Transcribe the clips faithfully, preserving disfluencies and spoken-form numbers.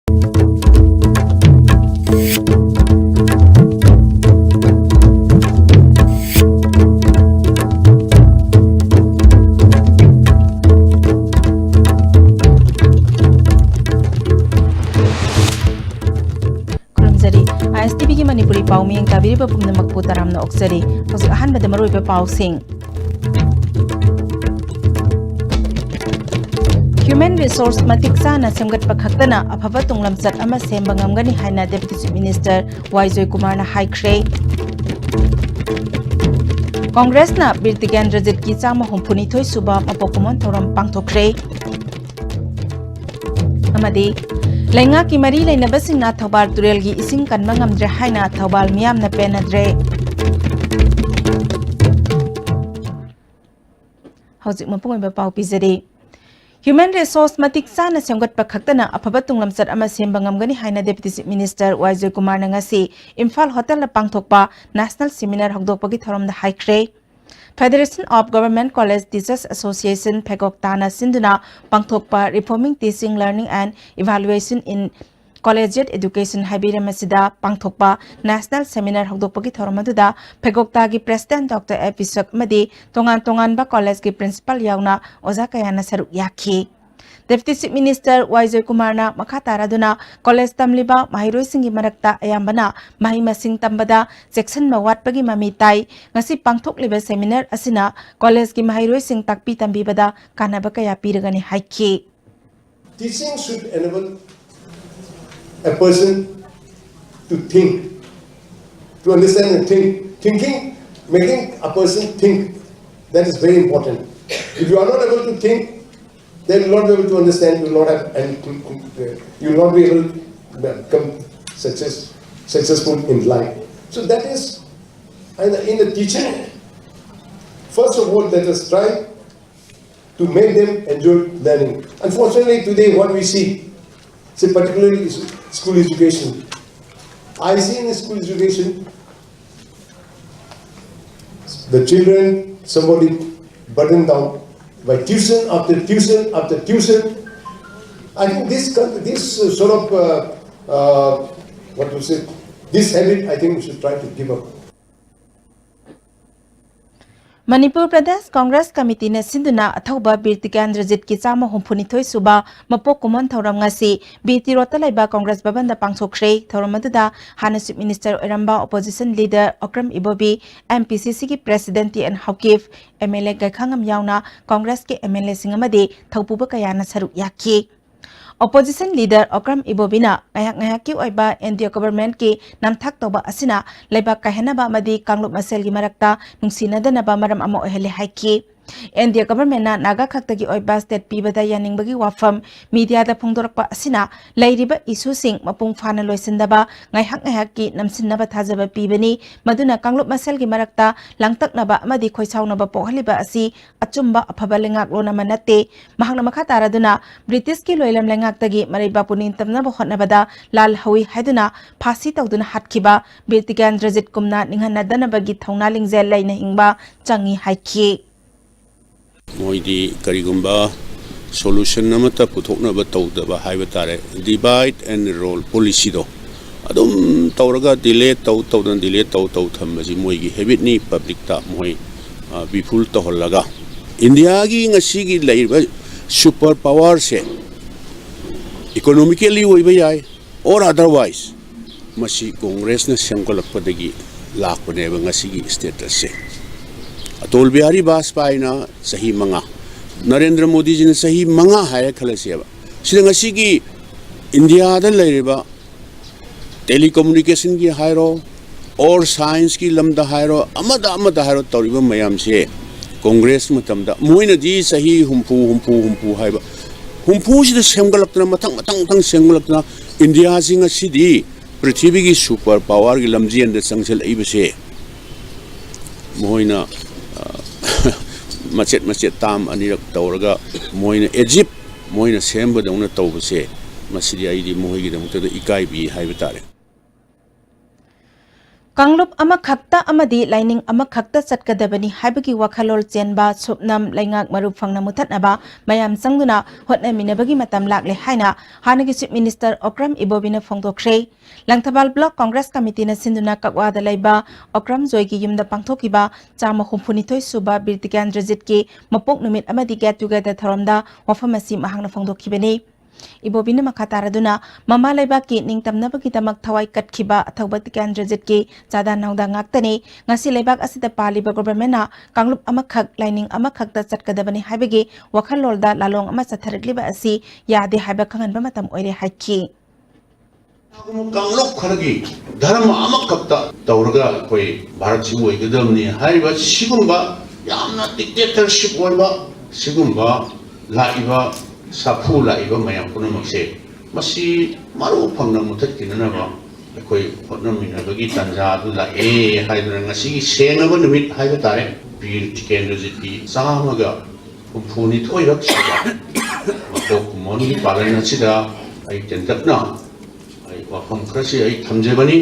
ꯈꯨꯔꯨꯝꯖꯔꯤ꯫ ꯑꯥꯏ ꯑꯦꯁ T ꯚꯤꯒꯤ ꯃꯅꯤꯄꯨꯔꯤ ꯄꯥꯎ ꯃꯤꯠꯌꯦꯡ ꯇꯥꯕꯤꯔꯤꯕ ꯄꯨꯝꯅꯃꯛꯄꯨ ꯇꯔꯥꯝꯅ ꯑꯣꯛꯆꯔꯤ꯫ ꯍꯧꯖꯤꯛ ꯑꯍꯥꯟꯕꯗ ꯃꯔꯨꯑꯣꯏꯕ ꯄꯥꯎꯁꯤꯡ꯫ Human resource ꯃꯇꯤꯛ ꯆꯥꯅ ꯁꯦꯝꯒꯠꯄ ꯈꯛꯇꯅ ꯑꯐꯕ ꯇꯨꯡꯂꯝꯆꯠ ꯑꯃ ꯁꯦꯝꯕ ꯉꯝꯒꯅꯤ ꯍꯥꯏꯅ Deputy Chief Minister ꯋꯥꯏ ꯖꯣꯏꯀꯨꯃꯥꯔꯅ ꯍꯥꯏꯈ꯭ꯔꯦ꯫ ꯀꯣꯡꯒ꯭ꯔꯦꯁꯅ ꯕꯤꯔ ꯇꯤꯀꯦꯟꯗ꯭ꯔꯖꯤꯠꯀꯤ ꯆꯥꯝꯃ ꯍꯨꯝꯐꯨꯅꯤꯊꯣꯏ ꯁꯨꯕ ꯃꯄꯣꯛ ꯀꯨꯝꯑꯣꯟ ꯊꯧꯔꯝ ꯄꯥꯡꯊꯣꯛꯈ꯭ꯔꯦ꯫ ꯑꯃꯗꯤ ꯂꯩꯉꯥꯛꯀꯤ ꯃꯔꯤ ꯂꯩꯅꯕꯁꯤꯡꯅ ꯊꯧꯕꯥꯜ ꯇꯨꯔꯦꯜꯒꯤ ꯏꯁꯤꯡ ꯀꯟꯕ ꯉꯝꯗ꯭ꯔꯦ ꯍꯥꯏꯅ ꯊꯧꯕꯥꯜ ꯃꯤꯌꯥꯝꯅ ꯄꯦꯟꯅꯗ꯭ꯔꯦ꯫ ꯍꯧꯖꯤꯛ ꯃꯄꯨꯡ ꯑꯣꯏꯕ ꯄꯥꯎ ꯄꯤꯖꯔꯤ꯫ Human resource ꯃꯇꯤꯛ ꯆꯥꯅ ꯁꯦꯝꯒꯠꯄ ꯈꯛꯇꯅ ꯑꯐꯕ ꯇꯨꯡꯂꯝꯆꯠ ꯑꯃ ꯁꯦꯝꯕ ꯉꯝꯒꯅꯤ ꯍꯥꯏꯅ Deputy Chief Minister ꯋꯥꯏ ꯖꯣꯏꯀꯨꯃꯥꯔꯅ ꯉꯁꯤ ꯏꯝꯐꯥꯜ ꯍꯣꯇꯦꯜꯗ ꯄꯥꯡꯊꯣꯛꯄ National Seminar ꯍꯧꯗꯣꯛꯄꯒꯤ ꯊꯧꯔꯝꯗ ꯍꯥꯏꯈ꯭ꯔꯦ꯫ Federation of Government College Teachers Association, ꯐꯦꯒꯣꯛꯇꯥꯅ ꯁꯤꯟꯗꯨꯅ ꯄꯥꯡꯊꯣꯛꯄ Reforming Teaching, Learning and Evaluation in Collegiate Education ꯍꯥꯏꯕ ꯍꯤꯔꯝ ꯑꯁꯤꯗ ꯄꯥꯡꯊꯣꯛꯄ National Seminar ꯍꯧꯗꯣꯛꯄꯒꯤ ꯊꯧꯔꯝ ꯑꯗꯨꯗ ꯐꯦꯒꯣꯛꯇꯥꯒꯤ President Doctor ꯑꯦ ꯕꯤꯁ꯭ꯋꯛ ꯑꯃꯗꯤ ꯇꯣꯉꯥꯟ ꯇꯣꯉꯥꯟꯕ ꯀꯣꯂꯦꯖꯀꯤ Principal ꯌꯥꯎꯅ ꯑꯣꯖꯥ ꯀꯌꯥꯅ ꯁꯔꯨꯛ ꯌꯥꯈꯤ꯫ Deputy Chief Minister ꯋꯥꯏ ꯖꯣꯏꯀꯨꯃꯥꯔꯅ ꯃꯈꯥ ꯇꯥꯔꯗꯨꯅ ꯀꯣꯂꯦꯖ ꯇꯝꯂꯤꯕ ꯃꯍꯩꯔꯣꯏꯁꯤꯡꯒꯤ ꯃꯔꯛꯇ ꯑꯌꯥꯝꯕꯅ ꯃꯍꯩ ꯃꯁꯤꯡ ꯇꯝꯕꯗ ꯆꯦꯛꯁꯤꯟꯕ ꯋꯥꯠꯄꯒꯤ ꯃꯃꯤ ꯇꯥꯏ꯫ ꯉꯁꯤ ꯄꯥꯡꯊꯣꯛꯂꯤꯕ seminar ꯑꯁꯤꯅ ꯀꯣꯂꯦꯖꯀꯤ ꯃꯍꯩꯔꯣꯏꯁꯤꯡ ꯇꯥꯛꯄꯤ ꯇꯝꯕꯤꯕꯗ ꯀꯥꯟꯅꯕ ꯀꯌꯥ ꯄꯤꯔꯒꯅꯤ ꯍꯥꯏꯈꯤ꯫ Teaching should enable a person to think, to understand and think. Thinking, making a person think, that is very important. If you are not able to think, then you will not be able to understand, you will not have, and you will not be able to become success, successful in life. So that is, and in the teaching, first of all, let us try to make them enjoy learning. Unfortunately, today what we see, say particularly is school education. I see in school education, the children, somebody burdened down by tuition after tuition after tuition, I think this, this sort of, uh, uh, what to say, this habit, I think we should try to give up. Manipur Pradesh Congress ꯀꯃꯤꯇꯤꯅ ꯁꯤꯟꯗꯨꯅ ꯑꯊꯧꯕ ꯕꯤꯔ ꯇꯤꯀꯦꯟꯗ꯭ꯔꯖꯤꯠꯀꯤ ꯆꯥꯝꯃ ꯍꯨꯝꯐꯨ ꯅꯤꯊꯣꯏ ꯁꯨꯕ ꯃꯄꯣꯛ ꯀꯨꯝꯑꯣꯟ ꯊꯧꯔꯝ ꯉꯁꯤ B T ꯔꯣꯗꯇ ꯂꯩꯕ ꯀꯪꯒ꯭ꯔꯦꯁ ꯚꯕꯟꯗ ꯄꯥꯡꯊꯣꯛꯈ꯭ꯔꯦ꯫ ꯊꯧꯔꯝ ꯑꯗꯨꯗ ꯍꯥꯟꯅ ꯆꯤꯐ ꯃꯤꯅꯤꯁꯇꯔ ꯑꯣꯏꯔꯝꯕ opposition leader Okram Ibobi, M P C ꯁꯤꯒꯤ president T N Haokip, M L A Gaikhangam ꯌꯥꯎꯅ ꯀꯪꯒ꯭ꯔꯦꯁꯀꯤ ꯑꯦꯝ ꯑꯦꯜ ꯑꯦꯁꯤꯡ ꯑꯃꯗꯤ ꯊꯧꯄꯨꯕ ꯀꯌꯥꯅ ꯁꯔꯨꯛ ꯌꯥꯈꯤ꯫ ꯑꯣꯄꯣꯖꯤꯁꯟ ꯂꯤꯗꯔ ꯑꯣꯀ꯭ꯔꯝ ꯏꯕꯣꯕꯤꯅ ꯉꯥꯏꯍꯥꯛ ꯉꯥꯏꯍꯥꯛꯀꯤ ꯑꯣꯏꯕ ꯑꯦꯟ ꯗꯤ ꯑꯦ ꯒꯣꯚꯔꯟꯃꯦꯟꯠꯀꯤ ꯅꯝꯊꯥꯛ ꯇꯧꯕ ꯑꯁꯤꯅ ꯂꯩꯕꯥꯛ ꯀꯥꯏꯍꯟꯅꯕ ꯑꯃꯗꯤ ꯀꯥꯡꯂꯨꯞ ꯃꯁꯦꯜꯒꯤ ꯃꯔꯛꯇ ꯅꯨꯡꯁꯤꯅꯗꯅꯕ ꯃꯔꯝ ꯑꯃ ꯑꯣꯏꯍꯜꯂꯦ ꯍꯥꯏꯈꯤ꯫ ꯑꯦꯟ ꯗꯤ ꯑꯦ ꯒꯣꯚꯔꯟꯃꯦꯟꯠꯅ ꯅꯥꯒꯥ ꯈꯛꯇꯒꯤ ꯑꯣꯏꯕ ꯁ꯭ꯇꯦꯠ ꯄꯤꯕꯗ ꯌꯥꯅꯤꯡꯕꯒꯤ ꯋꯥꯐꯝ ꯃꯤꯗꯤꯌꯥꯗ ꯐꯣꯡꯗꯣꯔꯛꯄ ꯑꯁꯤꯅ ꯂꯩꯔꯤꯕ ꯏꯁꯨꯁꯤꯡ ꯃꯄꯨꯡ ꯐꯥꯅ ꯂꯣꯏꯁꯤꯟꯗꯕ, ꯉꯥꯏꯍꯥꯛ ꯉꯥꯏꯍꯥꯛꯀꯤ ꯅꯝꯁꯤꯟꯅꯕ ꯊꯥꯖꯕ ꯄꯤꯕꯅꯤ꯫ ꯃꯗꯨꯅ ꯀꯥꯡꯂꯨꯞ ꯃꯁꯦꯜꯒꯤ ꯃꯔꯛꯇ ꯂꯥꯡꯇꯛꯅꯕ ꯑꯃꯗꯤ ꯈꯣꯏꯁꯥꯎꯅꯕ ꯄꯣꯛꯍꯜꯂꯤꯕ ꯑꯁꯤ ꯑꯆꯨꯝꯕ ꯑꯐꯕ ꯂꯩꯉꯥꯛꯂꯣꯟ ꯑꯃ ꯅꯠꯇꯦ꯫ ꯃꯍꯥꯛꯅ ꯃꯈꯥ ꯇꯥꯔꯗꯨꯅ, ꯕ꯭ꯔꯤꯇꯤꯁꯀꯤ ꯂꯣꯏꯂꯝ ꯂꯩꯉꯥꯛꯇꯒꯤ ꯃꯔꯩꯕꯥꯛꯄꯨ ꯅꯤꯡꯇꯝꯅꯕ ꯍꯣꯠꯅꯕꯗ ꯂꯥꯜ ꯍꯧꯏ ꯍꯥꯏꯗꯨꯅ ꯐꯥꯁꯤ ꯇꯧꯗꯨꯅ ꯍꯥꯠꯈꯤꯕ ꯕꯤꯔ ꯇꯤꯀꯦꯟꯗ꯭ꯔꯖꯤꯠꯀꯨꯝꯅ ꯅꯤꯡꯍꯟꯅꯗꯅꯕꯒꯤ ꯊꯧꯅꯥ ꯂꯤꯡꯖꯦꯜ ꯂꯩꯅ ꯍꯤꯡꯕ ꯆꯪꯏ ꯍꯥꯏꯈꯤ꯫ ꯃꯣꯏꯗꯤ ꯀꯔꯤꯒꯨꯝꯕ solution ꯑꯃꯠꯇ ꯄꯨꯊꯣꯛꯅꯕ ꯇꯧꯗꯕ ꯍꯥꯏꯕ ꯇꯥꯔꯦ, divide and rule policyꯗꯣ ꯑꯗꯨꯝ ꯇꯧꯔꯒ delay ꯇꯧ ꯇꯧꯗꯅ delay ꯇꯧ ꯇꯧ ꯊꯝꯕꯁꯤ ꯃꯣꯏꯒꯤ habitꯅꯤ꯫ Publicꯇ ꯃꯣꯏ, ꯑ, be fooled ꯇꯧꯍꯜꯂꯒ ꯏꯟꯗꯤꯌꯥꯒꯤ ꯉꯁꯤꯒꯤ ꯂꯩꯔꯤꯕ super powerꯁꯦ economically ꯑꯣꯏꯕ ꯌꯥꯏ, or otherwise, ꯃꯁꯤ ꯀꯣꯡꯒ꯭ꯔꯦꯁꯅ ꯁꯦꯝꯒꯠꯂꯛꯄꯗꯒꯤ ꯂꯥꯛꯄꯅꯦꯕ ꯉꯁꯤꯒꯤ statusꯁꯦ꯫ ꯑꯇꯣꯜ ꯕꯤꯍꯥꯔꯤ ꯕꯥꯖꯄꯥꯏꯅ ꯆꯍꯤ ꯃꯉꯥ, ꯅꯔꯦꯟꯗ꯭ꯔ ꯃꯣꯗꯤꯖꯤꯅ ꯆꯍꯤ ꯃꯉꯥ ꯍꯥꯏꯔꯦ ꯈꯜꯂꯁꯦꯕ꯫ ꯁꯤꯗ ꯉꯁꯤꯒꯤ ꯏꯟꯗꯤꯌꯥꯗ ꯂꯩꯔꯤꯕ telecommunicationꯒꯤ ꯍꯥꯏꯔꯣ, or scienceꯀꯤ ꯂꯝꯗ ꯍꯥꯏꯔꯣ, ꯑꯃꯗ ꯑꯃꯗ ꯍꯥꯏꯔꯣ, ꯇꯧꯔꯤꯕ ꯃꯌꯥꯝꯁꯦ ꯀꯣꯡꯒ꯭ꯔꯦꯁ ꯃꯇꯝꯗ ꯃꯣꯏꯅꯗꯤ ꯆꯍꯤ ꯍꯨꯝꯐꯨ, ꯍꯨꯝꯐꯨ, ꯍꯨꯝꯐꯨ ꯍꯥꯏꯕ, ꯍꯨꯝꯐꯨꯁꯤꯗ ꯁꯦꯝꯒꯠꯂꯛꯇꯅ, ꯃꯊꯪ, ꯃꯊꯪ, ꯃꯊꯪ ꯁꯦꯝꯒꯠꯂꯛꯇꯅ, ꯏꯟꯗꯤꯌꯥꯁꯤ ꯉꯁꯤꯗꯤ ꯄ꯭ꯔꯤꯊꯤꯕꯤꯒꯤ super powerꯒꯤ ꯂꯝꯖꯦꯟꯗ ꯆꯪꯁꯤꯜꯂꯛꯏꯕꯁꯦ, ꯃꯈꯣꯏꯅ, ꯑ, ꯃꯆꯦꯠ ꯃꯆꯦꯠ term ꯑꯅꯤꯔꯛ ꯇꯧꯔꯒ, ꯃꯣꯏꯅ as if ꯃꯣꯏꯅ ꯁꯦꯝꯕꯗꯧꯅ ꯇꯧꯕꯁꯦ, ꯃꯁꯤꯗꯤ ꯑꯩꯗꯤ ꯃꯈꯣꯏꯒꯤꯗꯃꯛꯇꯗ ꯏꯀꯥꯏꯕꯤ ꯍꯥꯏꯕ ꯇꯥꯔꯦ꯫ ꯀꯥꯡꯂꯨꯞ ꯑꯃꯈꯛꯇ ꯑꯃꯗꯤ ꯂꯥꯏꯅꯤꯡ ꯑꯃꯈꯛꯇ ꯆꯠꯀꯗꯕꯅꯤ ꯍꯥꯏꯕꯒꯤ ꯋꯥꯈꯜꯂꯣꯟ ꯆꯦꯟꯕ ꯁꯨꯞꯅꯝ ꯂꯩꯉꯥꯛ ꯃꯔꯨ ꯐꯪꯅ ꯃꯨꯊꯠꯅꯕ ꯃꯌꯥꯝ ꯆꯪꯗꯨꯅ ꯍꯣꯠꯅꯃꯤꯟꯅꯕꯒꯤ ꯃꯇꯝ ꯂꯥꯛꯂꯦ ꯍꯥꯏꯅ ꯍꯥꯟꯅꯒꯤ Chief Minister Okram ꯏꯕꯣꯕꯤꯅ ꯐꯣꯡꯗꯣꯛꯈ꯭ꯔꯦ꯫ Langthabal Block Congress Committeeꯅ ꯁꯤꯟꯗꯨꯅ ꯀꯛꯋꯥꯗ ꯂꯩꯕ ꯑꯣꯀ꯭ꯔꯝ ꯖꯣꯏꯒꯤ ꯌꯨꯝꯗ ꯄꯥꯡꯊꯣꯛꯈꯤꯕ ꯆꯥꯝꯃ ꯍꯨꯝꯐꯨꯅꯤꯊꯣꯏ ꯁꯨꯕ ꯕꯤꯔ ꯇꯤꯀꯦꯟꯗ꯭ꯔꯖꯤꯠꯀꯤ ꯃꯄꯣꯛ ꯅꯨꯃꯤꯠ ꯑꯃꯗꯤ Get Together ꯊꯧꯔꯝꯗ ꯋꯥꯐꯝ ꯑꯁꯤ ꯃꯍꯥꯛꯅ ꯐꯣꯡꯗꯣꯛꯈꯤꯕꯅꯤ꯫ ꯏꯕꯣꯕꯤꯅ ꯃꯈꯥ ꯇꯥꯔꯗꯨꯅ, ꯃꯃꯥ ꯂꯩꯕꯥꯛꯀꯤ ꯅꯤꯡꯇꯝꯅꯕꯒꯤꯗꯃꯛ ꯊꯋꯥꯏ ꯀꯠꯈꯤꯕ ꯑꯊꯧꯕ ꯇꯤꯀꯦꯟꯗ꯭ꯔꯖꯤꯠꯀꯤ ꯆꯥꯗꯥ ꯅꯥꯎꯗꯥ ꯉꯥꯛꯇꯅꯤ꯫ ꯉꯁꯤ ꯂꯩꯕꯥꯛ ꯑꯁꯤꯗ ꯄꯥꯜꯂꯤꯕ governmentꯅ ꯀꯥꯡꯂꯨꯞ ꯑꯃꯈꯛ, ꯂꯥꯏꯅꯤꯡ ꯑꯃꯈꯛꯇ ꯆꯠꯀꯗꯕꯅꯤ ꯍꯥꯏꯕꯒꯤ ꯋꯥꯈꯜꯂꯣꯟꯗ ꯂꯥꯂꯣꯡ ꯑꯃ ꯆꯠꯊꯔꯛꯂꯤꯕ ꯑꯁꯤ ꯌꯥꯗꯦ ꯍꯥꯏꯕ ꯈꯪꯍꯟꯕ ꯃꯇꯝ ꯑꯣꯏꯔꯦ ꯍꯥꯏꯈꯤ꯫ ꯀꯥꯡꯂꯨꯞ ꯈꯔꯒꯤ ꯙꯔꯃ ꯑꯃꯈꯛꯇ ꯇꯧꯔꯒ ꯑꯩꯈꯣꯏ ꯚꯥꯔꯠꯁꯤꯕꯨ ꯑꯣꯏꯒꯗꯕꯅꯤ ꯍꯥꯏꯔꯤꯕ ꯁꯤꯒꯨꯝꯕ ꯌꯥꯝꯅ dictatorship ꯑꯣꯏꯕ ꯁꯤꯒꯨꯝꯕ ꯂꯥꯛꯏꯕ ꯁꯥꯐꯨ ꯂꯥꯛꯏꯕ ꯃꯌꯥꯝ ꯄꯨꯝꯅꯃꯛꯁꯦ ꯃꯁꯤ ꯃꯔꯨ ꯐꯪꯅ ꯃꯨꯊꯠꯈꯤꯅꯅꯕ ꯑꯩꯈꯣꯏ ꯍꯣꯠꯅꯃꯤꯟꯅꯕꯒꯤ ꯇꯥꯟꯖꯥ ꯑꯗꯨ ꯂꯥꯛꯑꯦ ꯍꯥꯏꯗꯨꯅ ꯉꯁꯤꯒꯤ ꯁꯦꯡꯂꯕ ꯅꯨꯃꯤꯠ ꯍꯥꯏꯕ ꯇꯥꯔꯦ꯫ ꯕꯤꯔ ꯇꯤꯀꯦꯟꯗ꯭ꯔꯖꯤꯠꯀꯤ ꯆꯥꯝꯃꯒ ꯍꯨꯝꯐꯨꯅꯤꯊꯣꯏꯔꯛ ꯁꯨꯕ ꯃꯄꯣꯛ ꯀꯨꯝꯑꯣꯟꯒꯤ ꯄꯥꯂꯟ ꯑꯁꯤꯗ ꯑꯩ ꯇꯦꯟꯇꯛꯅ ꯑꯩ ꯋꯥꯐꯝ ꯈꯔꯁꯤ ꯑꯩ ꯊꯝꯖꯕꯅꯤ꯫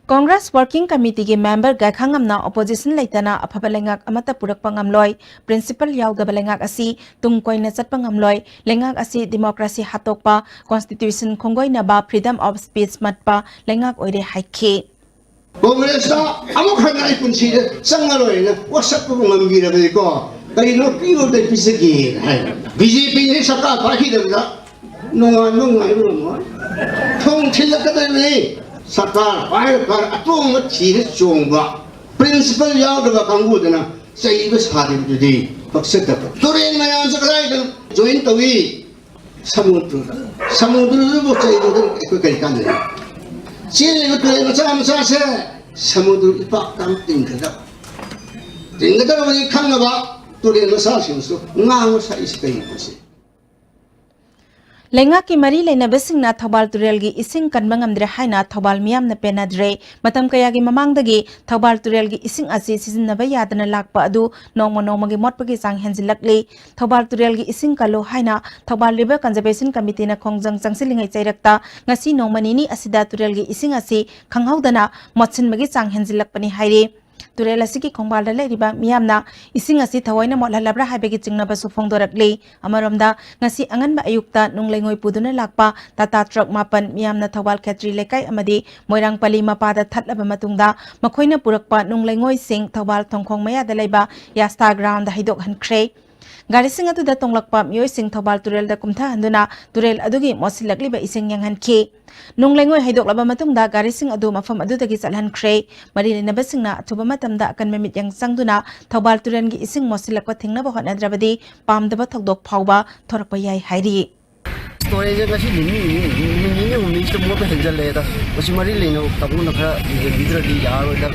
Congress Working Committeeꯒꯤ member ꯒꯥꯏꯈꯥꯉꯝꯅ opposition ꯂꯩꯇꯅ ꯑꯐꯕ ꯂꯩꯉꯥꯛ ꯑꯃꯠꯇ ꯄꯨꯔꯛꯄ ꯉꯝꯂꯣꯏ꯫ Principle ꯌꯥꯎꯗꯕ ꯂꯩꯉꯥꯛ ꯑꯁꯤ ꯇꯨꯡ ꯀꯣꯏꯅ ꯆꯠꯄ ꯉꯝꯂꯣꯏ꯫ ꯂꯩꯉꯥꯛ ꯑꯁꯤ democracy ꯍꯥꯠꯇꯣꯛꯄ, constitution ꯈꯣꯡꯒꯣꯏꯅꯕ, freedom of speech ꯃꯠꯄ ꯂꯩꯉꯥꯛ ꯑꯣꯏꯔꯦ ꯍꯥꯏꯈꯤ꯫ ꯀꯣꯡꯒ꯭ꯔꯦꯁꯇ ꯑꯃꯨꯛ ꯍꯟꯅ ꯑꯩ ꯄꯨꯟꯁꯤꯗ ꯆꯪꯉꯔꯣꯏꯅ ꯋꯥꯁꯛꯄꯕꯨ ꯉꯝꯕꯤꯔꯕꯗꯤꯀꯣ, ꯀꯔꯤꯅꯣ ꯄꯤꯔꯨꯕꯗ ꯄꯤꯖꯒꯦꯅ ꯍꯥꯏ꯫ ꯕꯤ ꯖꯦ ꯄꯤꯅ ꯁꯔꯀꯥꯔ ꯄꯥꯏꯈꯤꯗꯕꯗ ꯅꯣꯡꯉꯥꯟꯕ ꯉꯥꯏꯕ ꯉꯝꯃꯣꯏ꯫ ꯊꯣꯡ ꯊꯤꯜꯂꯛꯀꯗꯕꯅꯤ꯫ ꯁꯔꯀꯥꯔ ꯄꯥꯏꯔꯀꯥꯟꯗ ꯑꯇꯣꯡꯕ ꯊꯤꯔ ꯆꯣꯡꯕ, principle ꯌꯥꯎꯗꯕ ꯀꯥꯡꯕꯨꯗꯨꯅ ꯆꯩꯕ ꯁꯥꯔꯤꯕꯗꯨꯗꯤ ꯄꯛꯆꯗꯕ꯫ ꯇꯨꯔꯦꯜ ꯃꯌꯥꯝꯁꯦ ꯀꯗꯥꯏꯗ join ꯇꯧꯏ? ꯁꯃꯨꯗ꯭ꯔꯗ꯫ ꯁꯃꯨꯗ꯭ꯔꯗꯨꯕꯨ ꯆꯩꯕꯗꯨꯅ ꯑꯩꯈꯣꯏ ꯀꯔꯤ ꯀꯥꯟꯅꯩ? ꯆꯦꯜꯂꯤꯕ ꯇꯨꯔꯦꯜ ꯃꯆꯥ ꯃꯆꯥꯁꯦ ꯁꯃꯨꯗ꯭ꯔ ꯏꯄꯥꯛꯇ ꯇꯤꯡꯒꯗꯕ꯫ ꯇꯤꯡꯒꯗꯕꯅꯤ ꯈꯪꯅꯕ ꯇꯨꯔꯦꯜ ꯃꯆꯥꯁꯤꯡꯁꯨ ꯉꯥꯡꯕ ꯁꯛꯏꯁꯤ ꯀꯩꯒꯤꯅꯣ ꯁꯤ? ꯂꯩꯉꯥꯛꯀꯤ ꯃꯔꯤ ꯂꯩꯅꯕꯁꯤꯡꯅ ꯊꯧꯕꯥꯜ ꯇꯨꯔꯦꯜꯒꯤ ꯏꯁꯤꯡ ꯀꯟꯕ ꯉꯝꯗ꯭ꯔꯦ ꯍꯥꯏꯅ ꯊꯧꯕꯥꯜ ꯃꯤꯌꯥꯝꯅ ꯄꯦꯟꯅꯗ꯭ꯔꯦ꯫ ꯃꯇꯝ ꯀꯌꯥꯒꯤ ꯃꯃꯥꯡꯗꯒꯤ ꯊꯧꯕꯥꯜ ꯇꯨꯔꯦꯜꯒꯤ ꯏꯁꯤꯡ ꯑꯁꯤ ꯁꯤꯖꯤꯟꯅꯕ ꯌꯥꯗꯅ ꯂꯥꯛꯄ ꯑꯗꯨ ꯅꯣꯡꯃ ꯅꯣꯡꯃꯒꯤ ꯃꯣꯠꯄꯒꯤ ꯆꯥꯡ ꯍꯦꯟꯖꯤꯜꯂꯛꯂꯤ꯫ ꯊꯧꯕꯥꯜ ꯇꯨꯔꯦꯜꯒꯤ ꯏꯁꯤꯡ ꯀꯜꯂꯨ ꯍꯥꯏꯅ ꯊꯧꯕꯥꯜ ꯔꯤꯚꯔ ꯀꯟꯖꯔꯕꯦꯁꯟ ꯀꯃꯤꯇꯤꯅ ꯈꯣꯡꯖꯪ ꯆꯪꯁꯤꯜꯂꯤꯉꯩ ꯆꯩꯔꯛꯇ ꯉꯁꯤ ꯅꯣꯡꯃ ꯅꯤꯅꯤ ꯑꯁꯤꯗ ꯇꯨꯔꯦꯜꯒꯤ ꯏꯁꯤꯡ ꯑꯁꯤ ꯈꯪꯍꯧꯗꯅ ꯃꯣꯠꯁꯤꯟꯕꯒꯤ ꯆꯥꯡ ꯍꯦꯟꯖꯤꯜꯂꯛꯄꯅꯤ ꯍꯥꯏꯔꯤ꯫ ꯇꯨꯔꯦꯜ ꯑꯁꯤꯒꯤ ꯈꯣꯡꯕꯥꯜꯗ ꯂꯩꯔꯤꯕ ꯃꯤꯌꯥꯝꯅ ꯏꯁꯤꯡ ꯑꯁꯤ ꯊꯑꯣꯏꯅ ꯃꯣꯠꯍꯜꯂꯕ꯭ꯔꯥ ꯍꯥꯏꯕꯒꯤ ꯆꯤꯡꯅꯕꯁꯨ ꯐꯣꯡꯗꯣꯔꯛꯂꯤ꯫ ꯑꯃꯔꯣꯝꯗ, ꯉꯁꯤ ꯑꯉꯟꯕ ꯑꯌꯨꯛꯇ ꯅꯨꯡ ꯂꯩꯉꯣꯏ ꯄꯨꯗꯨꯅ ꯂꯥꯛꯄ ꯇꯥꯇꯥ ꯇ꯭ꯔꯛ ꯃꯥꯄꯟ ꯃꯤꯌꯥꯝꯅ ꯊꯧꯕꯥꯜ ꯈꯦꯇ꯭ꯔꯤ ꯂꯩꯀꯥꯏ ꯑꯃꯗꯤ ꯃꯣꯏꯔꯥꯡꯄꯜꯂꯤ ꯃꯄꯥꯗ ꯊꯠꯂꯕ ꯃꯇꯨꯡꯗ, ꯃꯈꯣꯏꯅ ꯄꯨꯔꯛꯄ ꯅꯨꯡ ꯂꯩꯉꯣꯏꯁꯤꯡ ꯊꯧꯕꯥꯜ ꯊꯣꯡꯈꯣꯡ ꯃꯌꯥꯗ ꯂꯩꯕ ꯌꯥꯁꯇꯥ ꯒ꯭ꯔꯥꯎꯟꯗ ꯍꯩꯗꯣꯛꯍꯟꯈ꯭ꯔꯦ꯫ ꯒꯥꯔꯤꯁꯤꯡ ꯑꯗꯨꯗ ꯇꯣꯡꯂꯛꯄ ꯃꯤꯑꯣꯏꯁꯤꯡ ꯊꯧꯕꯥꯜ ꯇꯨꯔꯦꯜꯗ ꯀꯨꯝꯊꯍꯟꯗꯨꯅ ꯇꯨꯔꯦꯜ ꯑꯗꯨꯒꯤ ꯃꯣꯠꯁꯤꯜꯂꯛꯂꯤꯕ ꯏꯁꯤꯡ ꯌꯦꯡꯍꯟꯈꯤ꯫ ꯅꯨꯡ ꯂꯩꯉꯣꯏ ꯍꯩꯗꯣꯛꯂꯕ ꯃꯇꯨꯡꯗ ꯒꯥꯔꯤꯁꯤꯡ ꯑꯗꯨ ꯃꯐꯝ ꯑꯗꯨꯗꯒꯤ ꯆꯠꯍꯟꯈ꯭ꯔꯦ꯫ ꯃꯔꯤ ꯂꯩꯅꯕꯁꯤꯡꯅ ꯑꯊꯨꯕ ꯃꯇꯝꯗ ꯑꯀꯟꯕ ꯃꯤꯠꯌꯦꯡ ꯆꯪꯗꯨꯅ ꯊꯧꯕꯥꯜ ꯇꯨꯔꯦꯜꯒꯤ ꯏꯁꯤꯡ ꯃꯣꯠꯁꯤꯜꯂꯛꯄ ꯊꯤꯡꯅꯕ ꯍꯣꯠꯅꯗ꯭ꯔꯕꯗꯤ ꯄꯥꯝꯗꯕ ꯊꯧꯗꯣꯛ ꯐꯥꯎꯕ ꯊꯣꯔꯛꯄ ꯌꯥꯏ ꯍꯥꯏꯔꯤ꯫ ꯇꯣꯔꯦꯟꯁꯦ ꯉꯁꯤ ꯅꯨꯃꯤꯠ ꯅꯤꯅꯤ, ꯅꯨꯃꯤꯠ ꯅꯤꯅꯤ ꯍꯨꯝꯅꯤꯁꯤꯗ ꯃꯣꯠꯄ ꯍꯦꯟꯖꯜꯂꯛꯑꯦꯗ꯫ ꯃꯁꯤ ꯃꯔꯤ ꯂꯩꯅꯕ ꯀꯥꯡꯕꯨꯅ ꯈꯔ ꯌꯦꯡꯕꯤꯗ꯭ꯔꯗꯤ ꯌꯥꯔꯔꯣꯏꯗ꯫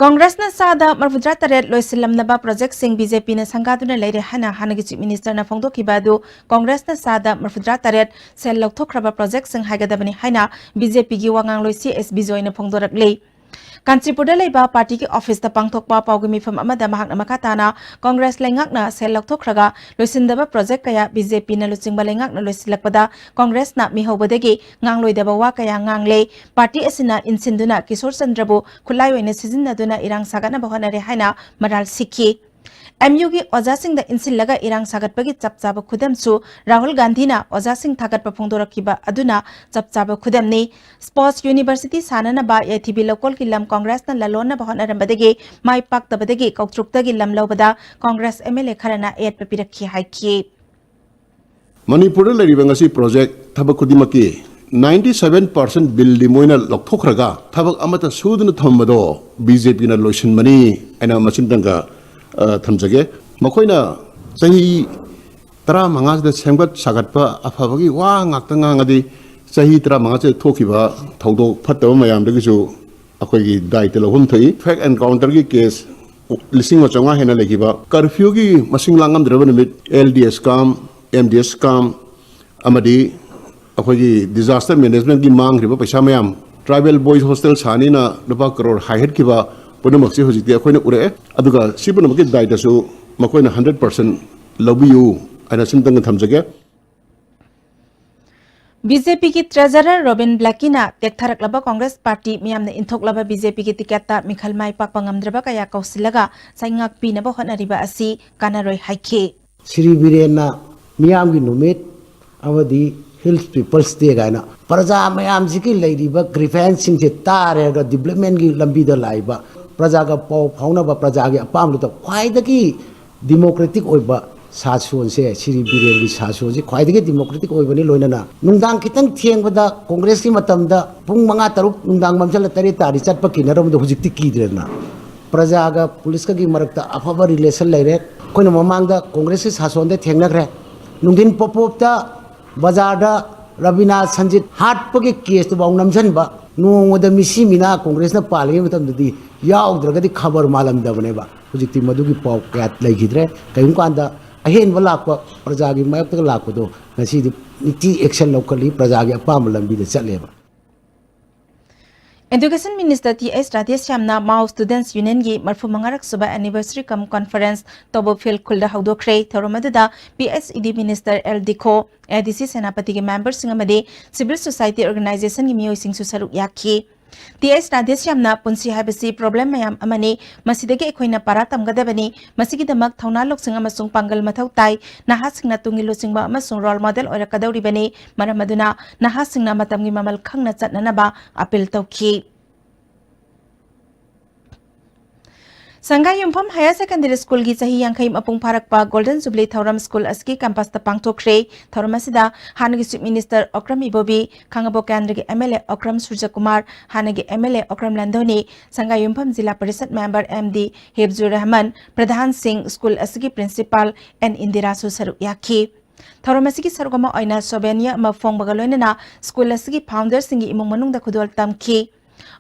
ꯀꯣꯡꯒ꯭ꯔꯦꯁꯅ ꯆꯥꯗ ꯃꯔꯐꯨꯇꯔꯥ ꯇꯔꯦꯠ ꯂꯣꯏꯁꯤꯜꯂꯝꯅꯕ ꯄ꯭ꯔꯣꯖꯦꯛꯁꯤꯡ ꯕꯤ ꯖꯦ ꯄꯤꯅ ꯁꯪꯒꯥꯗꯨꯅ ꯂꯩꯔꯦ ꯍꯥꯏꯅ ꯍꯥꯟꯅꯒꯤ ꯆꯤꯐ ꯃꯤꯅꯤꯁꯇꯔꯅ ꯐꯣꯡꯗꯣꯛꯈꯤꯕ ꯑꯗꯨ ꯀꯣꯡꯒ꯭ꯔꯦꯁꯅ ꯆꯥꯗ ꯃꯔꯐꯨꯇꯔꯥ ꯇꯔꯦꯠ ꯁꯦꯜ ꯂꯧꯊꯣꯛꯈ꯭ꯔꯕ ꯄ꯭ꯔꯣꯖꯦꯛꯁꯤꯡ ꯍꯥꯏꯒꯗꯕꯅꯤ ꯍꯥꯏꯅ ꯕꯤ ꯖꯦ ꯄꯤꯒꯤ ꯋꯥꯉꯥꯡꯂꯣꯏ ꯁꯤ ꯑꯦꯁ ꯕꯤꯖꯣꯏꯅ ꯐꯣꯡꯗꯣꯔꯛꯂꯤ꯫ ꯀꯥꯟꯆꯤꯄꯨꯔꯗ ꯂꯩꯕ ꯄꯥꯔꯇꯤꯒꯤ ꯑꯣꯐꯤꯁꯇ ꯄꯥꯡꯊꯣꯛꯄ ꯄꯥꯎꯒꯤ ꯃꯤꯐꯝ ꯑꯃꯗ ꯃꯍꯥꯛꯅ ꯃꯈꯥ ꯇꯥꯅ ꯀꯣꯡꯒ꯭ꯔꯦꯁ ꯂꯩꯉꯥꯛꯅ ꯁꯦꯜ ꯂꯧꯊꯣꯛꯈ꯭ꯔꯒ ꯂꯣꯏꯁꯤꯟꯗꯕ ꯄ꯭ꯔꯣꯖꯦꯛ ꯀꯌꯥ ꯕꯤ ꯖꯦ ꯄꯤꯅ ꯂꯨꯆꯤꯡꯕ ꯂꯩꯉꯥꯛꯅ ꯂꯣꯏꯁꯤꯜꯂꯛꯄꯗ ꯀꯣꯡꯒ꯭ꯔꯦꯁꯅ ꯃꯤꯍꯧꯕꯗꯒꯤ ꯉꯥꯡꯂꯣꯏꯗꯕ ꯋꯥ ꯀꯌꯥ ꯉꯥꯡꯂꯦ꯫ ꯄꯥꯔꯇꯤ ꯑꯁꯤꯅ ꯏꯟꯁꯤꯟꯗꯨꯅ ꯀꯤꯁꯣꯔ ꯆꯟꯗ꯭ꯔꯕꯨ ꯈꯨꯠꯂꯥꯏ ꯑꯣꯏꯅ ꯁꯤꯖꯤꯟꯅꯗꯨꯅ ꯏꯔꯥꯡ ꯁꯥꯒꯠꯅꯕ ꯍꯣꯠꯅꯔꯦ ꯍꯥꯏꯅ ꯃꯔꯥꯜ ꯁꯤꯈꯤ꯫ ꯑꯦꯝ ꯌꯨꯒꯤ ꯑꯣꯖꯥꯁꯤꯡꯗ ꯏꯟꯁꯤꯜꯂꯒ ꯏꯔꯥꯡ ꯁꯥꯒꯠꯄꯒꯤ ꯆꯞ ꯆꯥꯕ ꯈꯨꯗꯝꯁꯨ ꯔꯥꯍꯨꯜ ꯒꯥꯟꯙꯤꯅ ꯑꯣꯖꯥꯁꯤꯡ ꯊꯥꯒꯠꯄ ꯐꯣꯡꯗꯣꯔꯛꯈꯤꯕ ꯑꯗꯨꯅ ꯆꯞ ꯆꯥꯕ ꯈꯨꯗꯝꯅꯤ꯫ ꯁ꯭ꯄꯣꯔꯠꯁ ꯌꯨꯅꯤꯚꯔꯁꯤꯇꯤ ꯁꯥꯅꯅꯕ ꯌꯥꯏꯊꯤꯕꯤ ꯂꯧꯀꯣꯜꯒꯤ ꯂꯝ ꯀꯣꯡꯒ꯭ꯔꯦꯁꯅ ꯂꯂꯣꯟꯅꯕ ꯍꯣꯠꯅꯔꯝꯕꯗꯒꯤ ꯃꯥꯏ ꯄꯥꯛꯇꯕꯗꯒꯤ ꯀꯧꯇ꯭ꯔꯨꯛꯇꯒꯤ ꯂꯝ ꯂꯧꯕꯗ ꯀꯣꯡꯒ꯭ꯔꯦꯁ ꯑꯦꯝ ꯑꯦꯜ ꯑꯦ ꯈꯔꯅ ꯑꯌꯦꯠꯄ ꯄꯤꯔꯛꯈꯤ ꯍꯥꯏꯈꯤ꯫ ꯃꯅꯤꯄꯨꯔꯗ ꯂꯩꯔꯤꯕ ꯉꯁꯤ ꯄ꯭ꯔꯣꯖꯦꯛ ꯊꯕꯛ ꯈꯨꯗꯤꯡꯃꯛꯀꯤ ninety seven percent ꯕꯤꯜꯗꯤ ꯃꯣꯏꯅ ꯂꯧꯊꯣꯛꯈ꯭ꯔꯒ ꯊꯕꯛ ꯑꯃꯠꯇ ꯁꯨꯗꯅ ꯊꯝꯕꯗꯣ ꯕꯤ ꯖꯦ ꯄꯤꯅ ꯂꯣꯏꯁꯤꯟꯕꯅꯤ ꯍꯥꯏꯅ ꯃꯁꯤꯝꯇꯪꯒ, ꯑ, ꯊꯝꯖꯒꯦ꯫ ꯃꯈꯣꯏꯅ ꯆꯍꯤ ꯇꯔꯥꯃꯉꯥꯁꯤꯗ ꯁꯦꯝꯒꯠ ꯁꯥꯒꯠꯄ ꯑꯐꯕꯒꯤ ꯋꯥ ꯉꯥꯛꯇ ꯉꯥꯡꯉꯗꯤ, ꯆꯍꯤ ꯇꯔꯥꯃꯉꯥꯁꯤꯗ ꯊꯣꯛꯈꯤꯕ ꯊꯧꯗꯣꯛ ꯐꯠꯇꯕ ꯃꯌꯥꯝꯗꯒꯤꯁꯨ ꯑꯩꯈꯣꯏꯒꯤ ꯗꯥꯏꯇ ꯂꯧꯐꯝ ꯊꯣꯛꯏ꯫ ꯐꯦꯛ ꯑꯦꯟꯀꯥꯎꯟꯇꯔꯒꯤ ꯀꯦꯁ ꯂꯤꯁꯤꯡ ꯑꯃ ꯆꯥꯝꯃꯉꯥ ꯍꯦꯟꯅ ꯂꯩꯈꯤꯕ, ꯀꯔꯐ꯭ꯌꯨꯒꯤ ꯃꯁꯤꯡ ꯂꯥꯡꯉꯝꯗ꯭ꯔꯕ ꯅꯨꯃꯤꯠ, ꯑꯦꯜ ꯗꯤ ꯑꯦꯁ ꯀꯥꯝ, ꯑꯦꯝ ꯗꯤ ꯑꯦꯁ ꯀꯥꯝ ꯑꯃꯗꯤ ꯑꯩꯈꯣꯏꯒꯤ disaster management ꯀꯤ ꯃꯥꯡꯈ꯭ꯔꯤꯕ ꯄꯩꯁꯥ ꯃꯌꯥꯝ, tribal boys hostel ꯁꯥꯅꯤꯅ ꯂꯨꯄꯥ ꯀꯔꯣꯔ ꯍꯥꯏꯍꯠꯈꯤꯕ ꯄꯨꯝꯅꯃꯛꯁꯤ ꯍꯧꯖꯤꯛꯇꯤ ꯑꯩꯈꯣꯏꯅ ꯎꯔꯛꯑꯦ꯫ ꯑꯗꯨꯒ ꯁꯤ ꯄꯨꯝꯅꯃꯛꯀꯤ ꯗꯥꯏꯇꯁꯨ ꯃꯈꯣꯏꯅ hundred percent ꯂꯧꯕꯤꯌꯨ ꯍꯥꯏꯅ ꯁꯤꯝꯇꯪꯒ ꯊꯝꯖꯒꯦ꯫ ꯕꯤ ꯖꯦ ꯄꯤꯒꯤ treasurer ꯔꯣꯕꯤꯟ ꯕ꯭ꯂꯦꯀꯤꯅ ꯇꯦꯛꯊꯔꯛꯂꯕ ꯀꯣꯡꯒ꯭ꯔꯦꯁ ꯄꯥꯔꯇꯤ ꯃꯤꯌꯥꯝꯅ ꯏꯟꯊꯣꯛꯂꯕ ꯕꯤ ꯖꯦ ꯄꯤꯒꯤ ꯇꯤꯀꯦꯠꯇ ꯃꯤꯈꯜ ꯃꯥꯏ ꯄꯥꯛꯄ ꯉꯝꯗ꯭ꯔꯕ ꯀꯌꯥ ꯀꯧꯁꯤꯜꯂꯒ ꯆꯩꯉꯥꯛ ꯄꯤꯅꯕ ꯍꯣꯠꯅꯔꯤꯕ ꯑꯁꯤ ꯀꯥꯟꯅꯔꯣꯏ ꯍꯥꯏꯈꯤ꯫ ꯁ꯭ꯔꯤ ꯕꯤꯔꯦꯟꯅ ꯃꯤꯌꯥꯝꯒꯤ ꯅꯨꯃꯤꯠ ꯑꯃꯗꯤ Hills People's Day ꯀꯥꯏꯅ ꯄ꯭ꯔꯖꯥ ꯃꯌꯥꯝꯁꯤꯒꯤ ꯂꯩꯔꯤꯕ grievanceꯁꯤꯡꯁꯦ ꯇꯥꯔꯒ developmentꯀꯤ ꯂꯝꯕꯤꯗ ꯂꯥꯛꯏꯕ, ꯄ꯭ꯔꯖꯥꯒ ꯄꯥꯎ ꯐꯥꯎꯅꯕ, ꯄ꯭ꯔꯖꯥꯒꯤ ꯑꯄꯥꯝꯕꯗ ꯈ꯭ꯋꯥꯏꯗꯒꯤ democratic ꯑꯣꯏꯕ ꯁꯥꯁꯣꯟꯁꯦ, ꯁ꯭ꯔꯤ ꯕꯤꯔꯦꯟꯒꯤ ꯁꯥꯁꯣꯟꯁꯦ ꯈ꯭ꯋꯥꯏꯗꯒꯤ democratic ꯑꯣꯏꯕꯅꯤ꯫ ꯂꯣꯏꯅꯅ ꯅꯨꯡꯗꯥꯡ ꯈꯤꯇꯪ ꯊꯦꯡꯕꯗ, ꯀꯣꯡꯒ꯭ꯔꯦꯁꯀꯤ ꯃꯇꯝꯗ ꯄꯨꯡ ꯃꯉꯥ, ꯇꯔꯨꯛ, ꯅꯨꯡꯗꯥꯡ ꯃꯝꯁꯤꯜꯂ ꯇꯔꯦꯠ ꯇꯥꯔꯗꯤ ꯆꯠꯄ ꯀꯤꯅꯔꯝꯕꯗꯣ ꯍꯧꯖꯤꯛꯇꯤ ꯀꯤꯗ꯭ꯔꯦꯗꯅ꯫ ꯄ꯭ꯔꯖꯥꯒ ꯄꯨꯂꯤꯁꯀꯒꯤ ꯃꯔꯛꯇ ꯑꯐꯕ relation ꯂꯩꯔꯦ꯫ ꯑꯩꯈꯣꯏꯅ ꯃꯃꯥꯡꯗ ꯀꯣꯡꯒ꯭ꯔꯦꯁꯀꯤ ꯁꯥꯁꯣꯟꯗ ꯊꯦꯡꯅꯈ꯭ꯔꯦ꯫ ꯅꯨꯡꯊꯤꯟ ꯄꯣꯞ ꯄꯣꯞꯇ ꯕꯖꯥꯔꯗ ꯔꯕꯤꯅꯥ ꯁꯟꯖꯤꯠ ꯍꯥꯠꯄꯒꯤ caseꯇꯨꯐꯥꯎ ꯅꯝꯁꯤꯟꯕ, ꯅꯣꯡꯃꯗ ꯃꯤꯁꯤ ꯃꯤꯅꯥ ꯀꯣꯡꯒ꯭ꯔꯦꯁꯅ ꯄꯥꯜꯂꯤꯉꯩ ꯃꯇꯝꯗꯗꯤ ꯌꯥꯎꯗ꯭ꯔꯒꯗꯤ ꯈꯕꯔ ꯃꯥꯜꯂꯝꯗꯕꯅꯦꯕ꯫ ꯍꯧꯖꯤꯛꯇꯤ ꯃꯗꯨꯒꯤ ꯄꯥꯎ ꯀꯌꯥ ꯂꯩꯈꯤꯗ꯭ꯔꯦ꯫ ꯀꯔꯤꯒꯨꯝꯕ ꯀꯥꯟꯗ ꯑꯍꯦꯟꯕ ꯂꯥꯛꯄ, ꯄ꯭ꯔꯖꯥꯒꯤ ꯃꯥꯌꯣꯛꯇꯒ ꯂꯥꯛꯄꯗꯣ ꯉꯁꯤꯗꯤ ꯅꯤꯇꯤ action ꯂꯧꯈꯠꯂꯤ, ꯄ꯭ꯔꯖꯥꯒꯤ ꯑꯄꯥꯝꯕ ꯂꯝꯕꯤꯗ ꯆꯠꯂꯦꯕ꯫ Education Minister ꯇꯤ ꯑꯩꯆ ꯔꯥꯙꯦꯁ꯭ꯌꯥꯝꯅ Mao Students Unionꯒꯤ ꯃꯔꯐꯨ ꯃꯉꯥꯔꯛ ꯁꯨꯕ anniversary cum conference ꯇꯣꯕꯣ field ꯈꯨꯜꯗ ꯍꯧꯗꯣꯛꯈ꯭ꯔꯦ꯫ ꯊꯧꯔꯝ ꯑꯗꯨꯗ P H E D Minister L ꯗꯤꯈꯣ, A D C ꯁꯦꯅꯥꯄꯇꯤꯒꯤ memberꯁꯤꯡ ꯑꯃꯗꯤ civil society organizationꯒꯤ ꯃꯤꯑꯣꯏꯁꯤꯡꯁꯨ ꯁꯔꯨꯛ ꯌꯥꯈꯤ꯫ ꯇꯤ ꯑꯩꯆ ꯔꯥꯙꯦꯁ꯭ꯌꯥꯝꯅ ꯄꯨꯟꯁꯤ ꯍꯥꯏꯕꯁꯤ problem ꯃꯌꯥꯝ ꯑꯃꯅꯤ, ꯃꯁꯤꯗꯒꯤ ꯑꯩꯈꯣꯏꯅ ꯄꯥꯔꯥ ꯇꯝꯒꯗꯕꯅꯤ꯫ ꯃꯁꯤꯒꯤꯗꯃꯛ ꯊꯧꯅꯥ ꯂꯧꯁꯤꯡ ꯑꯃꯁꯨꯡ ꯄꯥꯡꯒꯜ ꯃꯊꯧ ꯇꯥꯏ꯫ ꯅꯍꯥꯁꯤꯡꯅ ꯇꯨꯡꯒꯤ ꯂꯨꯆꯤꯡꯕ ꯑꯃꯁꯨꯡ role model ꯑꯣꯏꯔꯛꯀꯗꯧꯔꯤꯕꯅꯤ꯫ ꯃꯔꯝ ꯑꯗꯨꯅ ꯅꯍꯥꯁꯤꯡꯅ ꯃꯇꯝꯒꯤ ꯃꯃꯜ ꯈꯪꯅ ꯆꯠꯅꯅꯕ appeal ꯇꯧꯈꯤ꯫ ꯁꯪꯒꯥꯏꯌꯨꯝꯐꯝ Higher Secondary Schoolꯒꯤ ꯆꯍꯤ ꯌꯥꯡꯈꯩ ꯃꯄꯨꯡ ꯐꯥꯔꯛꯄ Golden Jubilee ꯊꯧꯔꯝ school ꯑꯁꯤꯒꯤ campusꯇ ꯄꯥꯡꯊꯣꯛꯈ꯭ꯔꯦ꯫ ꯊꯧꯔꯝ ꯑꯁꯤꯗ ꯍꯥꯟꯅꯒꯤ Chief Minister ꯑꯣꯀ꯭ꯔꯝ ꯏꯕꯣꯕꯤ, ꯈꯥꯉꯕꯣꯛ ꯀꯦꯟꯗ꯭ꯔꯒꯤ M L A ꯑꯣꯀ꯭ꯔꯝ ꯁꯨꯔꯖꯀꯨꯃꯥꯔ, ꯍꯥꯟꯅꯒꯤ M L A Okram ꯂꯟꯗꯣꯅꯤ, ꯁꯪꯒꯥꯏꯌꯨꯝꯐꯝ zila parishad member M D ꯍꯤꯕꯖꯨꯔ Rahman, ꯄ꯭ꯔꯙꯥꯟꯁꯤꯡ, school ꯑꯁꯤꯒꯤ principal N ꯏꯟꯗꯤꯔꯥꯁꯨ ꯁꯔꯨꯛ ꯌꯥꯈꯤ꯫ ꯊꯧꯔꯝ ꯑꯁꯤꯒꯤ ꯁꯔꯨꯛ ꯑꯃ ꯑꯣꯏꯅ souvenir ꯑꯃ ꯐꯣꯡꯕꯒ ꯂꯣꯏꯅꯅ school ꯑꯁꯤꯒꯤ founderꯁꯤꯡꯒꯤ ꯏꯃꯨꯡ ꯃꯅꯨꯡꯗ ꯈꯨꯗꯣꯜ ꯇꯝꯈꯤ꯫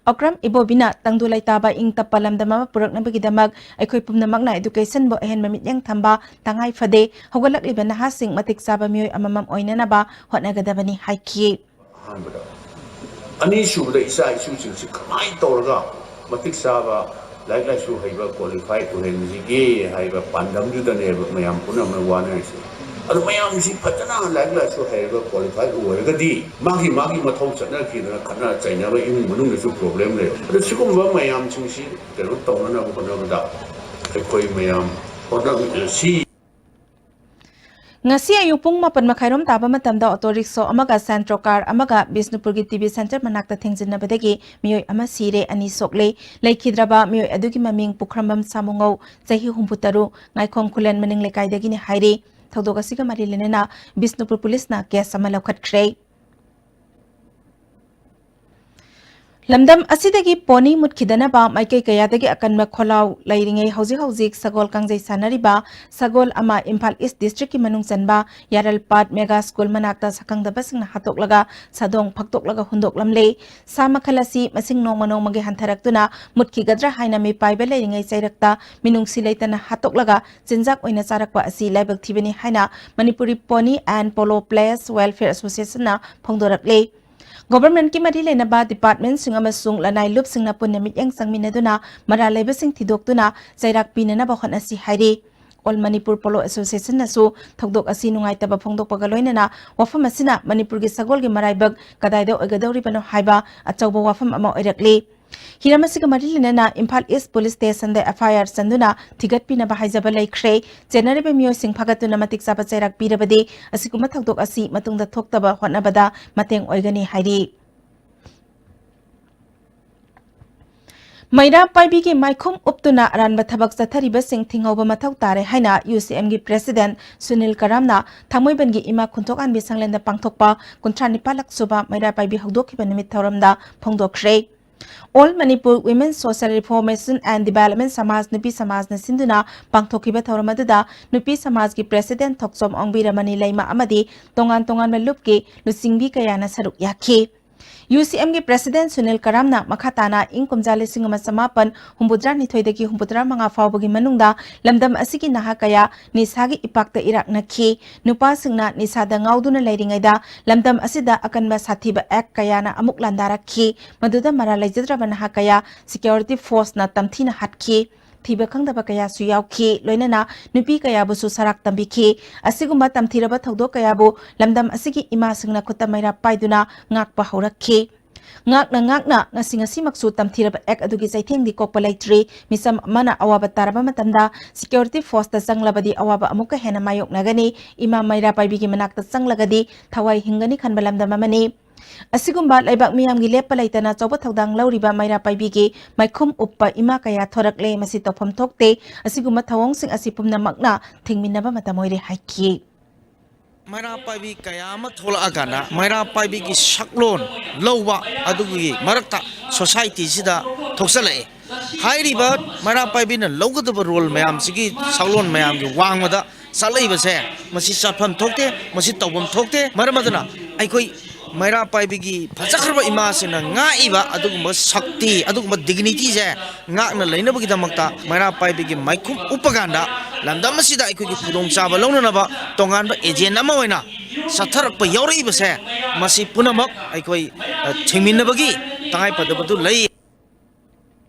ꯑꯣꯀ꯭ꯔꯝ ꯏꯕꯣꯕꯤꯅ ꯇꯪꯗꯨ ꯂꯩꯇꯥꯕ ꯏꯪ ꯇꯞꯄ ꯂꯝꯗꯝ ꯑꯃ ꯄꯨꯔꯛꯅꯕꯒꯤꯗꯃꯛ ꯑꯩꯈꯣꯏ ꯄꯨꯝꯅꯃꯛꯅ educationꯕꯨ ꯑꯍꯦꯟꯕ ꯃꯤꯠꯌꯦꯡ ꯊꯝꯕ ꯇꯉꯥꯏ ꯐꯗꯦ꯫ ꯍꯧꯒꯠꯂꯛꯂꯤꯕ ꯅꯍꯥꯁꯤꯡ ꯃꯇꯤꯛ ꯆꯥꯕ ꯃꯤꯑꯣꯏ ꯑꯃꯃꯝ ꯑꯣꯏꯅꯅꯕ ꯍꯣꯠꯅꯒꯗꯕꯅꯤ ꯍꯥꯏꯈꯤ꯫ ꯑꯍꯥꯟꯕꯗ꯫ ꯑꯅꯤꯁꯨꯕꯗ, ꯏꯆꯥ ꯏꯁꯨꯁꯤꯡꯁꯤ ꯀꯃꯥꯏꯅ ꯇꯧꯔꯒ ꯃꯇꯤꯛ ꯆꯥꯕ, ꯂꯥꯏꯔꯤꯛ ꯂꯥꯏꯁꯨ ꯍꯩꯕ, qualified ꯑꯣꯏꯍꯟꯁꯤꯒꯦ ꯍꯥꯏꯕ ꯄꯥꯟꯗꯝꯗꯨꯗꯅꯦꯕ ꯃꯌꯥꯝ ꯄꯨꯝꯅꯃꯛ ꯋꯥꯅꯔꯤꯁꯦ꯫ ꯑꯗꯨ ꯃꯌꯥꯝꯁꯤ ꯐꯖꯅ ꯂꯥꯏꯔꯤꯛ ꯂꯥꯏꯁꯨ ꯍꯩꯔꯒ qualified ꯑꯣꯏꯔꯒꯗꯤ ꯃꯥꯒꯤ ꯃꯥꯒꯤ ꯃꯊꯧ ꯆꯠꯅꯈꯤꯗꯅ ꯈꯠꯅ ꯆꯩꯅꯕ ꯏꯃꯨꯡ ꯃꯅꯨꯡꯗꯁꯨ problem ꯂꯩ꯫ ꯑꯗꯨ ꯁꯤꯒꯨꯝꯕ ꯃꯌꯥꯝꯁꯤꯡꯁꯤ ꯀꯩꯅꯣ ꯇꯧꯅꯅꯕ ꯍꯣꯠꯅꯕꯗ ꯑꯩꯈꯣꯏ ꯃꯌꯥꯝ ꯍꯣꯠꯅꯃꯤꯟꯅꯁꯤ꯫ ꯉꯁꯤ ꯑꯌꯨꯛ ꯄꯨꯡ ꯃꯥꯄꯟ ꯃꯈꯥꯏꯔꯣꯝ ꯇꯥꯕ ꯃꯇꯝꯗ auto rickshaw ꯑꯃꯒ Santro car ꯑꯃꯒ ꯕꯤꯁꯅꯨꯄꯨꯔꯒꯤ T V Center ꯃꯅꯥꯛꯇ ꯊꯦꯡꯖꯤꯟꯅꯕꯗꯒꯤ ꯃꯤꯑꯣꯏ ꯑꯃ ꯁꯤꯔꯦ, ꯑꯅꯤ ꯁꯣꯛꯂꯦ꯫ ꯂꯩꯈꯤꯗ꯭ꯔꯕ ꯃꯤꯑꯣꯏ ꯑꯗꯨꯒꯤ ꯃꯃꯤꯡ ꯄꯨꯈ꯭ꯔꯝꯕꯝ ꯁꯥꯃꯨꯉꯧ, ꯆꯍꯤ ꯍꯨꯝꯐꯨ ꯇꯔꯨꯛ, ꯉꯥꯏꯈꯣꯝ ꯈꯨꯂꯦꯟ ꯃꯅꯤꯡ ꯂꯩꯀꯥꯏꯗꯒꯤꯅꯤ ꯍꯥꯏꯔꯤ꯫ ꯊꯧꯗꯣꯛ ꯑꯁꯤꯒ ꯃꯔꯤ ꯂꯩꯅꯅ ꯕꯤꯁꯅꯨꯄꯨꯔ ꯄꯨꯂꯤꯁꯅ case ꯑꯃ ꯂꯧꯈꯠꯈ꯭ꯔꯦ꯫ ꯂꯝꯗꯝ ꯑꯁꯤꯗꯒꯤ pony ꯃꯨꯠꯈꯤꯗꯅꯕ ꯃꯥꯏꯀꯩ ꯀꯌꯥꯗꯒꯤ ꯑꯀꯟꯕ ꯈꯣꯜꯂꯥꯎ ꯂꯩꯔꯤꯉꯩ ꯍꯧꯖꯤꯛ ꯍꯧꯖꯤꯛ ꯁꯒꯣꯜ ꯀꯥꯡꯖꯩ ꯁꯥꯟꯅꯔꯤꯕ ꯁꯒꯣꯜ ꯑꯃ ꯏꯝꯐꯥꯜ East Districtꯀꯤ ꯃꯅꯨꯡ ꯆꯟꯕ ꯌꯥꯔꯜꯄꯥꯠ Mega School ꯃꯅꯥꯛꯇ ꯁꯛꯈꯪꯗꯕꯁꯤꯡꯅ ꯍꯥꯠꯇꯣꯛꯂꯒ ꯁꯥꯗꯣꯡ ꯐꯛꯇꯣꯛꯂꯒ ꯍꯨꯟꯗꯣꯛꯂꯝꯂꯦ꯫ ꯁꯥ ꯃꯈꯜ ꯑꯁꯤ ꯃꯁꯤꯡ ꯅꯣꯡꯃ ꯅꯣꯡꯃꯒꯤ ꯍꯟꯊꯔꯛꯇꯨꯅ ꯃꯨꯠꯈꯤꯒꯗ꯭ꯔꯥ ꯍꯥꯏꯅ ꯃꯤꯄꯥꯏꯕ ꯂꯩꯔꯤꯉꯩ ꯆꯩꯔꯛꯇ ꯃꯤꯅꯨꯡꯁꯤ ꯂꯩꯇꯅ ꯍꯥꯠꯇꯣꯛꯂꯒ ꯆꯤꯟꯖꯥꯛ ꯑꯣꯏꯅ ꯆꯥꯔꯛꯄ ꯑꯁꯤ ꯂꯥꯏꯕꯛ ꯊꯤꯕꯅꯤ ꯍꯥꯏꯅ Manipuri Pony and Polo Players Welfare Associationꯅ ꯐꯣꯡꯗꯣꯔꯛꯂꯦ꯫ Governmentꯀꯤ ꯃꯔꯤ ꯂꯩꯅꯕ departmentꯁꯤꯡ ꯑꯃꯁꯨꯡ ꯂꯅꯥꯏ ꯂꯨꯞꯁꯤꯡꯅ ꯄꯨꯟꯅ ꯃꯤꯠꯌꯦꯡ ꯆꯪꯃꯤꯟꯅꯗꯨꯅ ꯃꯔꯥꯜ ꯂꯩꯕꯁꯤꯡ ꯊꯤꯗꯣꯛꯇꯨꯅ ꯆꯩꯔꯥꯛ ꯄꯤꯅꯅꯕ ꯍꯣꯠꯅꯁꯤ ꯍꯥꯏꯔꯤ꯫ All Manipur Polo Associationꯅꯁꯨ ꯊꯧꯗꯣꯛ ꯑꯁꯤ ꯅꯨꯡꯉꯥꯏꯇꯕ ꯐꯣꯡꯗꯣꯛꯄꯒ ꯂꯣꯏꯅꯅ ꯋꯥꯐꯝ ꯑꯁꯤꯅ ꯃꯅꯤꯄꯨꯔꯒꯤ ꯁꯒꯣꯜꯒꯤ ꯃꯔꯥꯏꯕꯛ ꯀꯗꯥꯏꯗ ꯑꯣꯏꯒꯗꯧꯔꯤꯕꯅꯣ ꯍꯥꯏꯕ ꯑꯆꯧꯕ ꯋꯥꯐꯝ ꯑꯃ ꯑꯣꯏꯔꯛꯂꯤ꯫ ꯍꯤꯔꯝ ꯑꯁꯤꯒ ꯃꯔꯤ ꯂꯩꯅꯅ Imphal East Police Stationꯗ F I R ꯆꯟꯗꯨꯅ ꯊꯤꯒꯠꯄꯤꯅꯕ ꯍꯥꯏꯖꯕ ꯂꯩꯈ꯭ꯔꯦ꯫ ꯆꯦꯟꯅꯔꯤꯕ ꯃꯤꯑꯣꯏꯁꯤꯡ ꯐꯥꯒꯠꯇꯨꯅ ꯃꯇꯤꯛ ꯆꯥꯕ ꯆꯩꯔꯥꯛ ꯄꯤꯔꯕꯗꯤ ꯑꯁꯤꯒꯨꯝꯕ ꯊꯧꯗꯣꯛ ꯑꯁꯤ ꯃꯇꯨꯡꯗ ꯊꯣꯛꯇꯕ ꯍꯣꯠꯅꯕꯗ ꯃꯇꯦꯡ ꯑꯣꯏꯒꯅꯤ ꯍꯥꯏꯔꯤ꯫ ꯃꯩꯔꯥ ꯄꯥꯏꯕꯤꯒꯤ ꯃꯥꯏꯈꯨꯝ ꯎꯞꯇꯨꯅ ꯑꯔꯥꯟꯕ ꯊꯕꯛ ꯆꯠꯊꯔꯤꯕꯁꯤꯡ ꯊꯤꯡꯍꯧꯕ ꯃꯊꯧ ꯇꯥꯔꯦ ꯍꯥꯏꯅ UCMꯒꯤ President ꯁꯨꯅꯤꯜ ꯀꯔꯥꯝꯅ ꯊꯥꯡꯃꯩꯕꯟꯒꯤ ꯏꯃꯥ ꯈꯨꯟꯊꯣꯛ ꯑꯥꯟꯕꯤ ꯁꯪꯂꯦꯟꯗ ꯄꯥꯡꯊꯣꯛꯄ ꯀꯨꯟꯊ꯭ꯔꯥ ꯅꯤꯄꯥꯜꯂꯛ ꯁꯨꯕ ꯃꯩꯔꯥ ꯄꯥꯏꯕꯤ ꯍꯧꯗꯣꯛꯈꯤꯕ ꯅꯨꯃꯤꯠ ꯊꯧꯔꯝꯗ ꯐꯣꯡꯗꯣꯛꯈ꯭ꯔꯦ꯫ All Manipur Women Social Reformation and Development ꯁꯃꯥꯖ ꯅꯨꯄꯤ ꯁꯃꯥꯖꯅ ꯁꯤꯟꯗꯨꯅ ꯄꯥꯡꯊꯣꯛꯈꯤꯕ ꯊꯧꯔꯝ ꯑꯗꯨꯗ ꯅꯨꯄꯤ ꯁꯃꯥꯖꯒꯤ President ꯊꯣꯛꯆꯣꯝ ꯑꯣꯡꯕꯤ ꯔꯃꯅꯤ ꯂꯩꯃ ꯑꯃꯗꯤ ꯇꯣꯉꯥꯟ ꯇꯣꯉꯥꯟꯕ ꯂꯨꯞꯀꯤ ꯂꯨꯆꯤꯡꯕꯤ ꯀꯌꯥꯅ ꯁꯔꯨꯛ ꯌꯥꯈꯤ꯫ UCMꯒꯤ President ꯁꯨꯅꯤꯜ ꯀꯔꯥꯝꯅ ꯃꯈꯥ ꯇꯥꯅ ꯏꯪ ꯀꯨꯝꯖꯥ ꯂꯤꯁꯤꯡ ꯑꯃ ꯆꯃꯥꯄꯟ ꯍꯨꯝꯐꯨꯇꯔꯥ ꯅꯤꯊꯣꯏꯗꯒꯤ ꯍꯨꯝꯐꯨꯇꯔꯥ ꯃꯉꯥ ꯐꯥꯎꯕꯒꯤ ꯃꯅꯨꯡꯗ ꯂꯝꯗꯝ ꯑꯁꯤꯒꯤ ꯅꯍꯥ ꯀꯌꯥ ꯅꯤꯁꯥꯒꯤ ꯏꯄꯥꯛꯇ ꯏꯔꯥꯛꯅꯈꯤ꯫ ꯅꯨꯄꯥꯁꯤꯡꯅ ꯅꯤꯁꯥꯗ ꯉꯥꯎꯗꯨꯅ ꯂꯩꯔꯤꯉꯩꯗ ꯂꯝꯗꯝ ꯑꯁꯤꯗ ꯑꯀꯟꯕ ꯁꯥꯊꯤꯕ act ꯀꯌꯥꯅ ꯑꯃꯨꯛ ꯂꯥꯟꯗꯥꯔꯛꯈꯤ꯫ ꯃꯗꯨꯗ ꯃꯔꯥꯜ ꯂꯩꯖꯗ꯭ꯔꯕ ꯅꯍꯥ ꯀꯌꯥ security forceꯅ ꯇꯝꯊꯤꯅ ꯍꯥꯠꯈꯤ꯫ ꯊꯤꯕ ꯈꯪꯗꯕ ꯀꯌꯥꯁꯨ ꯌꯥꯎꯈꯤ꯫ ꯂꯣꯏꯅꯅ ꯅꯨꯄꯤ ꯀꯌꯥꯕꯨꯁꯨ ꯁꯔꯥꯛ ꯇꯝꯕꯤꯈꯤ꯫ ꯑꯁꯤꯒꯨꯝꯕ ꯇꯝꯊꯤꯔꯕ ꯊꯧꯗꯣꯛ ꯀꯌꯥꯕꯨ ꯂꯝꯗꯝ ꯑꯁꯤꯒꯤ ꯏꯃꯥꯁꯤꯡꯅ ꯈꯨꯠꯇ ꯃꯩꯔꯥ ꯄꯥꯏꯗꯨꯅ ꯉꯥꯛꯄ ꯍꯧꯔꯛꯈꯤ꯫ ꯉꯥꯛꯅ ꯉꯥꯛꯅ ꯉꯁꯤ ꯉꯁꯤꯃꯛꯁꯨ ꯇꯝꯊꯤꯔꯕ act ꯑꯗꯨꯒꯤ ꯆꯩꯊꯦꯡꯗꯤ ꯀꯣꯛꯄ ꯂꯩꯇ꯭ꯔꯤ꯫ ꯃꯤꯆꯝ ꯑꯃꯅ ꯑꯋꯥꯕ ꯇꯥꯔꯕ ꯃꯇꯝꯗ security forceꯇ ꯆꯪꯂꯕꯗꯤ ꯑꯋꯥꯕ ꯑꯃꯨꯛꯀ ꯍꯦꯟꯅ ꯃꯥꯌꯣꯛꯅꯒꯅꯤ꯫ ꯏꯃꯥ ꯃꯩꯔꯥ ꯄꯥꯏꯕꯤꯒꯤ ꯃꯅꯥꯛꯇ ꯆꯪꯂꯒꯗꯤ ꯊꯋꯥꯏ ꯍꯤꯡꯒꯅꯤ ꯈꯟꯕ ꯂꯝꯗꯝ ꯑꯃꯅꯤ꯫ ꯑꯁꯤꯒꯨꯝꯕ ꯂꯩꯕꯥꯛ ꯃꯤꯌꯥꯝꯒꯤ ꯂꯦꯞꯄ ꯂꯩꯇꯅ ꯑꯆꯧꯕ ꯊꯧꯗꯥꯡ ꯂꯧꯔꯤꯕ ꯃꯩꯔꯥ ꯄꯥꯏꯕꯤꯒꯤ ꯃꯥꯏꯈꯨꯝ ꯎꯞꯄ ꯏꯃꯥ ꯀꯌꯥ ꯊꯣꯔꯛꯂꯦ꯫ ꯃꯁꯤ ꯇꯧꯐꯝ ꯊꯣꯛꯇꯦ꯫ ꯑꯁꯤꯒꯨꯝꯕ ꯊꯧꯑꯣꯡꯁꯤꯡ ꯑꯁꯤ ꯄꯨꯝꯅꯃꯛꯅ ꯊꯤꯡꯃꯤꯟꯅꯕ ꯃꯇꯝ ꯑꯣꯏꯔꯦ ꯍꯥꯏꯈꯤ꯫ ꯃꯩꯔꯥ ꯄꯥꯏꯕꯤ ꯀꯌꯥ ꯑꯃ ꯊꯣꯛꯂꯛꯑꯀꯥꯟꯗ ꯃꯩꯔꯥ ꯄꯥꯏꯕꯤꯒꯤ ꯁꯛꯂꯣꯟ ꯂꯧꯕ ꯑꯗꯨꯒꯤ ꯃꯔꯛꯇ societyꯁꯤꯗ ꯊꯣꯛꯆꯜꯂꯛꯑꯦ꯫ ꯍꯥꯏꯔꯤꯕ ꯃꯩꯔꯥ ꯄꯥꯏꯕꯤꯅ ꯂꯧꯒꯗꯕ role ꯃꯌꯥꯝꯁꯤꯒꯤ ꯁꯛꯂꯣꯟ ꯃꯌꯥꯝꯒꯤ ꯋꯥꯡꯃꯗ ꯆꯠꯂꯛꯏꯕꯁꯦ ꯃꯁꯤ ꯆꯠꯐꯝ ꯊꯣꯛꯇꯦ, ꯃꯁꯤ ꯇꯧꯐꯝ ꯊꯣꯛꯇꯦ꯫ ꯃꯔꯝ ꯑꯗꯨꯅ ꯑꯩꯈꯣꯏ ꯃꯩꯔꯥ ꯄꯥꯏꯕꯤꯒꯤ ꯐꯖꯈ꯭ꯔꯕ ꯏꯃꯥꯁꯤꯡꯅ ꯉꯥꯛꯏꯕ ꯑꯗꯨꯒꯨꯝꯕ ꯁꯛꯇꯤ, ꯑꯗꯨꯒꯨꯝꯕ dignityꯁꯦ ꯉꯥꯛꯅ ꯂꯩꯅꯕꯒꯤꯗꯃꯛꯇ ꯃꯩꯔꯥ ꯄꯥꯏꯕꯤꯒꯤ ꯃꯥꯏꯈꯨꯝ ꯎꯞꯄ ꯀꯥꯟꯗ ꯂꯝꯗꯝ ꯑꯁꯤꯗ ꯑꯩꯈꯣꯏꯒꯤ ꯈꯨꯗꯣꯡꯆꯥꯕ ꯂꯧꯅꯅꯕ ꯇꯣꯉꯥꯟꯕ agent ꯑꯃ ꯑꯣꯏꯅ ꯆꯠꯊꯔꯛꯄ ꯌꯥꯎꯔꯛꯏꯕꯁꯦ, ꯃꯁꯤ ꯄꯨꯝꯅꯃꯛ ꯑꯩꯈꯣꯏ, ꯑ, ꯊꯤꯡꯃꯤꯟꯅꯕꯒꯤ ꯇꯉꯥꯏꯐꯗꯕꯗꯨ ꯂꯩ꯫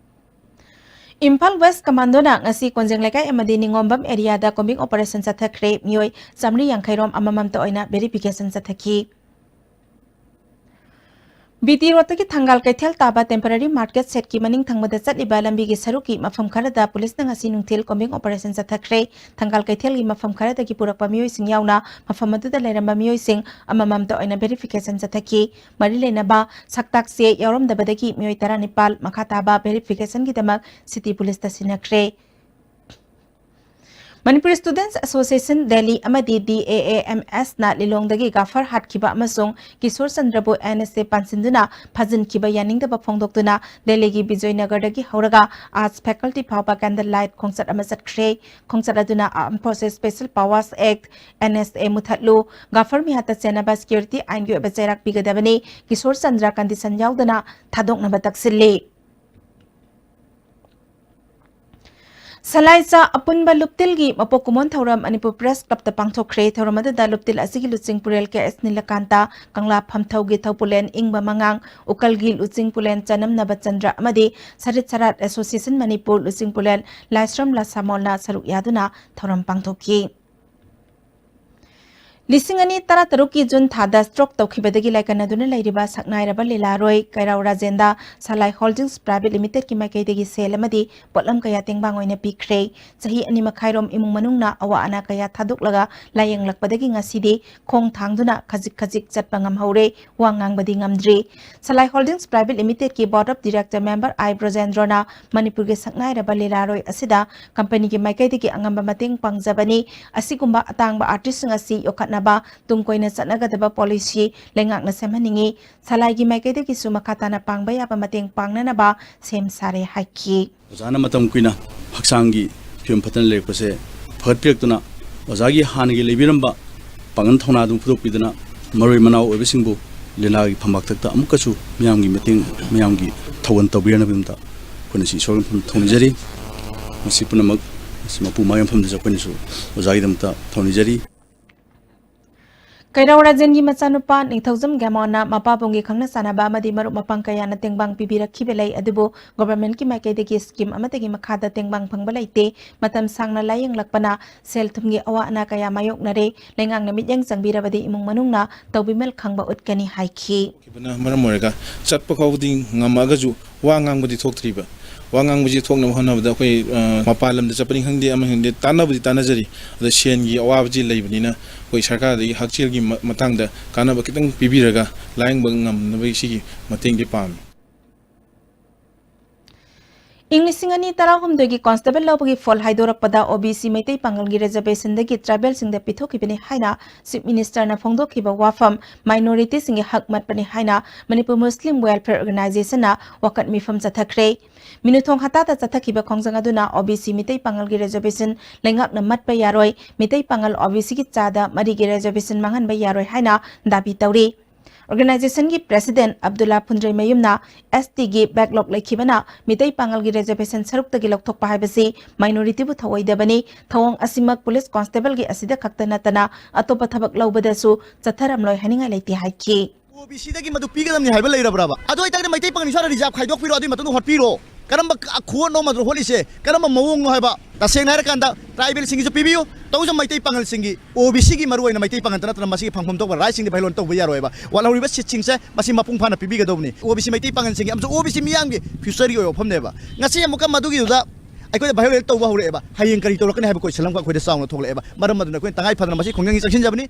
ꯏꯝꯐꯥꯜ West Commandoꯅ ꯉꯁꯤ ꯀꯣꯟꯖꯦꯡ ꯂꯩꯀꯥꯏ ꯑꯃꯗꯤ ꯅꯤꯉꯣꯝꯕꯝ areaꯗ combing operation ꯆꯠꯊꯈ꯭ꯔꯦ꯫ ꯃꯤꯑꯣꯏ ꯆꯥꯃꯔꯤ ꯌꯥꯡꯈꯩ ꯔꯣꯝ ꯑꯃꯃꯝꯇ ꯑꯣꯏꯅ verification ꯆꯠꯊꯈꯤ꯫ BT Roadꯇꯒꯤ ꯊꯪꯒꯥꯜ ꯀꯩꯊꯦꯜ ꯇꯥꯕ temporary market shedꯀꯤ ꯃꯅꯤꯡ ꯊꯪꯕꯗ ꯆꯠꯂꯤꯕ ꯂꯝꯕꯤꯒꯤ ꯁꯔꯨꯛꯀꯤ ꯃꯐꯝ ꯈꯔꯗ ꯄꯨꯂꯤꯁꯅ ꯉꯁꯤ ꯅꯨꯡꯊꯤꯜ combing operation ꯆꯠꯊꯈ꯭ꯔꯦ꯫ ꯊꯪꯒꯥꯜ ꯀꯩꯊꯦꯜꯒꯤ ꯃꯐꯝ ꯈꯔꯗꯒꯤ ꯄꯨꯔꯛꯄ ꯃꯤꯑꯣꯏꯁꯤꯡ ꯌꯥꯎꯅ ꯃꯐꯝ ꯑꯗꯨꯗ ꯂꯩꯔꯝꯕ ꯃꯤꯑꯣꯏꯁꯤꯡ ꯑꯃꯃꯝꯇ ꯑꯣꯏꯅ verification ꯆꯠꯊꯈꯤ꯫ ꯃꯔꯤ ꯂꯩꯅꯕ ꯁꯛꯇꯥꯛ ꯆꯦ ꯌꯥꯎꯔꯝꯗꯕꯗꯒꯤ ꯃꯤꯑꯣꯏ ꯇꯔꯥꯅꯤꯄꯥꯜ ꯃꯈꯥ ꯇꯥꯕ verificationꯒꯤꯗꯃꯛ city ꯄꯨꯂꯤꯁꯇ ꯁꯤꯟꯅꯈ꯭ꯔꯦ꯫ Manipur Students Association Delhi ꯑꯃꯗꯤ D A A M S ꯅ ꯂꯤꯂꯣꯡꯗꯒꯤ ꯒꯥꯐꯔ ꯍꯥꯠꯈꯤꯕ ꯑꯃꯁꯨꯡ ꯀꯤꯁꯣꯔ ꯆꯟꯗ꯭ꯔꯕꯨ N S A ꯄꯥꯟꯁꯤꯟꯗꯨꯅ ꯐꯥꯖꯤꯟꯈꯤꯕ ꯌꯥꯅꯤꯡꯗꯕ ꯐꯣꯡꯗꯣꯛꯇꯨꯅ ꯗꯦꯜꯂꯤꯒꯤ ꯕꯤꯖꯣꯏꯅꯒꯔꯗꯒꯤ ꯍꯧꯔꯒ Arts Faculty ꯐꯥꯎꯕ candle light ꯈꯣꯡꯆꯠ ꯑꯃ ꯆꯠꯈ꯭ꯔꯦ꯫ ꯈꯣꯡꯆꯠ ꯑꯗꯨꯅ Armed Forces Special Powers Act, N S A ꯃꯨꯊꯠꯂꯨ, ꯒꯥꯐꯔ ꯃꯤꯍꯥꯠꯇ ꯆꯦꯟꯅꯕ security ꯑꯥꯏꯟꯒꯤ ꯑꯣꯏꯕ ꯆꯩꯔꯥꯛ ꯄꯤꯒꯗꯕꯅꯤ, ꯀꯤꯁꯣꯔ ꯆꯟꯗ꯭ꯔ condition ꯌꯥꯎꯗꯅ ꯊꯥꯗꯣꯛꯅꯕ ꯇꯛꯁꯤꯜꯂꯤ꯫ ꯁꯂꯥꯏꯆꯥ ꯑꯄꯨꯟꯕ ꯂꯨꯞꯇꯤꯜꯒꯤ ꯃꯄꯣꯛ ꯀꯨꯝꯑꯣꯟ ꯊꯧꯔꯝ ꯃꯅꯤꯄꯨꯔ Press Club ꯇ ꯄꯥꯡꯊꯣꯛꯈ꯭ꯔꯦ꯫ ꯊꯧꯔꯝ ꯑꯗꯨꯗ ꯂꯨꯞꯇꯤꯜ ꯑꯁꯤꯒꯤ ꯂꯨꯆꯤꯡ ꯄꯨꯔꯦꯜ K S ꯅꯤꯂꯀꯥꯟꯇ, ꯀꯪꯂꯥ ꯐꯝꯊꯧꯒꯤ ꯊꯧꯄꯨꯂꯦꯟ ꯏꯪꯕ ꯃꯉꯥꯡ, ꯎꯀꯜꯒꯤ ꯂꯨꯆꯤꯡ ꯄꯨꯂꯦꯟ ꯆꯅꯝꯅꯕ ꯆꯟꯗ꯭ꯔ ꯑꯃꯗꯤ ꯁꯔꯤꯠ ꯁꯔꯥꯠ Association ꯃꯅꯤꯄꯨꯔ ꯂꯨꯆꯤꯡ ꯄꯨꯂꯦꯟ ꯂꯥꯏꯁ꯭ꯔꯝ ꯂꯥꯁꯥꯃꯣꯜꯅ ꯁꯔꯨꯛ ꯌꯥꯗꯨꯅ ꯊꯧꯔꯝ ꯄꯥꯡꯊꯣꯛꯈꯤ꯫ ꯂꯤꯁꯤꯡ ꯑꯅꯤ ꯇꯔꯥꯇꯔꯨꯛꯀꯤ ꯖꯨꯟ ꯊꯥꯗ stroke ꯇꯧꯈꯤꯕꯗꯒꯤ ꯂꯥꯏꯀꯠꯅꯗꯨꯅ ꯂꯩꯔꯤꯕ ꯁꯛꯅꯥꯏꯔꯕ ꯂꯤꯂꯥꯔꯣꯏ ꯀꯩꯔꯥꯎ ꯔꯥꯖꯦꯟꯗ ꯁꯂꯥꯏ Holdings Private Limited ꯀꯤ ꯃꯥꯏꯀꯩꯗꯒꯤ ꯁꯦꯜ ꯑꯃꯗꯤ ꯄꯣꯠꯂꯝ ꯀꯌꯥ ꯇꯦꯡꯕꯥꯡ ꯑꯣꯏꯅ ꯄꯤꯈ꯭ꯔꯦ꯫ ꯆꯍꯤ ꯑꯅꯤ ꯃꯈꯥꯏꯔꯣꯝ ꯏꯃꯨꯡ ꯃꯅꯨꯡꯅ ꯑꯋꯥ ꯑꯅꯥ ꯀꯌꯥ ꯊꯥꯗꯣꯛꯂꯒ ꯂꯥꯌꯦꯡꯂꯛꯄꯗꯒꯤ ꯉꯁꯤꯗꯤ ꯈꯣꯡ ꯊꯥꯡꯗꯨꯅ ꯈꯖꯤꯛ ꯈꯖꯤꯛ ꯆꯠꯄ ꯉꯝꯍꯧꯔꯦ, ꯋꯥ ꯉꯥꯡꯕꯗꯤ ꯉꯝꯗ꯭ꯔꯤ꯫ ꯁꯂꯥꯏ Holdings Private Limited ꯀꯤ Board of Director Member I ꯕ꯭ꯔꯖꯦꯟꯗ꯭ꯔꯣꯅ ꯃꯅꯤꯄꯨꯔꯒꯤ ꯁꯛꯅꯥꯏꯔꯕ ꯂꯤꯂꯥꯔꯣꯏ ꯑꯁꯤꯗ company ꯒꯤ ꯃꯥꯏꯀꯩꯗꯒꯤ ꯑꯉꯝꯕ ꯃꯇꯦꯡ ꯄꯥꯡꯖꯕꯅꯤ꯫ ꯑꯁꯤꯒꯨꯝꯕ ꯑꯇꯥꯡꯕ artist ꯁꯤꯡ ꯑꯁꯤ ꯌꯣꯛꯈꯠꯅꯕ ꯇꯨꯡ ꯀꯣꯏꯅ ꯆꯠꯅꯒꯗꯕ policy ꯂꯩꯉꯥꯛꯅ ꯁꯦꯝꯍꯟꯅꯤꯡꯏ꯫ ꯁꯂꯥꯏꯒꯤ ꯃꯥꯏꯀꯩꯗꯒꯤꯁꯨ ꯃꯈꯥ ꯇꯥꯅ ꯄꯥꯡꯕ ꯌꯥꯕ ꯃꯇꯦꯡ ꯄꯥꯡꯅꯅꯕ ꯁꯦꯝ ꯁꯥꯔꯦ ꯍꯥꯏꯈꯤ꯫ ꯑꯣꯖꯥꯅ ꯃꯇꯝ ꯀꯨꯏꯅ ꯍꯛꯆꯥꯡꯒꯤ ꯐꯤꯕꯝ ꯐꯠꯇꯅ ꯂꯩꯔꯛꯄꯁꯦ ꯐꯒꯠꯄꯤꯔꯛꯇꯨꯅ ꯑꯣꯖꯥꯒꯤ ꯍꯥꯟꯅꯒꯤ ꯂꯩꯕꯤꯔꯝꯕ ꯄꯥꯡꯒꯜ ꯊꯧꯅꯥꯗꯨ ꯐꯨꯗꯣꯛꯄꯤꯗꯨꯅ ꯃꯔꯣꯏ ꯃꯅꯥꯎ ꯑꯣꯏꯕꯁꯤꯡꯕꯨ ꯂꯤꯂꯥꯒꯤ ꯐꯝꯄꯥꯛꯇꯛꯇ ꯑꯃꯨꯛꯀꯁꯨ ꯃꯤꯌꯥꯝꯒꯤ ꯃꯇꯦꯡ, ꯃꯤꯌꯥꯝꯒꯤ ꯊꯧꯒꯜ ꯇꯧꯕꯤꯔꯅꯕꯒꯤꯗꯃꯛꯇ ꯑꯩꯈꯣꯏꯅꯁꯨ ꯏꯁꯣꯔꯒꯤ ꯃꯐꯝꯗ ꯊꯧꯅꯤꯖꯔꯤ꯫ ꯃꯁꯤ ꯄꯨꯝꯅꯃꯛ ꯃꯁꯤ ꯃꯄꯨ ꯃꯥꯒꯤ ꯃꯐꯝꯗꯁꯨ ꯑꯩꯈꯣꯏꯅꯁꯨ ꯑꯣꯖꯥꯒꯤꯗꯃꯛꯇ ꯊꯧꯅꯤꯖꯔꯤ꯫ ꯀꯩꯔꯥꯎ ꯔꯥꯖꯦꯟꯒꯤ ꯃꯆꯥꯅꯨꯄꯥ ꯅꯤꯡꯊꯧꯖꯝ ꯒꯦꯃꯣꯟꯅ ꯃꯄꯥꯕꯨꯡꯒꯤ ꯈꯪꯅ ꯆꯥꯟꯅꯕ ꯑꯃꯗꯤ ꯃꯔꯨꯞ ꯃꯄꯥꯡ ꯀꯌꯥꯅ ꯇꯦꯡꯕꯥꯡ ꯄꯤꯕꯤꯔꯛꯈꯤꯕ ꯂꯩ, ꯑꯗꯨꯕꯨ government ꯀꯤ ꯃꯥꯏꯀꯩꯗꯒꯤ scheme ꯑꯃꯠꯇꯒꯤ ꯃꯈꯥꯗ ꯇꯦꯡꯕꯥꯡ ꯐꯪꯕ ꯂꯩꯇꯦ꯫ ꯃꯇꯝ ꯁꯥꯡꯅ ꯂꯥꯌꯦꯡꯂꯛꯄꯅ ꯁꯦꯜ ꯊꯨꯝꯒꯤ ꯑꯋꯥ ꯑꯅꯥ ꯀꯌꯥ ꯃꯥꯌꯣꯛꯅꯔꯦ꯫ ꯂꯩꯉꯥꯛꯅ ꯃꯤꯠꯌꯦꯡ ꯆꯪꯕꯤꯔꯕꯗꯤ ꯏꯃꯨꯡ ꯃꯅꯨꯡꯅ ꯇꯧꯕꯤꯃꯜ ꯈꯪꯕ ꯎꯠꯀꯅꯤ ꯍꯥꯏꯈꯤ꯫ ꯈꯤꯕꯅ ꯃꯔꯝ ꯑꯣꯏꯔꯒ ꯆꯠꯄ ꯐꯥꯎꯕꯗꯤ ꯉꯝꯃꯛꯑꯒꯁꯨ ꯋꯥ ꯉꯥꯡꯕꯗꯤ ꯊꯣꯛꯇ꯭ꯔꯤꯕ꯫ ꯋꯥ ꯉꯥꯡꯕꯁꯤ ꯊꯣꯛꯅꯕ ꯍꯣꯠꯅꯕꯗ ꯑꯩꯈꯣꯏ, ꯑ, ꯃꯄꯥꯟ ꯂꯝꯗ ꯆꯠꯄꯅꯤ ꯈꯪꯗꯦ, ꯑꯃ ꯈꯪꯗꯦ, ꯇꯥꯟꯅꯕꯗꯤ ꯇꯥꯟꯅꯖꯔꯤ꯫ ꯑꯗ ꯁꯦꯟꯒꯤ ꯑꯋꯥꯕꯁꯤ ꯂꯩꯕꯅꯤꯅ ꯑꯩꯈꯣꯏ ꯁꯔꯀꯥꯔꯗꯒꯤ ꯍꯛꯁꯦꯜꯒꯤ ꯃ-, ꯃꯇꯥꯡꯗ ꯀꯥꯟꯅꯕ ꯈꯤꯇꯪ ꯄꯤꯕꯤꯔꯒ ꯂꯥꯌꯦꯡꯕ ꯉꯝꯅꯕꯒꯤ ꯁꯤꯒꯤ ꯃꯇꯦꯡꯗꯤ ꯄꯥꯝꯃꯤ꯫ ꯏꯪ ꯂꯤꯁꯤꯡ ꯑꯅꯤ ꯇꯔꯥꯍꯨꯝꯗꯣꯏꯒꯤ ꯀꯣꯟꯁꯇꯦꯕꯜ ꯂꯧꯕꯒꯤ ꯐꯣꯜ ꯍꯥꯏꯗꯣꯔꯛꯄꯗ ꯑꯣ ꯕꯤ ꯁꯤ ꯃꯩꯇꯩ ꯄꯥꯉꯜꯒꯤ ꯔꯤꯖꯔꯕꯦꯁꯟꯗꯒꯤ ꯇ꯭ꯔꯥꯏꯕꯦꯜꯁꯤꯡꯗ ꯄꯤꯊꯣꯛꯈꯤꯕꯅꯤ ꯍꯥꯏꯅ ꯆꯤꯐ ꯃꯤꯅꯤꯁꯇꯔꯅ ꯐꯣꯡꯗꯣꯛꯈꯤꯕ ꯋꯥꯐꯝ ꯃꯥꯏꯅꯣꯔꯤꯇꯤꯁꯤꯡꯒꯤ ꯍꯛ ꯃꯠꯄꯅꯤ ꯍꯥꯏꯅ ꯃꯅꯤꯄꯨꯔ ꯃꯨꯁꯂꯤꯝ ꯋꯦꯜꯐꯤꯌꯔ ꯑꯣꯔꯒꯅꯥꯏꯖꯦꯁꯟꯅ ꯋꯥꯀꯠ ꯃꯤꯐꯝ ꯆꯠꯊꯈ꯭ꯔꯦ꯫ ꯃꯤꯅꯨꯊꯣꯡ ꯍꯇꯥꯗ ꯆꯠꯊꯈꯤꯕ ꯈꯣꯡꯖꯪ ꯑꯗꯨꯅ ꯑꯣ ꯕꯤ ꯁꯤ ꯃꯤꯇꯩ ꯄꯥꯉꯜꯒꯤ ꯔꯤꯖꯔꯕꯦꯁꯟ ꯂꯩꯉꯥꯛꯅ ꯃꯠꯄ ꯌꯥꯔꯣꯏ, ꯃꯤꯇꯩ ꯄꯥꯉꯜ ꯑꯣ ꯕꯤ ꯁꯤꯒꯤ ꯆꯥꯗ ꯃꯔꯤꯒꯤ ꯔꯤꯖꯔꯕꯦꯁꯟ ꯃꯥꯡꯍꯟꯕ ꯌꯥꯔꯣꯏ ꯍꯥꯏꯅ ꯗꯥꯕꯤ ꯇꯧꯔꯤ꯫ ꯑꯣꯔꯒꯅꯥꯏꯖꯦꯁꯟꯒꯤ ꯄ꯭ꯔꯦꯁꯤꯗꯦꯟꯠ ꯑꯕꯗꯨꯜꯂꯥ ꯐꯨꯟꯗ꯭ꯔꯩꯃꯌꯨꯝꯅ ꯑꯦꯁ ꯇꯤꯒꯤ ꯕꯦꯛꯂꯣꯛ ꯂꯩꯈꯤꯕꯅ ꯃꯤꯇꯩ ꯄꯥꯉꯜꯒꯤ ꯔꯤꯖꯔꯕꯦꯁꯟ ꯁꯔꯨꯛꯇꯒꯤ ꯂꯧꯊꯣꯛꯄ ꯍꯥꯏꯕꯁꯤ ꯃꯥꯏꯅꯣꯔꯤꯇꯤꯕꯨ ꯊꯧꯑꯣꯏꯗꯕꯅꯤ, ꯊꯧꯑꯣꯡ ꯑꯁꯤꯃꯛ ꯄꯨꯂꯤꯁ ꯀꯣꯟꯁꯇꯦꯕꯜꯒꯤ ꯑꯁꯤꯗ ꯈꯛꯇ ꯅꯠꯇꯅ ꯑꯇꯣꯞꯄ ꯊꯕꯛ ꯂꯧꯕꯗꯁꯨ ꯆꯠꯊꯔꯝꯂꯣꯏ ꯍꯥꯏꯅꯤꯡꯉꯥꯏ ꯂꯩꯇꯦ ꯍꯥꯏꯈꯤ꯫ ꯑꯣ ꯕꯤ ꯁꯤꯗꯒꯤ ꯃꯗꯨ ꯄꯤꯒꯗꯕꯅꯤ ꯍꯥꯏꯕ ꯂꯩꯔꯕ꯭ꯔꯕ? ꯑꯗꯨ ꯑꯣꯏꯇꯥꯔꯗꯤ ꯃꯩꯇꯩ ꯄꯥꯉꯜ ꯏꯁꯥꯅ ꯔꯤꯖꯥꯔꯕ ꯈꯥꯏꯗꯣꯛꯄꯤꯔꯣ, ꯑꯗꯨꯒꯤ ꯃꯇꯨꯡꯗ ꯍꯣꯠꯄꯤꯔꯣ꯫ ꯀꯔꯝꯕ ꯈꯨꯍꯣꯠꯅꯣ ꯃꯗꯨ ꯍꯣꯠꯂꯤꯁꯦ, ꯀꯔꯝꯕ ꯃꯑꯣꯡꯅꯣ ꯍꯥꯏꯕ ꯇꯁꯦꯡꯅ ꯍꯥꯏꯔꯀꯥꯟꯗ ꯇ꯭ꯔꯥꯏꯕꯦꯜꯁꯤꯡꯒꯤꯁꯨ ꯄꯤꯕꯤꯌꯨ, ꯇꯧꯕꯇꯕꯨ ꯃꯩꯇꯩ ꯄꯥꯉꯜꯁꯤꯡꯒꯤ, ꯑꯣ ꯕꯤ ꯁꯤꯒꯤ ꯃꯔꯨꯑꯣꯏꯅ ꯃꯩꯇꯩ ꯄꯥꯉꯜꯇ ꯅꯠꯇꯅ ꯃꯁꯤꯒꯤ ꯐꯪꯐꯝ ꯊꯣꯛꯄ ꯔꯥꯏꯠꯁꯤꯡꯗꯤ ꯚꯥꯏꯑꯣꯂꯦꯠ ꯇꯧꯕ ꯌꯥꯔꯣꯏꯕ꯫ ꯋꯥꯠꯍꯧꯔꯤꯕ ꯁꯤꯠꯁꯤꯡꯁꯦ ꯃꯁꯤ ꯃꯄꯨꯡ ꯐꯥꯅ ꯄꯤꯕꯤꯒꯗꯧꯕꯅꯤ꯫ ꯑꯣ ꯕꯤ ꯁꯤ ꯃꯩꯇꯩ ꯄꯥꯉꯜꯁꯤꯡꯒꯤ ꯑꯃꯁꯨꯡ ꯑꯣ ꯕꯤ ꯁꯤ ꯃꯤꯌꯥꯝꯒꯤ ꯐ꯭ꯌꯨꯆꯔꯒꯤ ꯑꯣꯏꯕ ꯋꯥꯐꯝꯅꯦꯕ꯫ ꯉꯁꯤ ꯑꯃꯨꯛꯀ ꯃꯗꯨꯒꯤꯗꯨꯗ ꯑꯩꯈꯣꯏꯗ ꯚꯥꯏꯑꯣꯂꯦꯠ ꯇꯧꯕ ꯍꯧꯔꯛꯑꯦꯕ꯫ ꯍꯌꯦꯡ ꯀꯔꯤ ꯇꯧꯔꯛꯀꯅꯤ ꯍꯥꯏꯕ ꯀꯣꯏꯁꯟ ꯑꯃꯈꯛ ꯑꯩꯈꯣꯏꯗ ꯆꯥꯎꯅ ꯊꯣꯛꯂꯛꯑꯦꯕ꯫ ꯃꯔꯝ ꯑꯗꯨꯅ ꯑꯩꯈꯣꯏꯅ ꯇꯉꯥꯏ ꯐꯗꯅ ꯃꯁꯤ ꯈꯣꯡꯖꯪꯁꯤ ꯆꯪꯁꯤꯟꯖꯕꯅꯤ꯫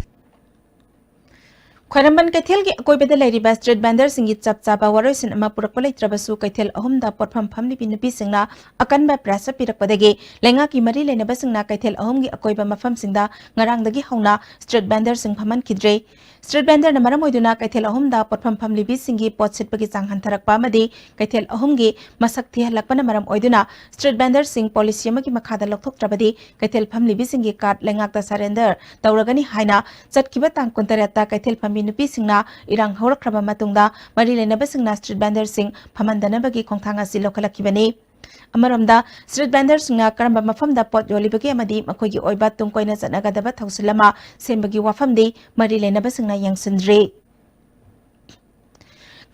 ꯈ꯭ꯋꯥꯏꯔꯝꯕꯟ ꯀꯩꯊꯦꯜꯒꯤ ꯑꯀꯣꯏꯕꯗ ꯂꯩꯔꯤꯕ ꯁ꯭ꯇ꯭ꯔꯤꯠ ꯚꯦꯟꯗꯔꯁꯤꯡꯒꯤ ꯆꯞ ꯆꯥꯕ ꯋꯥꯔꯣꯏꯁꯤꯟ ꯑꯃ ꯄꯨꯔꯛꯄ ꯂꯩꯇ꯭ꯔꯕꯁꯨ, ꯀꯩꯊꯦꯜ ꯑꯍꯨꯝꯗ ꯄꯣꯠꯐꯝ ꯐꯝꯂꯤꯕꯤ ꯅꯨꯄꯤꯁꯤꯡꯅ ꯑꯀꯟꯕ ꯄ꯭ꯔꯦꯁꯔ ꯄꯤꯔꯛꯄꯗꯒꯤ ꯂꯩꯉꯥꯛꯀꯤ ꯃꯔꯤ ꯂꯩꯅꯕꯁꯤꯡꯅ ꯀꯩꯊꯦꯜ ꯑꯍꯨꯝꯒꯤ ꯑꯀꯣꯏꯕ ꯃꯐꯝꯁꯤꯡꯗ ꯉꯔꯥꯡꯗꯒꯤ ꯍꯧꯅ ꯁ꯭ꯇ꯭ꯔꯤꯠ ꯚꯦꯟꯗꯔꯁꯤꯡ ꯐꯝꯍꯟꯈꯤꯗ꯭ꯔꯦ꯫ ꯁ꯭ꯇ꯭ꯔꯤꯠ ꯚꯦꯟꯗꯔꯅ ꯃꯔꯝ ꯑꯣꯏꯗꯨꯅ ꯀꯩꯊꯦꯜ ꯑꯍꯨꯝꯗ ꯄꯣꯠꯐꯝ ꯐꯝꯂꯤꯕꯤꯁꯤꯡꯒꯤ ꯄꯣꯠ ꯁꯤꯠꯄꯒꯤ ꯆꯥꯡ ꯍꯟꯊꯔꯛꯄ ꯑꯃꯗꯤ ꯀꯩꯊꯦꯜ ꯑꯍꯨꯝꯒꯤ ꯃꯁꯛ ꯊꯤꯍꯜꯂꯛꯄꯅ ꯃꯔꯝ ꯑꯣꯏꯗꯨꯅ ꯁ꯭ꯇ꯭ꯔꯤꯠ ꯚꯦꯟꯗꯔꯁꯤꯡ ꯄꯣꯂꯤꯁꯤ ꯑꯃꯒꯤ ꯃꯈꯥꯗ ꯂꯧꯊꯣꯛꯇ꯭ꯔꯕꯗꯤ ꯀꯩꯊꯦꯜ ꯐꯝꯂꯤꯕꯤꯁꯤꯡꯒꯤ ꯀꯥꯔꯠ ꯂꯩꯉꯥꯛꯇ ꯁꯔꯦꯟꯗꯔ ꯇꯧꯔꯒꯅꯤ ꯍꯥꯏꯅ ꯆꯠꯈꯤꯕ ꯇꯥꯡ ꯀꯨꯟꯇꯔꯦꯠꯇ ꯀꯩꯊꯦꯜ ꯐꯝꯕꯤ ꯅꯨꯄꯤꯁꯤꯡꯅ ꯏꯔꯥꯡ ꯍꯧꯔꯛꯈ꯭ꯔꯕ ꯃꯇꯨꯡꯗ ꯃꯔꯤ ꯂꯩꯅꯕꯁꯤꯡꯅ ꯁ꯭ꯇ꯭ꯔꯤꯠ ꯚꯦꯟꯗꯔꯁꯤꯡ ꯐꯝꯍꯟꯗꯅꯕꯒꯤ ꯈꯣꯡꯊꯥꯡ ꯑꯁꯤ ꯂꯧꯈꯠꯂꯛꯈꯤꯕꯅꯤ꯫ ꯑꯃꯔꯣꯝꯗ, ꯁ꯭ꯇ꯭ꯔꯤꯠ ꯚꯦꯟꯗꯔꯁꯤꯡꯅ ꯀꯔꯝꯕ ꯃꯐꯝꯗ ꯄꯣꯠ ꯌꯣꯜꯂꯤꯕꯒꯦ ꯑꯃꯗꯤ ꯃꯈꯣꯏꯒꯤ ꯑꯣꯏꯕ ꯇꯨꯡ ꯀꯣꯏꯅ ꯆꯠꯅꯒꯗꯕ ꯊꯧꯁꯤꯜ ꯑꯃ ꯁꯦꯝꯕꯒꯤ ꯋꯥꯐꯝꯗꯤ ꯃꯔꯤ ꯂꯩꯅꯕꯁꯤꯡꯅ ꯌꯦꯡꯁꯤꯟꯗ꯭ꯔꯤ꯫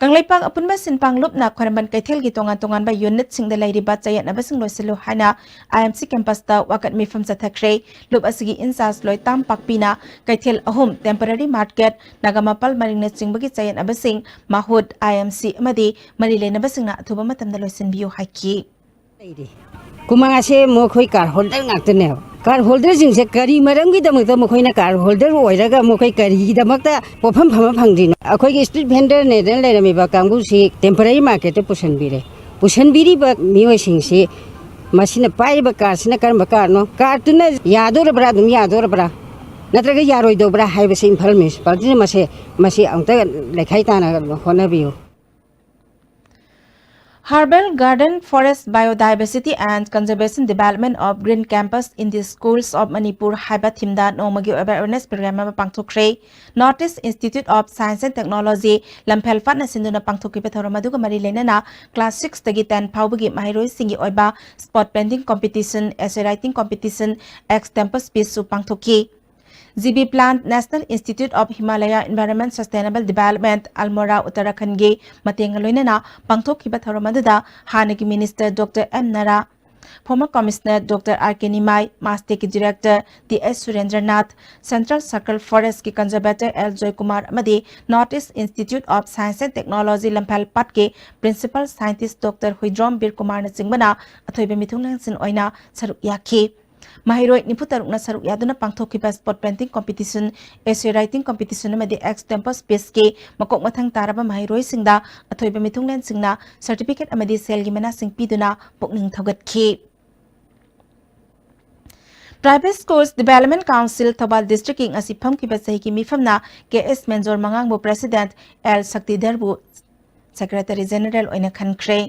ꯀꯪꯂꯩꯄꯥꯛ ꯑꯄꯨꯟꯕ ꯁꯤꯟꯄꯥꯡ ꯂꯨꯞꯅ ꯈ꯭ꯋꯥꯏꯔꯝꯕꯟ ꯀꯩꯊꯦꯜꯒꯤ ꯇꯣꯉꯥꯟ ꯇꯣꯉꯥꯟꯕ ꯌꯨꯅꯤꯠꯁꯤꯡꯗ ꯂꯩꯔꯤꯕ ꯆꯌꯦꯠꯅꯕꯁꯤꯡ ꯂꯣꯏꯁꯤꯜꯂꯨ ꯍꯥꯏꯅ ꯑꯥꯏ ꯑꯦꯝ ꯁꯤ ꯀꯦꯝꯄꯁꯇ ꯋꯥꯀꯠ ꯃꯤꯐꯝ ꯆꯠꯊꯈ꯭ꯔꯦ꯫ ꯂꯨꯞ ꯑꯁꯤꯒꯤ ꯏꯟꯆꯥꯔꯖ ꯂꯣꯏꯇꯥꯝ ꯄꯥꯛꯄꯤꯅ ꯀꯩꯊꯦꯜ ꯑꯍꯨꯝ, ꯇꯦꯝꯄꯔꯔꯤ ꯃꯥꯔꯀꯦꯠ, ꯅꯥꯒꯥꯃꯄꯥꯜ ꯃꯔꯤꯡꯅꯆꯤꯡꯕꯒꯤ ꯆꯌꯦꯠꯅꯕꯁꯤꯡ ꯃꯍꯨꯠ ꯑꯥꯏ ꯑꯦꯝ ꯁꯤ ꯑꯃꯗꯤ ꯃꯔꯤ ꯂꯩꯅꯕꯁꯤꯡꯅ ꯑꯊꯨꯕ ꯃꯇꯝꯗ ꯂꯣꯏꯁꯤꯟꯕꯤꯌꯨ ꯍꯥꯏꯈꯤ꯫ ꯂꯩꯔꯤ꯫ ꯀꯨꯃꯥꯡ ꯑꯁꯦ ꯃꯈꯣꯏ ꯀꯥꯔ ꯍꯣꯜꯗꯔ ꯉꯥꯛꯇꯅꯦꯕ꯫ ꯀꯥꯔ ꯍꯣꯜꯗꯔꯁꯤꯡꯁꯦ ꯀꯔꯤ ꯃꯔꯝꯒꯤꯗꯃꯛꯇ ꯃꯈꯣꯏꯅ ꯀꯥꯔ ꯍꯣꯜꯗꯔ ꯑꯣꯏꯔꯒ ꯃꯈꯣꯏ ꯀꯔꯤꯒꯤꯗꯃꯛꯇ ꯄꯣꯠꯐꯝ ꯐꯝꯕ ꯐꯪꯗ꯭ꯔꯤꯅꯣ? ꯑꯩꯈꯣꯏꯒꯤ ꯁ꯭ꯇ꯭ꯔꯤꯠ ꯚꯦꯟꯗꯔꯅꯦꯗꯅ ꯂꯩꯔꯝꯃꯤꯕ ꯀꯥꯡꯕꯨꯁꯤ ꯇꯦꯝꯄꯔꯔꯤ ꯃꯥꯔꯀꯦꯠꯇ ꯄꯨꯁꯤꯟꯕꯤꯔꯦ꯫ ꯄꯨꯁꯟꯕꯤꯔꯤꯕ ꯃꯤꯑꯣꯏꯁꯤꯡꯁꯤ, ꯃꯁꯤꯅ ꯄꯥꯏꯔꯤꯕ ꯀꯥꯔꯠꯁꯤꯅ ꯀꯔꯝꯕ ꯀꯥꯔꯠꯅꯣ, ꯀꯥꯔꯠꯇꯨꯅ ꯌꯥꯗꯣꯔꯕ꯭ꯔꯥ, ꯑꯗꯨꯝ ꯌꯥꯗꯣꯔꯕ꯭ꯔꯥ, ꯅꯠꯇ꯭ꯔꯒ ꯌꯥꯔꯣꯏꯗꯧꯕ꯭ꯔꯥ ꯍꯥꯏꯕꯁꯤ ꯏꯝꯐꯥꯜ ꯃ꯭ꯌꯨꯅꯤꯁꯤꯄꯥꯂꯤꯇꯤꯅ ꯃꯁꯦ, ꯃꯁꯤ ꯑꯃꯨꯛꯇ ꯂꯩꯈꯥꯏ ꯇꯥꯅ ꯍꯣꯠꯅꯕꯤꯌꯨ꯫ Herbal Garden, Forest, Biodiversity and Conservation Development of Green Campus in the Schools of Manipur ꯍꯥꯏꯕ ꯊꯤꯝꯗ ꯅꯣꯡꯃꯒꯤ ꯑꯣꯏꯕ ꯑꯦꯋꯦꯔꯅꯦꯁ ꯄ꯭ꯔꯣꯒ꯭ꯔꯥꯝ ꯑꯃ ꯄꯥꯡꯊꯣꯛꯈ꯭ꯔꯦ꯫ North East Institute of Science and Technology ꯂꯝꯐꯦꯜ ꯄꯥꯠꯅ ꯁꯤꯟꯗꯨꯅ ꯄꯥꯡꯊꯣꯛꯈꯤꯕ ꯊꯧꯔꯝ ꯑꯗꯨꯒ ꯃꯔꯤ ꯂꯩꯅꯅ class six ꯇꯒꯤ ten ꯐꯥꯎꯕꯒꯤ ꯃꯍꯩꯔꯣꯏꯁꯤꯡꯒꯤ ꯑꯣꯏꯕ spot painting competition, essay writing competition, extempore speech ꯁꯨ ꯄꯥꯡꯊꯣꯛꯈꯤ꯫ G B Plant, National Institute of Himalaya Environment Sustainable Development, ꯑꯜꯃꯣꯔꯥ, ꯎꯠꯇꯔꯥꯈꯟꯒꯤ ꯃꯇꯦꯡꯒ ꯂꯣꯏꯅꯅ ꯄꯥꯡꯊꯣꯛꯈꯤꯕ ꯊꯧꯔꯝ ꯑꯗꯨꯗ ꯍꯥꯟꯅꯒꯤ minister doctor M Nara, former commissioner doctor R K Nimai, ꯃꯥꯁꯇꯦꯛꯀꯤ director T S Surendranath, Central Circle Forest ꯀꯤ conservator L Joykumar ꯑꯃꯗꯤ North East Institute of Science and Technology Lamphel ꯄꯥꯠꯀꯤ principal scientist doctor Huidrom Bir ꯀꯨꯃꯥꯔꯅꯆꯤꯡꯕꯅ ꯑꯊꯣꯏꯕ ꯃꯤꯊꯨꯡꯂꯦꯟꯁꯤꯟ ꯑꯣꯏꯅ ꯁꯔꯨꯛ ꯌꯥꯈꯤ꯫ ꯃꯍꯩꯔꯣꯏ ꯅꯤꯐꯨ ꯇꯔꯨꯛꯅ ꯁꯔꯨꯛ ꯌꯥꯗꯨꯅ ꯄꯥꯡꯊꯣꯛꯈꯤꯕ spot painting competition, essay writing competition ꯑꯃꯗꯤ extempore speech ꯀꯤ ꯃꯀꯣꯛ ꯃꯊꯪ ꯇꯥꯔꯕ ꯃꯍꯩꯔꯣꯏꯁꯤꯡꯗ ꯑꯊꯣꯏꯕ ꯃꯤꯊꯨꯡꯂꯦꯟꯁꯤꯡꯅ certificate ꯑꯃꯗꯤ ꯁꯦꯜꯒꯤ ꯃꯅꯥꯁꯤꯡ ꯄꯤꯗꯨꯅ ꯄꯨꯛꯅꯤꯡ ꯊꯧꯒꯠꯈꯤ꯫ Tribal Schools Development Council Thoubal district ꯀꯤ ꯉꯁꯤ ꯐꯝꯈꯤꯕ ꯆꯍꯤꯒꯤ ꯃꯤꯐꯝꯅ ꯀꯦ ꯑꯦꯁ ꯃꯦꯟꯖꯣꯔ ꯃꯉꯥꯡꯕꯨ president, ꯑꯦꯜ ꯁꯛꯇꯤꯙꯔꯕꯨ secretary general ꯑꯣꯏꯅ ꯈꯟꯈ꯭ꯔꯦ꯫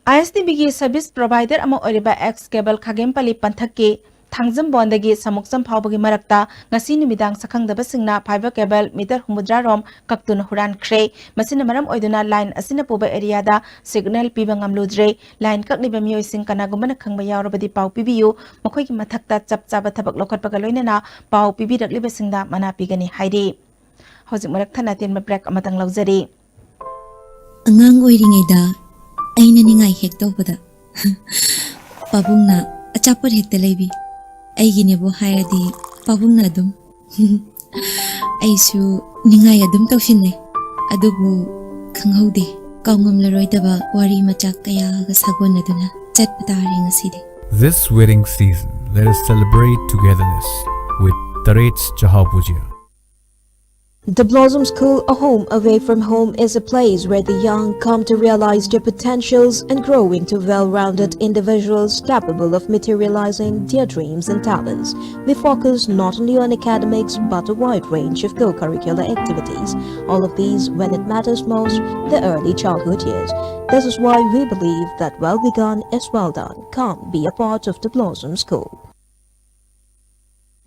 ꯑꯥꯏ ꯑꯦꯁ ꯗꯤ ꯕꯤꯒꯤ service provider ꯑꯃ ꯑꯣꯏꯔꯤꯕ ꯑꯦꯛꯁ ꯀꯦꯕꯜ ꯈꯥꯒꯦꯝꯄꯜꯂꯤ ꯄꯟꯊꯛꯀꯤ ꯊꯥꯡꯖꯝꯕꯣꯟꯗꯒꯤ ꯁꯃꯨꯛꯆꯝ ꯐꯥꯎꯕꯒꯤ ꯃꯔꯛꯇ ꯉꯁꯤ ꯅꯨꯃꯤꯗꯥꯡ ꯁꯛꯈꯪꯗꯕꯁꯤꯡꯅ fiber cable meter ꯍꯨꯝꯐꯨꯇꯔꯥ ꯔꯣꯝ ꯀꯛꯇꯨꯅ ꯍꯨꯔꯥꯟꯈ꯭ꯔꯦ꯫ ꯃꯁꯤꯅ ꯃꯔꯝ ꯑꯣꯏꯗꯨꯅ line ꯑꯁꯤꯅ ꯄꯨꯕ area ꯗ signal ꯄꯤꯕ ꯉꯝꯂꯨꯗ꯭ꯔꯦ꯫ Line ꯀꯛꯂꯤꯕ ꯃꯤꯑꯣꯏꯁꯤꯡ ꯀꯅꯥꯒꯨꯝꯕꯅ ꯈꯪꯕ ꯌꯥꯎꯔꯕꯗꯤ ꯄꯥꯎ ꯄꯤꯕꯤꯌꯨ꯫ ꯃꯈꯣꯏꯒꯤ ꯃꯊꯛꯇ ꯆꯞ ꯆꯥꯕ ꯊꯕꯛ ꯂꯧꯈꯠꯄꯒ ꯂꯣꯏꯅꯅ ꯄꯥꯎ ꯄꯤꯕꯤꯔꯛꯂꯤꯕꯁꯤꯡꯗ ꯃꯅꯥ ꯄꯤꯒꯅꯤ ꯍꯥꯏꯔꯤ꯫ ꯍꯧꯖꯤꯛ ꯃꯔꯛ ꯊꯠꯅ ꯑꯇꯦꯟꯕ break ꯑꯃꯇꯪ ꯂꯧꯖꯔꯤ꯫ ꯑꯉꯥꯡ ꯑꯣꯏꯔꯤꯉꯩꯗ ꯑꯩꯅ ꯅꯤꯡꯉꯥꯏ ꯍꯦꯛ ꯇꯧꯕꯗ ꯄꯥꯕꯨꯡꯅ ꯑꯆꯥꯄꯣꯠ ꯍꯦꯛꯇ ꯂꯩꯕꯤ꯫ ꯑꯩꯒꯤꯅꯦꯕꯨ ꯍꯥꯏꯔꯗꯤ ꯄꯥꯕꯨꯡꯅ ꯑꯗꯨꯝ꯫ ꯑꯩꯁꯨ ꯅꯤꯡꯉꯥꯏ ꯑꯗꯨꯝ ꯇꯧꯁꯤꯟꯅꯩ꯫ ꯑꯗꯨꯕꯨ ꯈꯪꯍꯧꯗꯦ, ꯀꯥꯎꯉꯝꯂꯔꯣꯏꯗꯕ ꯋꯥꯔꯤ ꯃꯆꯥꯛ ꯀꯌꯥꯒ ꯁꯥꯒꯣꯟꯅꯗꯨꯅ ꯆꯠꯄ ꯇꯥꯔꯦ ꯉꯁꯤꯗꯤ꯫ This wedding season, let us celebrate togetherness with Tarets Chahao Bhujia. The Blossom School, a home away from home, is a place where the young come to realize their potentials and grow into well-rounded individuals capable of materializing their dreams and talents. We focus not only on academics but a wide range of co-curricular activities. All of these when it matters most, the early childhood years. This is why we believe that well begun is well done. Come be a part of the Blossom School.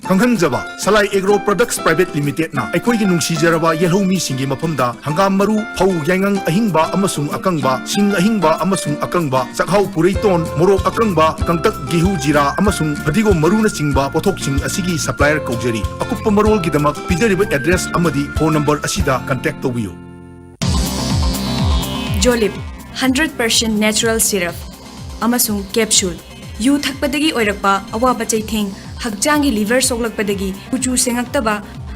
ꯈꯪꯍꯟꯖꯕ, Salai agro products private ꯂꯤꯃꯤꯇꯦꯗꯅ ꯑꯩꯈꯣꯏꯒꯤ ꯅꯨꯡꯁꯤꯖꯔꯕ ꯌꯦꯜꯍꯧꯃꯤꯁꯤꯡꯒꯤ ꯃꯐꯝꯗ ꯍꯪꯒꯥꯝ ꯃꯔꯨ, ꯐꯧ, ꯌꯥꯏꯉꯪ ꯑꯍꯤꯡꯕ ꯑꯃꯁꯨꯡ ꯑꯀꯪꯕ, ꯁꯤꯡ ꯑꯍꯤꯡꯕ ꯑꯃꯁꯨꯡ ꯑꯀꯪꯕ, ꯆꯥꯛꯍꯥꯎ, ꯄꯨꯔꯩꯇꯣꯟ, ꯃꯣꯔꯣꯛ ꯑꯀꯪꯕ, ꯀꯪꯇꯛ, ꯒꯦꯍꯨ, ꯖꯤꯔꯥ ꯑꯃꯁꯨꯡ ꯐꯗꯤꯒꯣꯝ ꯃꯔꯨꯅꯆꯤꯡꯕ ꯄꯣꯠꯊꯣꯛꯁꯤꯡ ꯑꯁꯤꯒꯤ ꯁꯄ꯭ꯂꯥꯏꯌꯔ ꯀꯧꯖꯔꯤ꯫ ꯑꯀꯨꯞꯄ ꯃꯔꯣꯜꯒꯤꯗꯃꯛ ꯄꯤꯖꯔꯤꯕ ꯑꯦꯗ꯭ꯔꯦꯁ ꯑꯃꯗꯤ ꯐꯣꯟ ꯅꯝꯕꯔ ꯑꯁꯤꯗ ꯀꯟꯇꯦꯛ ꯇꯧꯕꯤꯌꯨ꯫ Jolib, hundred percent natural syrup ꯑꯃꯁꯨꯡ capsule꯫ ꯌꯨ ꯊꯛꯄꯗꯒꯤ ꯑꯣꯏꯔꯛꯄ ꯑꯋꯥꯕ ꯆꯩꯊꯦꯡ, ꯍꯛꯆꯥꯡꯒꯤ ꯂꯤꯚꯔ ꯁꯣꯛꯂꯛꯄꯗꯒꯤ ꯀꯨꯆꯨ ꯁꯦꯡꯉꯛꯇꯕ,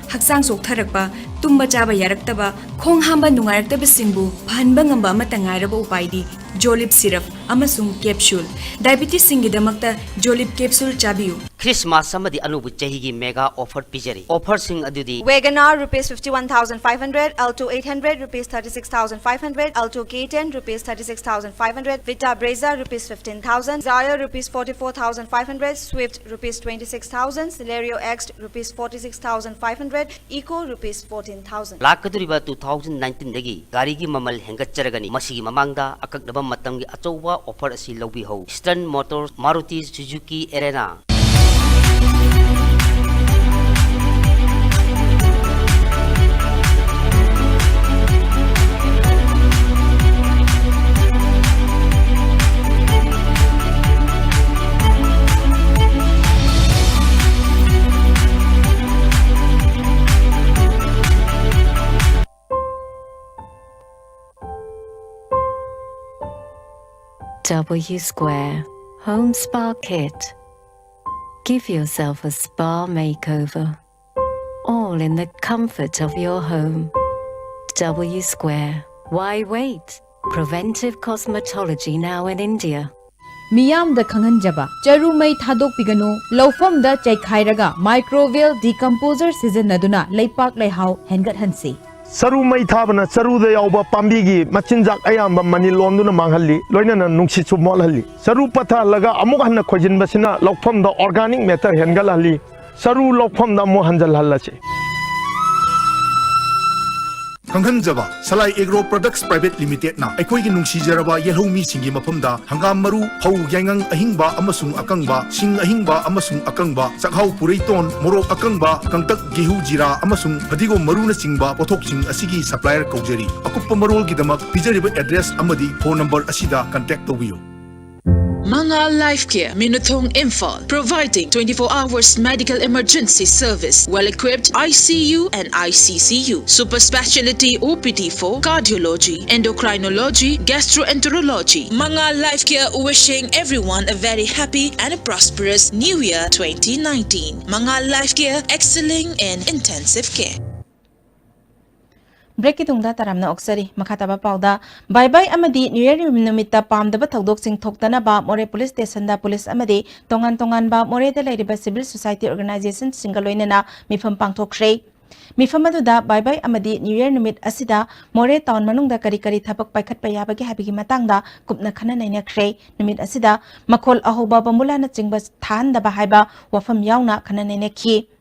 ꯍꯛꯆꯥꯡ ꯆꯣꯛꯊꯔꯛꯄ, ꯇꯨꯝꯕ ꯆꯥꯕ ꯌꯥꯔꯛꯇꯕ, ꯈꯣꯡ ꯍꯥꯝꯕ ꯅꯨꯡꯉꯥꯏꯔꯛꯇꯕꯁꯤꯡꯕꯨ ꯐꯍꯟꯕ ꯉꯝꯕ ꯑꯃꯠꯇ ꯉꯥꯏꯔꯕ ꯎꯄꯥꯏꯗꯤ Jolib syrup ꯑꯃꯁꯨꯡ capsule꯫ Diabetesꯁꯤꯡꯒꯤꯗꯃꯛꯇ Jolib capsule ꯆꯥꯕꯤꯌꯨ꯫ ꯈ꯭ꯔꯤꯁꯃꯥꯁ ꯑꯃꯗꯤ ꯑꯅꯧꯕ ꯆꯍꯤꯒꯤ ꯃꯦꯒꯥ ꯑꯣꯐꯔ ꯄꯤꯖꯔꯤ꯫ ꯑꯣꯐꯔꯁꯤꯡ ꯑꯗꯨꯗꯤ WagonR rupees fifty-one thousand five hundred, Alto eight hundred rupees thirty-six thousand five hundred, Alto K ten rupees thirty-six thousand five hundred, Vita Brezza rupees fifteen thousand, Dzire rupees forty-four thousand five hundred, Swift rupees twenty-six thousand, Celerio X rupees forty-six thousand five hundred, Eeco rupees fourteen thousand. ꯂꯥꯛꯀꯗꯧꯔꯤꯕ two thousand nineteenꯗꯒꯤ ꯒꯥꯔꯤꯒꯤ ꯃꯃꯜ ꯍꯦꯟꯒꯠꯆꯔꯒꯅꯤ꯫ ꯃꯁꯤꯒꯤ ꯃꯃꯥꯡꯗ ꯑꯀꯛꯅꯕ ꯃꯇꯝꯒꯤ ꯑꯆꯧꯕ offer ꯑꯁꯤ ꯂꯧꯕꯤꯍꯧ꯫ Eastern Motors, Maruti Suzuki Erena꯫ W Square Home Spa Kit. Give yourself a spa makeover, all in the comfort of your home. W Square. Why wait? Preventive cosmetology now in India. ꯃꯤꯌꯥꯝꯗ ꯈꯪꯍꯟꯖꯕ꯫ ꯆꯔꯨ ꯃꯩ ꯊꯥꯗꯣꯛꯄꯤꯒꯅꯨ꯫ ꯂꯧꯐꯝꯗ ꯆꯩꯈꯥꯏꯔꯒ microbial decomposer ꯁꯤꯖꯤꯟꯅꯗꯨꯅ ꯂꯩꯄꯥꯛ ꯂꯩꯍꯥꯎ ꯍꯦꯟꯒꯠꯍꯟꯁꯤ꯫ ꯆꯔꯨ ꯃꯩ ꯊꯥꯕꯅ ꯆꯔꯨꯗ ꯌꯥꯎꯕ ꯄꯥꯝꯕꯤꯒꯤ ꯃꯆꯤꯟꯖꯥꯛ ꯑꯌꯥꯝꯕ ꯃꯅꯤꯜ ꯑꯣꯟꯗꯨꯅ ꯃꯥꯡꯍꯜꯂꯤ, ꯂꯣꯏꯅꯅ ꯅꯨꯡꯁꯤꯠꯁꯨ ꯃꯣꯠꯍꯜꯂꯤ꯫ ꯆꯔꯨ ꯄꯠꯊꯍꯜꯂꯒ ꯑꯃꯨꯛ ꯍꯟꯅ ꯈꯣꯏꯖꯤꯟꯕꯁꯤꯅ ꯂꯧꯐꯝꯗ organic matter ꯍꯦꯟꯒꯠꯍꯜꯂꯤ꯫ ꯆꯔꯨ ꯂꯧꯐꯝꯗ ꯑꯃꯨꯛ ꯍꯟꯖꯜꯍꯜꯂꯁꯤ꯫ ꯈꯪꯍꯟꯖꯕ, ꯁꯂꯥꯏ ꯑꯦꯒ꯭ꯔꯣ ꯄ꯭ꯔꯗꯛꯁ ꯄ꯭ꯔꯥꯏꯚꯦꯠ ꯂꯤꯃꯤꯇꯦꯗꯅ ꯑꯩꯈꯣꯏꯒꯤ ꯅꯨꯡꯁꯤꯖꯔꯕ ꯌꯦꯜꯍꯧ ꯃꯤꯁꯤꯡꯒꯤ ꯃꯐꯝꯗ ꯍꯪꯒꯥꯝ ꯃꯔꯨ, ꯐꯧ, ꯌꯥꯏꯉꯪ ꯑꯍꯤꯡꯕ ꯑꯃꯁꯨꯡ ꯑꯀꯪꯕ, ꯁꯤꯡ ꯑꯍꯤꯡꯕ ꯑꯃꯁꯨꯡ ꯑꯀꯪꯕ, ꯆꯥꯛꯍꯥꯎ, ꯄꯨꯔꯩꯇꯣꯟ, ꯃꯣꯔꯣꯛ ꯑꯀꯪꯕ, ꯀꯪꯇꯛ, ꯒꯦꯍꯨ, ꯖꯤꯔꯥ ꯑꯃꯁꯨꯡ ꯐꯗꯤꯒꯣꯝ ꯃꯔꯨꯅꯆꯤꯡꯕ ꯄꯣꯠꯊꯣꯛꯁꯤꯡ ꯑꯁꯤꯒꯤ supplier ꯀꯧꯖꯔꯤ꯫ ꯑꯀꯨꯞꯄ ꯃꯔꯣꯜꯒꯤꯗꯃꯛ ꯄꯤꯖꯔꯤꯕ address ꯑꯃꯗꯤ phone number ꯑꯁꯤꯗ contact ꯇꯧꯕꯤꯌꯨ꯫ Mangal Life Care, Minuthong, Imphal, providing twenty-four hours medical emergency service, well-equipped I C U and I C C U, super specialty O P D for cardiology, endocrinology, gastroenterology. Mangal Life Care wishing everyone a very happy and a prosperous New Year twenty nineteen. Mangal Life Care, excelling in intensive care. Break ꯀꯤ ꯇꯨꯡꯗ ꯇꯔꯥꯝꯅ ꯑꯣꯛꯆꯔꯤ꯫ ꯃꯈꯥ ꯇꯥꯕ ꯄꯥꯎꯗ, ꯕꯥꯏ ꯕꯥꯏ ꯑꯃꯗꯤ new year ꯅꯨꯃꯤꯠꯇ ꯄꯥꯝꯗꯕ ꯊꯧꯗꯣꯛꯁꯤꯡ ꯊꯣꯛꯇꯅꯕ ꯃꯣꯔꯦ ꯄꯨꯂꯤꯁ ꯁ꯭ꯇꯦꯁꯟꯗ ꯄꯨꯂꯤꯁ ꯑꯃꯗꯤ ꯇꯣꯉꯥꯟ ꯇꯣꯉꯥꯟꯕ ꯃꯣꯔꯦꯗ ꯂꯩꯔꯤꯕ civil society organizationꯁꯤꯡꯒ ꯂꯣꯏꯅꯅ ꯃꯤꯐꯝ ꯄꯥꯡꯊꯣꯛꯈ꯭ꯔꯦ꯫ ꯃꯤꯐꯝ ꯑꯗꯨꯗ ꯕꯥꯏ ꯕꯥꯏ ꯑꯃꯗꯤ ꯅ꯭ꯌꯨ ꯌꯔ ꯅꯨꯃꯤꯠ ꯑꯁꯤꯗ ꯃꯣꯔꯦ ꯇꯥꯎꯟ ꯃꯅꯨꯡꯗ ꯀꯔꯤ ꯀꯔꯤ ꯊꯕꯛ ꯄꯥꯏꯈꯠꯄ ꯌꯥꯕꯒꯦ ꯍꯥꯏꯕꯒꯤ ꯃꯇꯥꯡꯗ ꯀꯨꯞꯅ ꯈꯟꯅ ꯅꯩꯅꯈ꯭ꯔꯦ꯫ ꯅꯨꯃꯤꯠ ꯑꯁꯤꯗ ꯃꯈꯣꯜ ꯑꯍꯧꯕ ꯕꯣꯝꯕꯨꯂꯥꯅꯆꯤꯡꯕ ꯊꯥꯍꯟꯗꯕ ꯍꯥꯏꯕ ꯋꯥꯐꯝ ꯌꯥꯎꯅ ꯈꯟꯅ ꯅꯩꯅꯈꯤ꯫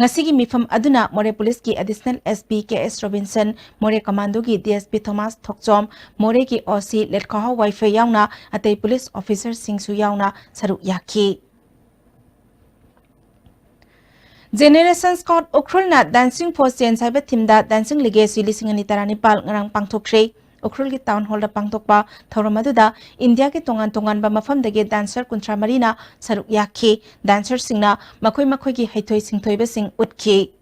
ꯉꯁꯤꯒꯤ ꯃꯤꯐꯝ ꯑꯗꯨꯅ ꯃꯣꯔꯦ ꯄꯨꯂꯤꯁꯀꯤ ꯑꯦꯗꯤꯁꯅꯦꯜ ꯑꯦꯁ ꯄꯤ ꯀꯦ ꯑꯦꯁ ꯔꯣꯕꯤꯟꯁꯟ, ꯃꯣꯔꯦ ꯀꯃꯥꯟꯗꯣꯒꯤ ꯗꯤ ꯑꯦꯁ ꯄꯤ ꯊꯣꯃꯥꯁ ꯊꯣꯛꯆꯣꯝ, ꯃꯣꯔꯦꯒꯤ ꯑꯣ ꯁꯤ ꯂꯦꯠꯈꯥꯍꯥꯎ ꯋꯥꯏꯐꯩ ꯌꯥꯎꯅ ꯑꯇꯩ ꯄꯨꯂꯤꯁ ꯑꯣꯐꯤꯁꯔꯁꯤꯡꯁꯨ ꯌꯥꯎꯅ ꯁꯔꯨꯛ ꯌꯥꯈꯤ꯫ Generation Scout ꯎꯈ꯭ꯔꯨꯜꯅ Dancing for Change ꯍꯥꯏꯕ ꯊꯤꯝꯗ Dancing Legacy ꯂꯤꯁꯤꯡ ꯑꯅꯤ ꯇꯔꯥꯅꯤꯄꯥꯜ ꯉꯔꯥꯡ ꯄꯥꯡꯊꯣꯛꯈ꯭ꯔꯦ꯫ ꯎꯈ꯭ꯔꯨꯜꯒꯤ ꯇꯥꯎꯟ ꯍꯣꯜꯗ ꯄꯥꯡꯊꯣꯛꯄ ꯊꯧꯔꯝ ꯑꯗꯨꯗ ꯏꯟꯗꯤꯌꯥꯒꯤ ꯇꯣꯉꯥꯟ ꯇꯣꯉꯥꯟꯕ ꯃꯐꯝꯗꯒꯤ ꯗꯥꯟꯁꯔ ꯀꯨꯟꯊ꯭ꯔꯥ ꯃꯔꯤꯅ ꯁꯔꯨꯛ ꯌꯥꯈꯤ꯫ ꯗꯥꯟꯁꯔꯁꯤꯡꯅ ꯃꯈꯣꯏ ꯃꯈꯣꯏꯒꯤ ꯍꯩꯊꯣꯏ ꯁꯤꯡꯊꯣꯏꯕꯁꯤꯡ ꯎꯠꯈꯤ꯫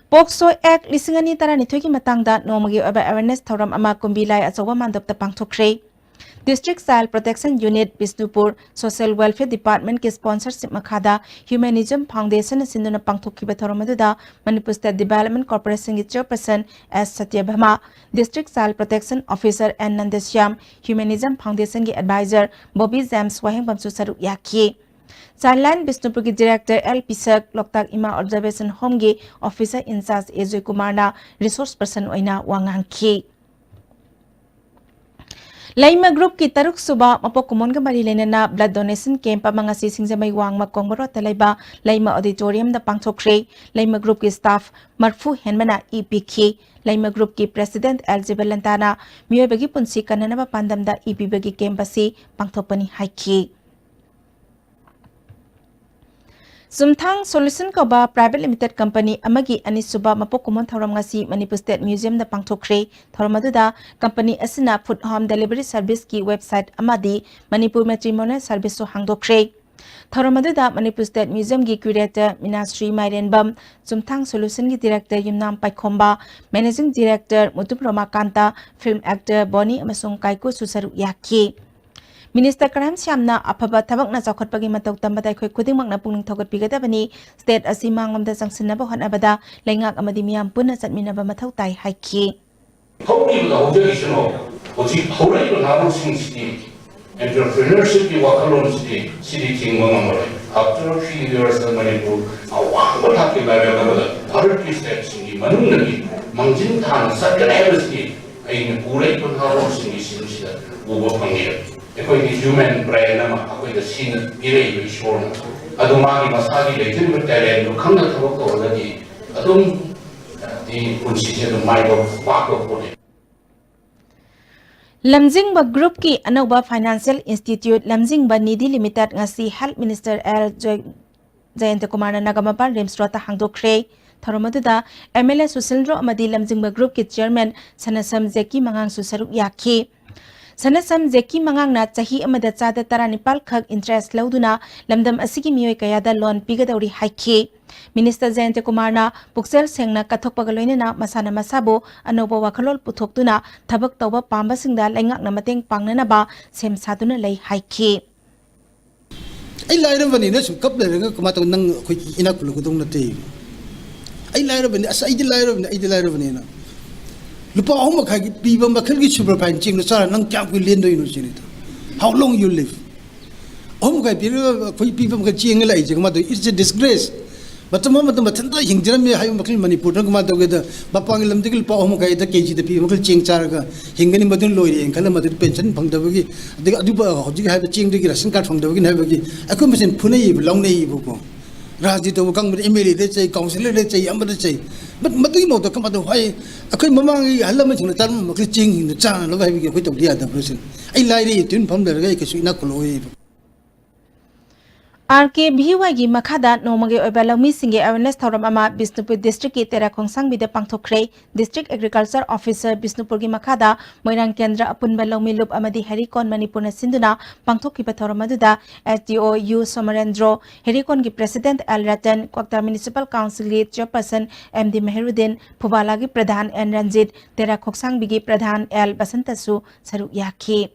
ꯄꯣꯛꯁꯣ ꯑꯦꯛ ꯂꯤꯁꯤꯡ ꯑꯅꯤ ꯇꯔꯥꯅꯤꯊꯣꯏꯒꯤ ꯃꯇꯥꯡꯗ ꯅꯣꯡꯃꯒꯤ ꯑꯣꯏꯕ ꯑꯦꯋꯦꯔꯅꯦꯁ ꯊꯧꯔꯝ ꯑꯃ ꯀꯨꯝꯕꯤ ꯂꯥꯏ ꯑꯆꯧꯕ ꯃꯥꯟꯗꯞꯇ ꯄꯥꯡꯊꯣꯛꯈ꯭ꯔꯦ꯫ District Child Protection Unit, Bishnupur, Social Welfare Department ꯀꯤ sponsorship ꯃꯈꯥꯗ Humanism Foundation ꯅ ꯁꯤꯟꯗꯨꯅ ꯄꯥꯡꯊꯣꯛꯈꯤꯕ ꯊꯧꯔꯝ ꯑꯗꯨꯗ Manipur State Development Corporation ꯒꯤ chairperson S Satyabhama, District Child Protection Officer N Nandashyam, Humanism Foundation ꯒꯤ advisor ꯕꯣꯕꯤ ꯖꯦꯝꯁ ꯋꯥꯍꯦꯡꯕꯝꯁꯨ ꯁꯔꯨꯛ ꯌꯥꯈꯤ꯫ Childline ꯕꯤꯁꯅꯨꯄꯨꯔꯒꯤ director L Pishak, Loktak Ima observation home ꯒꯤ officer in charge A ꯖꯣꯏꯀꯨꯃꯥꯔꯅ resource person ꯑꯣꯏꯅ ꯋꯥ ꯉꯥꯡꯈꯤ꯫ ꯂꯩꯃ group ꯀꯤ ꯇꯔꯨꯛ ꯁꯨꯕ ꯃꯄꯣꯛ ꯀꯨꯝꯑꯣꯟꯒ ꯃꯔꯤ ꯂꯩꯅꯅ blood donation camp ꯑꯃ ꯉꯁꯤ ꯁꯤꯡꯖꯃꯩ ꯋꯥꯡꯃ ꯀꯣꯡꯕ ꯔꯣꯗꯇ ꯂꯩꯕ ꯂꯩꯃ auditorium ꯗ ꯄꯥꯡꯊꯣꯛꯈ꯭ꯔꯦ꯫ ꯂꯩꯃ group ꯀꯤ staff ꯃꯔꯐꯨ ꯍꯦꯟꯕꯅ ꯏ ꯄꯤꯈꯤ꯫ ꯂꯩꯃ group ꯀꯤ president ꯑꯦꯜ ꯖꯤꯕꯂꯟꯇꯥꯅ ꯃꯤꯑꯣꯏꯕꯒꯤ ꯄꯨꯟꯁꯤ ꯀꯟꯅꯅꯕ ꯄꯥꯟꯗꯝꯗ ꯏ ꯄꯤꯕꯒꯤ camp ꯑꯁꯤ ꯄꯥꯡꯊꯣꯛꯄꯅꯤ ꯍꯥꯏꯈꯤ꯫ ꯆꯨꯝꯊꯥꯡ Solution ꯀꯧꯕ private limited company ꯑꯃꯒꯤ ꯑꯅꯤꯁꯨꯕ ꯃꯄꯣꯛ ꯀꯨꯝꯑꯣꯟ ꯊꯧꯔꯝ ꯉꯁꯤ ꯃꯅꯤꯄꯨꯔ State Museum ꯗ ꯄꯥꯡꯊꯣꯛꯈ꯭ꯔꯦ꯫ ꯊꯧꯔꯝ ꯑꯗꯨꯗ company ꯑꯁꯤꯅ food home delivery service ꯀꯤ website ꯑꯃꯗꯤ Manipur Matrimonial Service ꯁꯨ ꯍꯥꯡꯗꯣꯛꯈ꯭ꯔꯦ꯫ ꯊꯧꯔꯝ ꯑꯗꯨꯗ ꯃꯅꯤꯄꯨꯔ State Museum ꯒꯤ curator ꯃꯤꯅꯥꯁ꯭ꯔꯤ ꯃꯥꯏꯔꯦꯟꯕꯝ, ꯆꯨꯝꯊꯥꯡ Solution ꯒꯤ director ꯌꯨꯝꯅꯥꯝ ꯄꯥꯏꯈꯣꯝꯕ, managing director Mutum ꯔꯣꯃꯥꯀꯥꯟꯇ, film actor ꯕꯣꯅꯤ ꯑꯃꯁꯨꯡ ꯀꯥꯏꯀꯨꯁꯨ ꯁꯔꯨꯛ ꯌꯥꯈꯤ꯫ Minister ꯀꯔꯥꯝ ꯁ꯭ꯌꯥꯝꯅ ꯑꯐꯕ ꯊꯕꯛꯅ ꯆꯥꯎꯈꯠꯄꯒꯤ ꯃꯇꯧ ꯇꯝꯕꯗ ꯑꯩꯈꯣꯏ ꯈꯨꯗꯤꯡꯃꯛꯅ ꯄꯨꯛꯅꯤꯡ ꯊꯧꯒꯠꯄꯤꯒꯗꯕꯅꯤ꯫ State ꯑꯁꯤ ꯃꯥꯡꯂꯣꯝꯗ ꯆꯪꯁꯤꯟꯅꯕ ꯍꯣꯠꯅꯕꯗ ꯂꯩꯉꯥꯛ ꯑꯃꯗꯤ ꯃꯤꯌꯥꯝ ꯄꯨꯟꯅ ꯆꯠꯃꯤꯟꯅꯕ ꯃꯊꯧ ꯇꯥꯏ ꯍꯥꯏꯈꯤ꯫ ꯍꯧꯈꯤꯕꯗ ꯍꯧꯖꯈꯤꯁꯅꯨ꯫ ꯍꯧꯖꯤꯛ ꯍꯧꯔꯛꯏꯕ ꯅꯍꯥꯔꯣꯜꯁꯤꯡꯁꯤꯗꯤ entrepreneurship ꯀꯤ ꯋꯥꯈꯜꯂꯣꯟꯁꯤꯗꯤ ꯁꯤꯗꯤ ꯊꯤꯡꯕ ꯉꯝꯃꯔꯣꯏ꯫ After a few years ꯇ ꯃꯅꯤꯄꯨꯔ ꯑꯋꯥꯡꯕ ꯊꯥꯛꯀꯤ level ꯑꯃꯗ ꯚꯥꯔꯠꯀꯤ state ꯁꯤꯡꯒꯤ ꯃꯅꯨꯡꯗꯒꯤ ꯃꯥꯡꯖꯤꯟ ꯊꯥꯅ ꯆꯠꯀꯅꯤ ꯍꯥꯏꯕꯁꯤꯗꯤ ꯑꯩꯅ ꯎꯔꯛꯏꯕ ꯅꯍꯥꯔꯣꯜꯁꯤꯡꯒꯤ ꯁꯤꯟꯁꯤꯗ ꯎꯕ ꯐꯪꯉꯦ꯫ ꯑꯩꯈꯣꯏꯒꯤ human brain ꯑꯃ ꯑꯩꯈꯣꯏꯗ ꯁꯤꯅ ꯄꯤꯔꯛꯏꯕ ꯏꯁꯣꯔꯅ, ꯑꯗꯨ ꯃꯥꯒꯤ ꯃꯁꯥꯒꯤ ꯂꯩꯖꯔꯤꯕ talent ꯗꯨ ꯈꯪꯅ ꯊꯕꯛ ꯇꯧꯔꯒꯗꯤ ꯑꯗꯨꯝ, ꯍꯥꯏꯗꯤ, ꯄꯨꯟꯁꯤꯁꯦ ꯑꯗꯨꯝ ꯃꯥꯏ ꯄꯥꯛꯄ ꯄꯣꯠꯅꯤ꯫ ꯂꯝꯖꯤꯡꯕ group ꯀꯤ ꯑꯅꯧꯕ financial institute ꯂꯝꯖꯤꯡꯕ ꯅꯤꯙꯤ Limited ꯉꯁꯤ Health Minister ꯑꯦꯜ ꯖꯣꯏ-, ꯖꯌꯟꯇ ꯀꯨꯃꯥꯔꯅ ꯅꯒꯥꯃꯄꯥꯜ ꯔꯤꯝꯁ ꯔꯣꯗꯇ ꯍꯥꯡꯗꯣꯛꯈ꯭ꯔꯦ꯫ ꯊꯧꯔꯝ ꯑꯗꯨꯗ ꯑꯦꯝ ꯑꯦꯜ ꯑꯦ ꯁꯨꯁꯤꯜꯗ꯭ꯔꯣ ꯑꯃꯗꯤ ꯂꯝꯖꯤꯡꯕ group ꯀꯤ chairman ꯁꯅꯁꯝ ꯖꯦꯀꯤ ꯃꯉꯥꯡꯁꯨ ꯁꯔꯨꯛ ꯌꯥꯈꯤ꯫ ꯁꯅꯁꯝ ꯖꯦꯀꯤ ꯃꯉꯥꯡꯅ ꯆꯍꯤ ꯑꯃꯗ ꯆꯥꯗ ꯇꯔꯥꯅꯤꯄꯥꯜ ꯈꯛ interest ꯂꯧꯗꯨꯅ ꯂꯝꯗꯝ ꯑꯁꯤꯒꯤ ꯃꯤꯑꯣꯏ ꯀꯌꯥꯗ loan ꯄꯤꯒꯗꯧꯔꯤ ꯍꯥꯏꯈꯤ꯫ Minister ꯖꯌꯟꯇ ꯀꯨꯃꯥꯔꯅ ꯄꯨꯛꯆꯦꯜ ꯁꯦꯡꯅ ꯀꯠꯊꯣꯛꯄꯒ ꯂꯣꯏꯅꯅ ꯃꯁꯥꯅ ꯃꯁꯥꯕꯨ ꯑꯅꯧꯕ ꯋꯥꯈꯜꯂꯣꯟ ꯄꯨꯊꯣꯛꯇꯨꯅ ꯊꯕꯛ ꯇꯧꯕ ꯄꯥꯝꯕꯁꯤꯡꯗ ꯂꯩꯉꯥꯛꯅ ꯃꯇꯦꯡ ꯄꯥꯡꯅꯅꯕ ꯁꯦꯝ ꯁꯥꯗꯨꯅ ꯂꯩ ꯍꯥꯏꯈꯤ꯫ ꯑꯩ ꯂꯥꯏꯔꯕꯅꯤꯅ ꯁꯨꯝ ꯀꯞ ꯂꯩꯔꯒ ꯀꯃꯥꯏꯅ ꯇꯧ? ꯅꯪ ꯑꯩꯈꯣꯏ ꯏꯅꯥꯛ ꯈꯨꯜꯂꯛꯀꯗꯧ ꯅꯠꯇꯦ꯫ ꯑꯩ ꯂꯥꯏꯔꯕꯅꯤ, ꯑꯁ, ꯑꯩꯗꯤ ꯂꯥꯏꯔꯕꯅꯤ, ꯑꯩꯗꯤ ꯂꯥꯏꯔꯕꯅꯤꯅ ꯂꯨꯄꯥ ꯑꯍꯨꯝ ꯃꯈꯥꯏꯒꯤ ꯄꯤꯕ ꯃꯈꯜꯒꯤ superfine ꯆꯦꯡꯗꯣ ꯆꯥꯔ ꯅꯪ ꯀꯌꯥꯝ ꯀꯨꯏ ꯂꯦꯟꯗꯣꯏꯅꯣ ꯁꯤꯅꯤꯗ꯫ How long you live? ꯑꯍꯨꯝ ꯃꯈꯥꯏ ꯄꯤꯔꯒ ꯑꯩꯈꯣꯏ ꯄꯤꯕ ꯃꯈꯩ ꯆꯦꯡ ꯂꯥꯛꯏꯁꯦ ꯀꯃꯥꯏꯅ ꯇꯧ? It's a disgrace. ꯃꯇꯝ ꯑꯃꯗ ꯃꯊꯟꯇ ꯍꯤꯡꯖꯔꯝꯃꯦ ꯍꯥꯏꯕ ꯃꯈꯩ ꯃꯅꯤꯄꯨꯔꯗ ꯀꯃꯥꯏꯅ ꯇꯧꯒꯦꯗ, ꯃꯄꯥꯟꯒꯤ ꯂꯝꯗꯒꯤ ꯂꯨꯄꯥ ꯑꯍꯨꯝ ꯃꯈꯥꯏꯗ ꯀꯦꯖꯤꯗ ꯄꯤꯕ ꯃꯈꯩ ꯆꯦꯡ ꯆꯥꯔꯒ ꯍꯤꯡꯒꯅꯤ, ꯃꯗꯨꯅ ꯂꯣꯏꯔꯦꯅ ꯈꯜꯂ ꯃꯗꯨꯗ pension ꯐꯪꯗꯕꯒꯤ, ꯑꯗꯒꯤ ꯑꯗꯨꯕꯨ ꯍꯧꯖꯤꯛ ꯍꯥꯏꯕ ꯆꯦꯡꯗꯨꯒꯤ ration card ꯐꯪꯗꯕꯒꯤꯅꯤ ꯍꯥꯏꯕꯒꯤ ꯑꯩꯈꯣꯏ ꯃꯁꯦꯟ ꯐꯨꯅꯩꯌꯦꯕ, ꯂꯥꯎꯅꯩꯌꯦꯕꯀꯣ꯫ ꯔꯥꯖꯅꯤꯇꯤ ꯇꯧꯕ ꯀꯥꯡꯕꯨꯗ MLA ꯗ ꯆꯩ, councillor ꯗ ꯆꯩ, ꯑꯃꯗ ꯆꯩ꯫ But ꯃꯗꯨꯒꯤ ꯃꯍꯨꯠꯇ ꯀꯃꯥꯏꯅ ꯇꯧ ꯍꯥꯏ? ꯑꯩꯈꯣꯏ ꯃꯃꯥꯡꯒꯤ ꯑꯍꯜ ꯂꯃꯟꯁꯤꯡꯅ ꯆꯥꯔꯝꯕ ꯃꯈꯩ ꯆꯦꯡꯁꯤꯡꯗꯨ ꯆꯥꯅꯅꯕ ꯍꯥꯏꯕꯒꯤ ꯑꯩꯈꯣꯏ ꯇꯧꯗ ꯌꯥꯗꯕ꯭ꯔꯥ ꯁꯤꯅꯤ꯫ ꯑꯩ ꯂꯥꯏꯔꯩ, ꯇꯨꯃꯤꯟ ꯐꯝ ꯂꯩꯔꯒ ꯑꯩ ꯀꯩꯁꯨ ꯏꯅꯥꯛ ꯈꯨꯜꯂꯛꯑꯣꯏꯕ꯫ ꯑꯥꯔ ꯀꯦ ꯚꯤ ꯋꯥꯏꯒꯤ ꯃꯈꯥꯗ ꯅꯣꯡꯃꯒꯤ ꯑꯣꯏꯕ ꯂꯧꯃꯤꯁꯤꯡꯒꯤ awareness ꯊꯧꯔꯝ ꯑꯃ ꯕꯤꯁꯅꯨꯄꯨꯔ district ꯀꯤ ꯇꯦꯔꯥ ꯈꯣꯡꯁꯥꯡꯕꯤꯗ ꯄꯥꯡꯊꯣꯛꯈ꯭ꯔꯦ꯫ District Agriculture Officer ꯕꯤꯁꯅꯨꯄꯨꯔꯒꯤ ꯃꯈꯥꯗ ꯃꯣꯏꯔꯥꯡ ꯀꯦꯟꯗ꯭ꯔ ꯑꯄꯨꯟꯕ ꯂꯧꯃꯤ ꯂꯨꯞ ꯑꯃꯗꯤ ꯍꯦꯔꯤꯀꯣꯟ ꯃꯅꯤꯄꯨꯔꯅ ꯁꯤꯟꯗꯨꯅ ꯄꯥꯡꯊꯣꯛꯈꯤꯕ ꯊꯧꯔꯝ ꯑꯗꯨꯗ S D O U Somarendro, ꯍꯦꯔꯤꯀꯣꯟꯒꯤ President L Ratan, Kwakta Municipal Council ꯒꯤ Chairperson ꯑꯦꯝ ꯗꯤ ꯃꯍꯤꯔꯨꯗꯤꯟ, ꯐꯨꯕꯥꯂꯥꯒꯤ ꯄ꯭ꯔꯙꯥꯟ ꯑꯦꯟ ꯔꯟꯖꯤꯠ, ꯇꯦꯔꯥ ꯈꯣꯛꯁꯥꯡꯕꯤꯒꯤ ꯄ꯭ꯔꯙꯥꯟ ꯑꯦꯜ ꯕꯁꯟꯇꯁꯨ ꯁꯔꯨꯛ ꯌꯥꯈꯤ꯫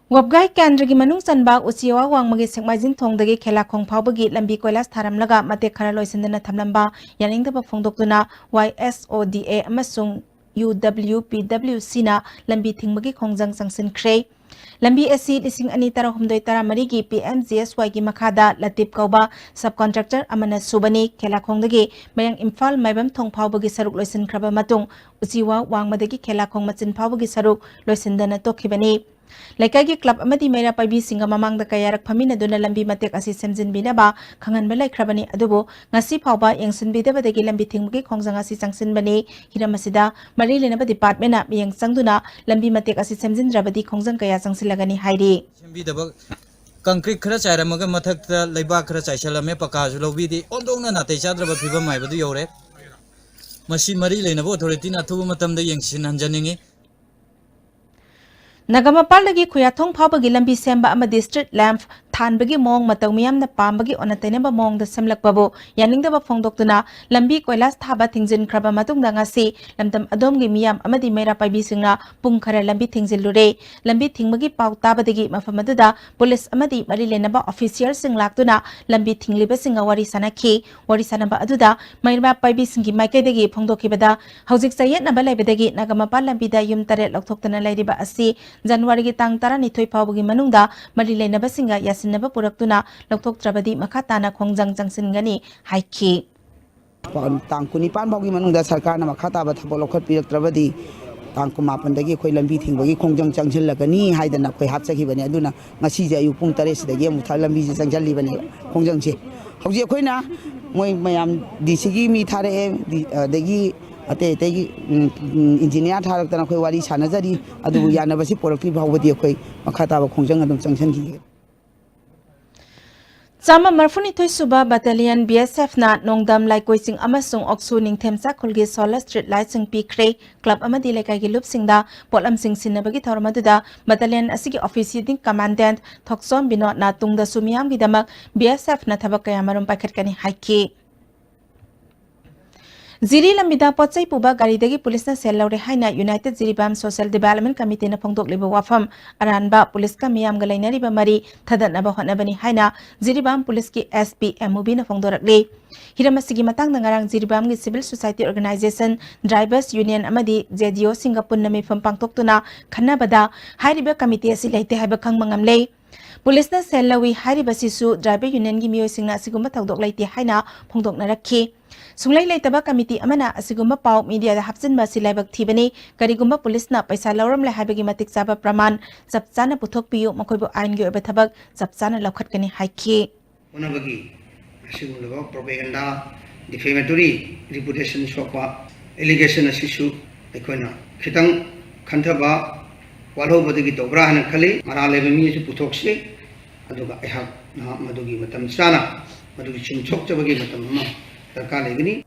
ꯋꯥꯕꯒꯥꯏ ꯀꯦꯟꯗ꯭ꯔꯒꯤ ꯃꯅꯨꯡ ꯆꯟꯕ ꯎꯆꯤꯋꯥ ꯋꯥꯡꯃꯒꯤ ꯁꯦꯛꯃꯥꯏꯖꯤꯡ ꯊꯣꯡꯗꯒꯤ ꯈꯦꯂꯥꯈꯣꯡ ꯐꯥꯎꯕꯒꯤ ꯂꯝꯕꯤ ꯀꯣꯏꯂꯥꯁ ꯊꯥꯔꯝꯂꯒ ꯃꯇꯦꯛ ꯈꯔ ꯂꯣꯏꯁꯤꯟꯗꯅ ꯊꯝꯂꯝꯕ ꯌꯥꯅꯤꯡꯗꯕ ꯐꯣꯡꯗꯣꯛꯇꯨꯅ Y S O D A ꯑꯃꯁꯨꯡ U W P W C ꯅ ꯂꯝꯕꯤ ꯊꯤꯡꯕꯒꯤ ꯈꯣꯡꯖꯪ ꯆꯪꯁꯤꯟꯈ꯭ꯔꯦ꯫ ꯂꯝꯕꯤ ꯑꯁꯤ ꯂꯤꯁꯤꯡ ꯑꯅꯤ ꯇꯔꯥꯍꯨꯝꯗꯣꯏ ꯇꯔꯥꯃꯔꯤꯒꯤ P M G S Y ꯒꯤ ꯃꯈꯥꯗ ꯂꯇꯤꯞ ꯀꯧꯕ subcontractor ꯑꯃꯅ ꯁꯨꯕꯅꯤ꯫ ꯈꯦꯂꯥꯈꯣꯡꯗꯒꯤ ꯃꯌꯥꯡ ꯏꯝꯐꯥꯜ ꯃꯥꯏꯕꯝ ꯊꯣꯡ ꯐꯥꯎꯕꯒꯤ ꯁꯔꯨꯛ ꯂꯣꯏꯁꯤꯟꯈ꯭ꯔꯕ ꯃꯇꯨꯡ, ꯎꯆꯤꯋꯥ ꯋꯥꯡꯃꯗꯒꯤ ꯈꯦꯂꯥꯈꯣꯡ ꯃꯆꯤꯟ ꯐꯥꯎꯕꯒꯤ ꯁꯔꯨꯛ ꯂꯣꯏꯁꯤꯟꯗꯅ ꯇꯣꯛꯈꯤꯕꯅꯤ꯫ ꯂꯩꯀꯥꯏꯒꯤ club ꯑꯃꯗꯤ ꯃꯩꯔꯥ ꯄꯥꯏꯕꯤꯁꯤꯡꯒ ꯃꯃꯥꯡꯗ ꯀꯌꯥꯔꯛ ꯐꯝꯃꯤꯟꯅꯗꯨꯅ ꯂꯝꯕꯤ ꯃꯇꯦꯛ ꯑꯁꯤ ꯁꯦꯝꯖꯤꯟꯕꯤꯅꯕ ꯈꯪꯍꯟꯕ ꯂꯩꯈ꯭ꯔꯕꯅꯤ, ꯑꯗꯨꯕꯨ ꯉꯁꯤ ꯐꯥꯎꯕ ꯌꯦꯡꯁꯤꯟꯕꯤꯗꯕꯗꯒꯤ ꯂꯝꯕꯤ ꯊꯤꯡꯕꯒꯤ ꯈꯣꯡꯖꯪ ꯑꯁꯤ ꯆꯪꯁꯤꯟꯕꯅꯤ꯫ ꯍꯤꯔꯝ ꯑꯁꯤꯗ ꯃꯔꯤ ꯂꯩꯅꯕ department ꯅ ꯃꯤꯠꯌꯦꯡ ꯆꯪꯗꯨꯅ ꯂꯝꯕꯤ ꯃꯇꯦꯛ ꯑꯁꯤ ꯁꯦꯝꯖꯤꯟꯗ꯭ꯔꯕꯗꯤ ꯈꯣꯡꯖꯪ ꯀꯌꯥ ꯆꯪꯁꯤꯜꯂꯒꯅꯤ ꯍꯥꯏꯔꯤ꯫ ꯁꯦꯝꯕꯤꯗꯕ, concrete ꯈꯔ ꯆꯥꯏꯔꯝꯃꯒ ꯃꯊꯛꯇ ꯂꯩꯕꯥꯛ ꯈꯔ ꯆꯥꯏꯁꯜꯂꯝꯃꯦ, ꯄꯀꯥꯁꯨ ꯂꯧꯕꯤꯗꯦ, ꯑꯣꯟꯊꯣꯛꯅ ꯅꯥꯇꯩ ꯆꯥꯗ꯭ꯔꯕ ꯐꯤꯕꯝ ꯍꯥꯏꯕꯗꯨ ꯌꯧꯔꯦ꯫ ꯃꯁꯤ ꯃꯔꯤ ꯂꯩꯅꯕ authority ꯅ ꯑꯊꯨꯕ ꯃꯇꯝꯗ ꯌꯦꯡꯁꯤꯟꯍꯟꯖꯅꯤꯡꯏ꯫ ꯅꯥꯒꯥꯃꯄꯥꯜꯗꯒꯤ ꯈꯨꯌꯥꯊꯣꯡ ꯐꯥꯎꯕꯒꯤ ꯂꯝꯕꯤ ꯁꯦꯝꯕ ꯑꯃꯗꯤ street lamp ꯊꯥꯟꯕꯒꯤ ꯃꯑꯣꯡ ꯃꯇꯧ ꯃꯤꯌꯥꯝꯅ ꯄꯥꯝꯕꯒꯤ ꯑꯣꯟꯅ ꯇꯩꯅꯕ ꯃꯑꯣꯡꯗ ꯁꯦꯝꯂꯛꯄꯕꯨ ꯌꯥꯅꯤꯡꯗꯕ ꯐꯣꯡꯗꯣꯛꯇꯨꯅ ꯂꯝꯕꯤ ꯀꯣꯏꯂꯥꯁ ꯊꯥꯕ ꯊꯤꯡꯖꯤꯟꯈ꯭ꯔꯕ ꯃꯇꯨꯡꯗ ꯉꯁꯤ ꯂꯝꯗꯝ ꯑꯗꯣꯝꯒꯤ ꯃꯤꯌꯥꯝ ꯑꯃꯗꯤ ꯃꯩꯔꯥ ꯄꯥꯏꯕꯤꯁꯤꯡꯅ ꯄꯨꯡ ꯈꯔ ꯂꯝꯕꯤ ꯊꯤꯡꯖꯤꯜꯂꯨꯔꯦ꯫ ꯂꯝꯕꯤ ꯊꯤꯡꯕꯒꯤ ꯄꯥꯎ ꯇꯥꯕꯗꯒꯤ ꯃꯐꯝ ꯑꯗꯨꯗ ꯄꯨꯂꯤꯁ ꯑꯃꯗꯤ ꯃꯔꯤ ꯂꯩꯅꯕ officialꯁꯤꯡ ꯂꯥꯛꯇꯨꯅ ꯂꯝꯕꯤ ꯊꯤꯡꯂꯤꯕꯁꯤꯡꯒ ꯋꯥꯔꯤ ꯁꯥꯅꯈꯤ꯫ ꯋꯥꯔꯤ ꯁꯥꯅꯕ ꯑꯗꯨꯗ ꯃꯩꯔꯥ ꯄꯥꯏꯕꯤꯁꯤꯡꯒꯤ ꯃꯥꯏꯀꯩꯗꯒꯤ ꯐꯣꯡꯗꯣꯛꯈꯤꯕꯗ, ꯍꯧꯖꯤꯛ ꯆꯌꯦꯠꯅꯕ ꯂꯩꯕꯗꯒꯤ ꯅꯥꯒꯥꯃꯄꯥꯜ ꯂꯝꯕꯤꯗ ꯌꯨꯝ ꯇꯔꯦꯠ ꯂꯧꯊꯣꯛꯇꯅ ꯂꯩꯔꯤꯕ ꯑꯁꯤ ꯖꯅꯋꯥꯔꯤꯒꯤ ꯇꯥꯡ ꯇꯔꯥꯅꯤꯊꯣꯏ ꯐꯥꯎꯕꯒꯤ ꯃꯅꯨꯡꯗ ꯃꯔꯤ ꯂꯩꯅꯕꯁꯤꯡꯒ ꯌꯥꯁꯤꯟꯅꯕ ꯄꯨꯔꯛꯇꯨꯅ ꯂꯧꯊꯣꯛꯇ꯭ꯔꯕꯗꯤ ꯃꯈꯥ ꯇꯥꯅ ꯈꯣꯡꯖꯪ ꯆꯪꯁꯤꯟꯒꯅꯤ ꯍꯥꯏꯈꯤ꯫ ꯇꯥꯡ ꯀꯨꯟꯅꯤꯄꯥꯟ ꯐꯥꯎꯒꯤ ꯃꯅꯨꯡꯗ ꯁꯔꯀꯥꯔꯅ ꯃꯈꯥ ꯇꯥꯕ ꯊꯕꯛ ꯂꯧꯈꯠꯄꯤꯔꯛꯇ꯭ꯔꯕꯗꯤ ꯇꯥꯡ ꯀꯨꯟꯃꯥꯄꯟꯗꯒꯤ ꯑꯩꯈꯣꯏ ꯂꯝꯕꯤ ꯊꯤꯡꯕꯒꯤ ꯈꯣꯡꯖꯪ ꯆꯪꯁꯤꯜꯂꯛꯀꯅꯤ ꯍꯥꯏꯗꯅ ꯑꯩꯈꯣꯏ ꯍꯥꯞꯆꯈꯤꯕꯅꯤ꯫ ꯑꯗꯨꯅ ꯉꯁꯤꯁꯦ ꯑꯌꯨꯛ ꯄꯨꯡ ꯇꯔꯦꯠ ꯁꯤꯗꯒꯤ ꯑꯃꯨꯛ ꯊ-, ꯂꯝꯕꯤꯁꯦ ꯆꯪꯁꯤꯜꯂꯤꯕꯅꯦꯕ, ꯈꯣꯡꯖꯪꯁꯦ꯫ ꯍꯧꯖꯤꯛ ꯑꯩꯈꯣꯏꯅ ꯃꯣꯏ ꯃꯌꯥꯝ ꯗꯤ ꯁꯤꯒꯤ ꯃꯤ ꯊꯥꯔꯛꯑꯦ, ꯗꯤ-, ꯑꯗꯒꯤ ꯑꯇꯩ ꯑꯇꯩꯒꯤ, ꯎꯝ, ꯎꯝ, ꯏꯟꯖꯤꯅꯤꯌꯥꯔ ꯊꯥꯔꯛꯇꯅ ꯑꯩꯈꯣꯏ ꯋꯥꯔꯤ ꯁꯥꯟꯅꯖꯔꯤ꯫ ꯑꯗꯨꯕꯨ ꯌꯥꯅꯕꯁꯤ ꯄꯨꯔꯛꯇ꯭ꯔꯤ ꯐꯥꯎꯕꯗꯤ ꯑꯩꯈꯣꯏ ꯃꯈꯥ ꯇꯥꯕ ꯈꯣꯡꯖꯪ ꯑꯗꯨꯝ ꯆꯪꯁꯤꯟꯈꯤꯒꯦ꯫ ꯆꯥꯝꯃ ꯃꯔꯤꯐꯨꯅꯤꯊꯣꯏ ꯁꯨꯕ Battalion B S F ꯅ ꯅꯣꯡꯗꯝ, ꯂꯥꯏꯀꯣꯏ ꯆꯤꯡ ꯑꯃꯁꯨꯡ ꯑꯣꯛꯁꯨ ꯅꯤꯡꯊꯦꯝꯆꯥ ꯈꯨꯜꯒꯤ solar street lightꯁꯤꯡ ꯄꯤꯈ꯭ꯔꯦ꯫ Club ꯑꯃꯗꯤ ꯂꯩꯀꯥꯏꯒꯤ ꯂꯨꯞꯁꯤꯡꯗ ꯄꯣꯠꯂꯝꯁꯤꯡ ꯁꯤꯟꯅꯕꯒꯤ ꯊꯧꯔꯝ ꯑꯗꯨꯗ battalion ꯑꯁꯤꯒꯤ office leading commandant ꯊꯣꯛꯆꯣꯝ ꯕꯤꯅꯣꯗꯅ ꯇꯨꯡꯗꯁꯨ ꯃꯤꯌꯥꯝꯒꯤꯗꯃꯛ B S F ꯅ ꯊꯕꯛ ꯀꯌꯥ ꯃꯔꯨꯝ ꯄꯥꯏꯈꯠꯀꯅꯤ ꯍꯥꯏꯈꯤ꯫ ꯖꯤꯔꯤ ꯂꯝꯕꯤꯗ ꯄꯣꯠ ꯆꯩ ꯄꯨꯕ ꯒꯥꯔꯤꯗꯒꯤ ꯄꯨꯂꯤꯁꯅ ꯁꯦꯜ ꯂꯧꯔꯦ ꯍꯥꯏꯅ United ꯖꯤꯔꯤꯕꯥꯝ Social Development Committeeꯅ ꯐꯣꯡꯗꯣꯛꯂꯤꯕ ꯋꯥꯐꯝ ꯑꯔꯥꯟꯕ, ꯄꯨꯂꯤꯁꯀ ꯃꯤꯌꯥꯝꯒ ꯂꯩꯅꯔꯤꯕ ꯃꯔꯤ ꯊꯗꯠꯅꯕ ꯍꯣꯠꯅꯕꯅꯤ ꯍꯥꯏꯅ ꯖꯤꯔꯤꯕꯥꯝ ꯄꯨꯂꯤꯁꯀꯤ S P ꯃꯨꯕꯤꯅ ꯐꯣꯡꯗꯣꯔꯛꯂꯤ꯫ ꯍꯤꯔꯝ ꯑꯁꯤꯒꯤ ꯃꯇꯥꯡꯗ ꯉꯔꯥꯡ ꯖꯤꯔꯤꯕꯥꯝꯒꯤ civil society organization, Drivers Union ꯑꯃꯗꯤ J D Oꯁꯤꯡꯒ ꯄꯨꯟꯅ ꯃꯤꯐꯝ ꯄꯥꯡꯊꯣꯛꯇꯨꯅ ꯈꯟꯅꯕꯗ ꯍꯥꯏꯔꯤꯕ committee ꯑꯁꯤ ꯂꯩꯇꯦ ꯍꯥꯏꯕ ꯈꯪꯕ ꯉꯝꯂꯦ꯫ ꯄꯨꯂꯤꯁꯅ ꯁꯦꯜ ꯂꯧꯏ ꯍꯥꯏꯔꯤꯕꯁꯤꯁꯨ Driver Unionꯒꯤ ꯃꯤꯑꯣꯏꯁꯤꯡꯅ ꯑꯁꯤꯒꯨꯝꯕ ꯊꯧꯗꯣꯛ ꯂꯩꯇꯦ ꯍꯥꯏꯅ ꯐꯣꯡꯗꯣꯛꯅꯔꯛꯈꯤ꯫ ꯁꯨꯡꯂꯩ ꯂꯩꯇꯕ committee ꯑꯃꯅ ꯑꯁꯤꯒꯨꯝꯕ ꯄꯥꯎ mediaꯗ ꯍꯥꯞꯆꯤꯟꯕ ꯑꯁꯤ ꯂꯥꯏꯕꯛ ꯊꯤꯕꯅꯤ꯫ ꯀꯔꯤꯒꯨꯝꯕ ꯄꯨꯂꯤꯁꯅ ꯄꯩꯁꯥ ꯂꯧꯔꯝꯂꯦ ꯍꯥꯏꯕꯒꯤ ꯃꯇꯤꯛ ꯆꯥꯕ ꯄ꯭ꯔꯃꯥꯟ ꯆꯞ ꯆꯥꯅ ꯄꯨꯊꯣꯛꯄꯤꯌꯨ, ꯃꯈꯣꯏꯕꯨ ꯑꯥꯏꯟꯒꯤ ꯑꯣꯏꯕ ꯊꯕꯛ ꯆꯞ ꯆꯥꯅ ꯂꯧꯈꯠꯀꯅꯤ ꯍꯥꯏꯈꯤ꯫ ꯍꯣꯠꯅꯕꯒꯤ ꯑꯁꯤꯒꯨꯝꯂꯕ propaganda, defamatory reputation ꯁꯣꯛꯄ allegation ꯑꯁꯤꯁꯨ ꯑꯩꯈꯣꯏꯅ ꯈꯤꯇꯪ ꯈꯟꯊꯕ ꯋꯥꯠꯍꯧꯕꯗꯒꯤ ꯇꯧꯕ꯭ꯔꯥ ꯍꯥꯏꯅ ꯈꯜꯂꯤ꯫ ꯃꯔꯥꯜ ꯂꯩꯕ ꯃꯤ ꯑꯁꯤ ꯄꯨꯊꯣꯛꯁꯤ, ꯑꯗꯨꯒ ꯑꯩꯍꯥꯛꯅ ꯃꯗꯨꯒꯤ ꯃꯇꯝ ꯆꯥꯅ ꯃꯗꯨꯒꯤ ꯆꯨꯝꯊꯣꯛꯆꯕꯒꯤ ꯃꯇꯝ ꯑꯃ ꯗꯔꯀꯥꯔ ꯂꯩꯒꯅꯤ꯫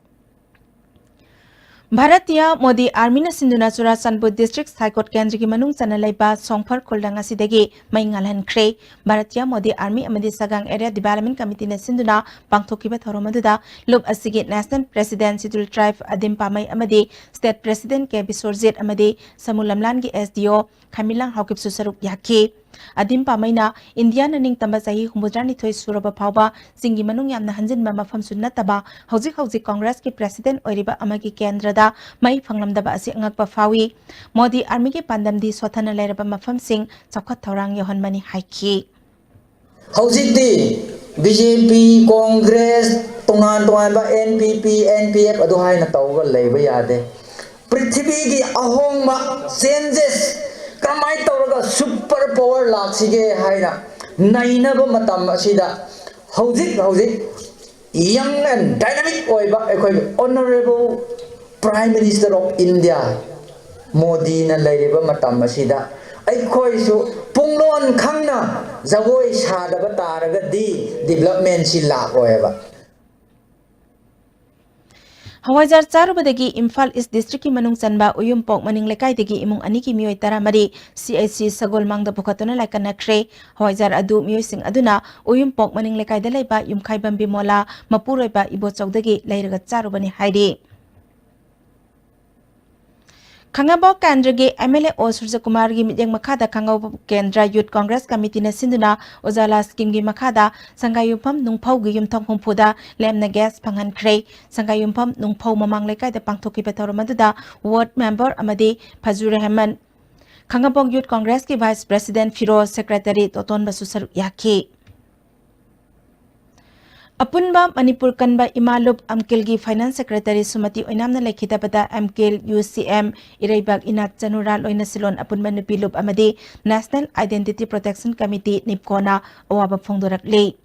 ꯚꯥꯔꯇꯤꯌꯥ ꯃꯣꯗꯤ ꯑꯥꯔꯃꯤꯅ ꯁꯤꯟꯗꯨꯅ ꯆꯨꯔꯥꯆꯥꯟꯄꯨꯔ ꯗꯤꯁꯇ꯭ꯔꯤꯛ ꯁꯥꯏꯀꯣꯠ ꯀꯦꯟꯗ꯭ꯔꯒꯤ ꯃꯅꯨꯡ ꯆꯟꯅ ꯂꯩꯕ ꯁꯣꯡꯐꯔ ꯈꯨꯜꯗ ꯉꯁꯤꯗꯒꯤ ꯃꯩ ꯉꯥꯜꯍꯟꯈ꯭ꯔꯦ꯫ ꯚꯥꯔꯇꯤꯌꯥ ꯃꯣꯗꯤ ꯑꯥꯔꯃꯤ ꯑꯃꯗꯤ ꯁꯒꯥꯡ ꯑꯦꯔꯤꯌꯥ ꯗꯤꯚꯦꯂꯞꯃꯦꯟ ꯀꯃꯤꯇꯤꯅ ꯁꯤꯟꯗꯨꯅ ꯄꯥꯡꯊꯣꯛꯈꯤꯕ ꯊꯧꯔꯝ ꯑꯗꯨꯗ ꯂꯨꯞ ꯑꯁꯤꯒꯤ ꯅꯦꯁꯅꯦꯜ ꯄ꯭ꯔꯦꯁꯤꯗꯦꯟꯠ ꯁꯤꯗꯨꯜ ꯇ꯭ꯔꯥꯏꯕ ꯑꯗꯤꯝ ꯄꯥꯃꯩ ꯑꯃꯗꯤ ꯁ꯭ꯇꯦꯠ ꯄ꯭ꯔꯦꯁꯤꯗꯦꯟꯠ ꯀꯦ ꯕꯤꯁ꯭ꯋꯔꯖꯤꯠ ꯑꯃꯗꯤ ꯁꯃꯨ ꯂꯝꯂꯥꯟꯒꯤ ꯑꯦꯁ ꯗꯤ ꯑꯣ ꯈꯥꯃꯤꯂꯥꯡ ꯍꯥꯎꯀꯤꯞꯁꯨ ꯁꯔꯨꯛ ꯌꯥꯈꯤ꯫ ꯑꯗꯤꯝ ꯄꯥꯃꯩꯅ ꯏꯟꯗꯤꯌꯥꯅ ꯅꯤꯡꯇꯝꯕ ꯆꯍꯤ ꯍꯨꯝꯐꯨꯇꯔꯥꯅꯤꯊꯣꯏ ꯁꯨꯔꯕ ꯐꯥꯎꯕ ꯆꯤꯡꯒꯤ ꯃꯅꯨꯡ ꯌꯥꯝꯅ ꯍꯟꯖꯤꯟꯕ ꯃꯐꯝꯁꯨ ꯅꯠꯇꯕ ꯍꯧꯖꯤꯛ ꯍꯧꯖꯤꯛ ꯀꯣꯡꯒ꯭ꯔꯦꯁꯀꯤ ꯄ꯭ꯔꯦꯁꯤꯗꯦꯟꯠ ꯑꯣꯏꯔꯤꯕ ꯑꯃꯒꯤ ꯀꯦꯟꯗ꯭ꯔꯗ ꯃꯩ ꯐꯪꯂꯝꯗꯕ ꯑꯁꯤ ꯑꯉꯛꯄ ꯐꯥꯎꯏ꯫ ꯃꯣꯗꯤ ꯑꯥꯔꯃꯤꯒꯤ ꯄꯥꯟꯗꯝꯗꯤ ꯁꯣꯠꯊꯅ ꯂꯩꯔꯕ ꯃꯐꯝꯁꯤꯡ ꯆꯥꯎꯈꯠ ꯊꯧꯔꯥꯡ ꯌꯧꯍꯟꯕꯅꯤ ꯍꯥꯏꯈꯤ꯫ ꯍꯧꯖꯤꯛꯇꯤ ꯕꯤ ꯖꯦ ꯄꯤ, ꯀꯣꯡꯒ꯭ꯔꯦꯁ, ꯇꯣꯉꯥꯟ ꯇꯣꯉꯥꯟꯕ ꯑꯦꯟ ꯄꯤ ꯄꯤ, ꯑꯦꯟ ꯄꯤ ꯑꯦꯐ ꯑꯗꯨ ꯍꯥꯏꯅ ꯇꯧꯔꯒ ꯂꯩꯕ ꯌꯥꯗꯦ꯫ ꯄ꯭ꯔꯤꯊꯤꯕꯤꯒꯤ ꯑꯍꯣꯡꯕ, changes, ꯀꯔꯝꯍꯥꯏꯅ ꯇꯧꯔꯒ super power ꯂꯥꯛꯁꯤꯒꯦ ꯍꯥꯏꯅ ꯅꯩꯅꯕ ꯃꯇꯝ ꯑꯁꯤꯗ ꯍꯧꯖꯤꯛ ꯍꯧꯖꯤꯛ young and dynamic ꯑꯣꯏꯕ ꯑꯩꯈꯣꯏꯒꯤ honourable Prime Minister of India ꯃꯣꯗꯤꯅ ꯂꯩꯔꯤꯕ ꯃꯇꯝ ꯑꯁꯤꯗ ꯑꯩꯈꯣꯏꯁꯨ ꯄꯨꯡꯂꯣꯟ ꯈꯪꯅ ꯖꯒꯣꯏ ꯁꯥꯗꯕ ꯇꯥꯔꯒꯗꯤ developmentꯁꯤ ꯂꯥꯛꯑꯣꯏꯕ꯫ ꯍꯋꯥꯏꯖꯥꯔ ꯆꯥꯔꯨꯕꯗꯒꯤ ꯏꯝꯐꯥꯜ ꯏꯁ ꯗꯤꯁꯇ꯭ꯔꯤꯛꯀꯤ ꯃꯅꯨꯡ ꯆꯟꯕ ꯎꯌꯨꯝꯄꯣꯛ ꯃꯅꯤꯡ ꯂꯩꯀꯥꯏꯗꯒꯤ ꯏꯃꯨꯡ ꯑꯅꯤꯒꯤ ꯃꯤꯑꯣꯏ ꯇꯔꯥꯃꯔꯤ ꯁꯤ ꯑꯩꯆ ꯁꯤ ꯁꯒꯣꯜꯃꯥꯡꯗ ꯄꯨꯈꯠꯇꯨꯅ ꯂꯥꯏꯀꯠꯅꯈ꯭ꯔꯦ꯫ ꯍꯋꯥꯏꯖꯥꯔ ꯑꯗꯨ ꯃꯤꯑꯣꯏꯁꯤꯡ ꯑꯗꯨꯅ ꯎꯌꯨꯝꯄꯣꯛ ꯃꯅꯤꯡ ꯂꯩꯀꯥꯏꯗ ꯂꯩꯕ ꯌꯨꯝꯈꯥꯏꯕꯝ ꯕꯤꯃꯣꯂꯥ ꯃꯄꯨꯔꯣꯏꯕ ꯏꯕꯣꯆꯧꯗꯒꯤ ꯂꯩꯔꯒ ꯆꯥꯔꯨꯕꯅꯤ ꯍꯥꯏꯔꯤ꯫ ꯈꯥꯉꯕꯣꯛ ꯀꯦꯟꯗ꯭ꯔꯒꯤ ꯑꯦꯝ ꯑꯦꯜ ꯑꯦ ꯑꯣ ꯁꯨꯔꯖꯀꯨꯃꯥꯔꯒꯤ ꯃꯤꯠꯌꯦꯡ ꯃꯈꯥꯗ ꯈꯥꯉꯕꯣꯛ ꯀꯦꯟꯗ꯭ꯔ ꯌꯨꯊ ꯀꯣꯡꯒ꯭ꯔꯦꯁ ꯀꯃꯤꯇꯤꯅ ꯁꯤꯟꯗꯨꯅ ꯎꯖꯥꯂꯥ ꯁ꯭ꯀꯤꯝꯒꯤ ꯃꯈꯥꯗ ꯁꯪꯒꯥꯌꯨꯝꯐꯝ ꯅꯨꯡꯐꯧꯒꯤ ꯌꯨꯝꯊꯣꯡ ꯍꯨꯝꯐꯨꯗ ꯂꯦꯝꯅ ꯒ꯭ꯌꯥꯁ ꯐꯪꯍꯟꯈ꯭ꯔꯦ꯫ ꯁꯪꯒꯥꯌꯨꯝꯐꯝ ꯅꯨꯡꯐꯧ ꯃꯃꯥꯡ ꯂꯩꯀꯥꯏꯗ ꯄꯥꯡꯊꯣꯛꯈꯤꯕ ꯊꯧꯔꯝ ꯑꯗꯨꯗ ꯋꯥꯔꯗ ꯃꯦꯝꯕꯔ ꯑꯃꯗꯤ ꯐꯖꯨ ꯔꯦꯍꯃꯟ, ꯈꯥꯉꯕꯣꯛ youth ꯀꯣꯡꯒ꯭ꯔꯦꯁꯀꯤ vice president Firoz, secretary ꯇꯣꯇꯣꯟꯕꯁꯨ ꯁꯔꯨꯛ ꯌꯥꯈꯤ꯫ ꯑꯄꯨꯟꯕ ꯃꯅꯤꯄꯨꯔ ꯀꯟꯕ ꯏꯃꯥ ꯂꯨꯞ ꯑꯝꯀꯤꯜꯒꯤ ꯐꯥꯏꯅꯥꯟꯁ ꯁꯦꯀ꯭ꯔꯦꯇꯔꯤ ꯁꯨꯃꯇꯤ ꯑꯣꯏꯅꯥꯝꯅ ꯂꯩꯈꯤꯗꯕꯗ ꯑꯝꯀꯤꯜ, ꯌꯨ ꯁꯤ ꯑꯦꯝ, ꯏꯔꯩꯕꯥꯛ ꯏꯅꯥꯠ ꯆꯅꯨꯔꯥ ꯂꯣꯏꯅ ꯁꯤꯂꯣꯟ ꯑꯄꯨꯟꯕ ꯅꯨꯄꯤ ꯂꯨꯞ ꯑꯃꯗꯤ National Identity Protection Committee, ꯅꯤꯞꯀꯣꯅ ꯑꯋꯥꯕ ꯐꯣꯡꯗꯣꯔꯛꯂꯤ꯫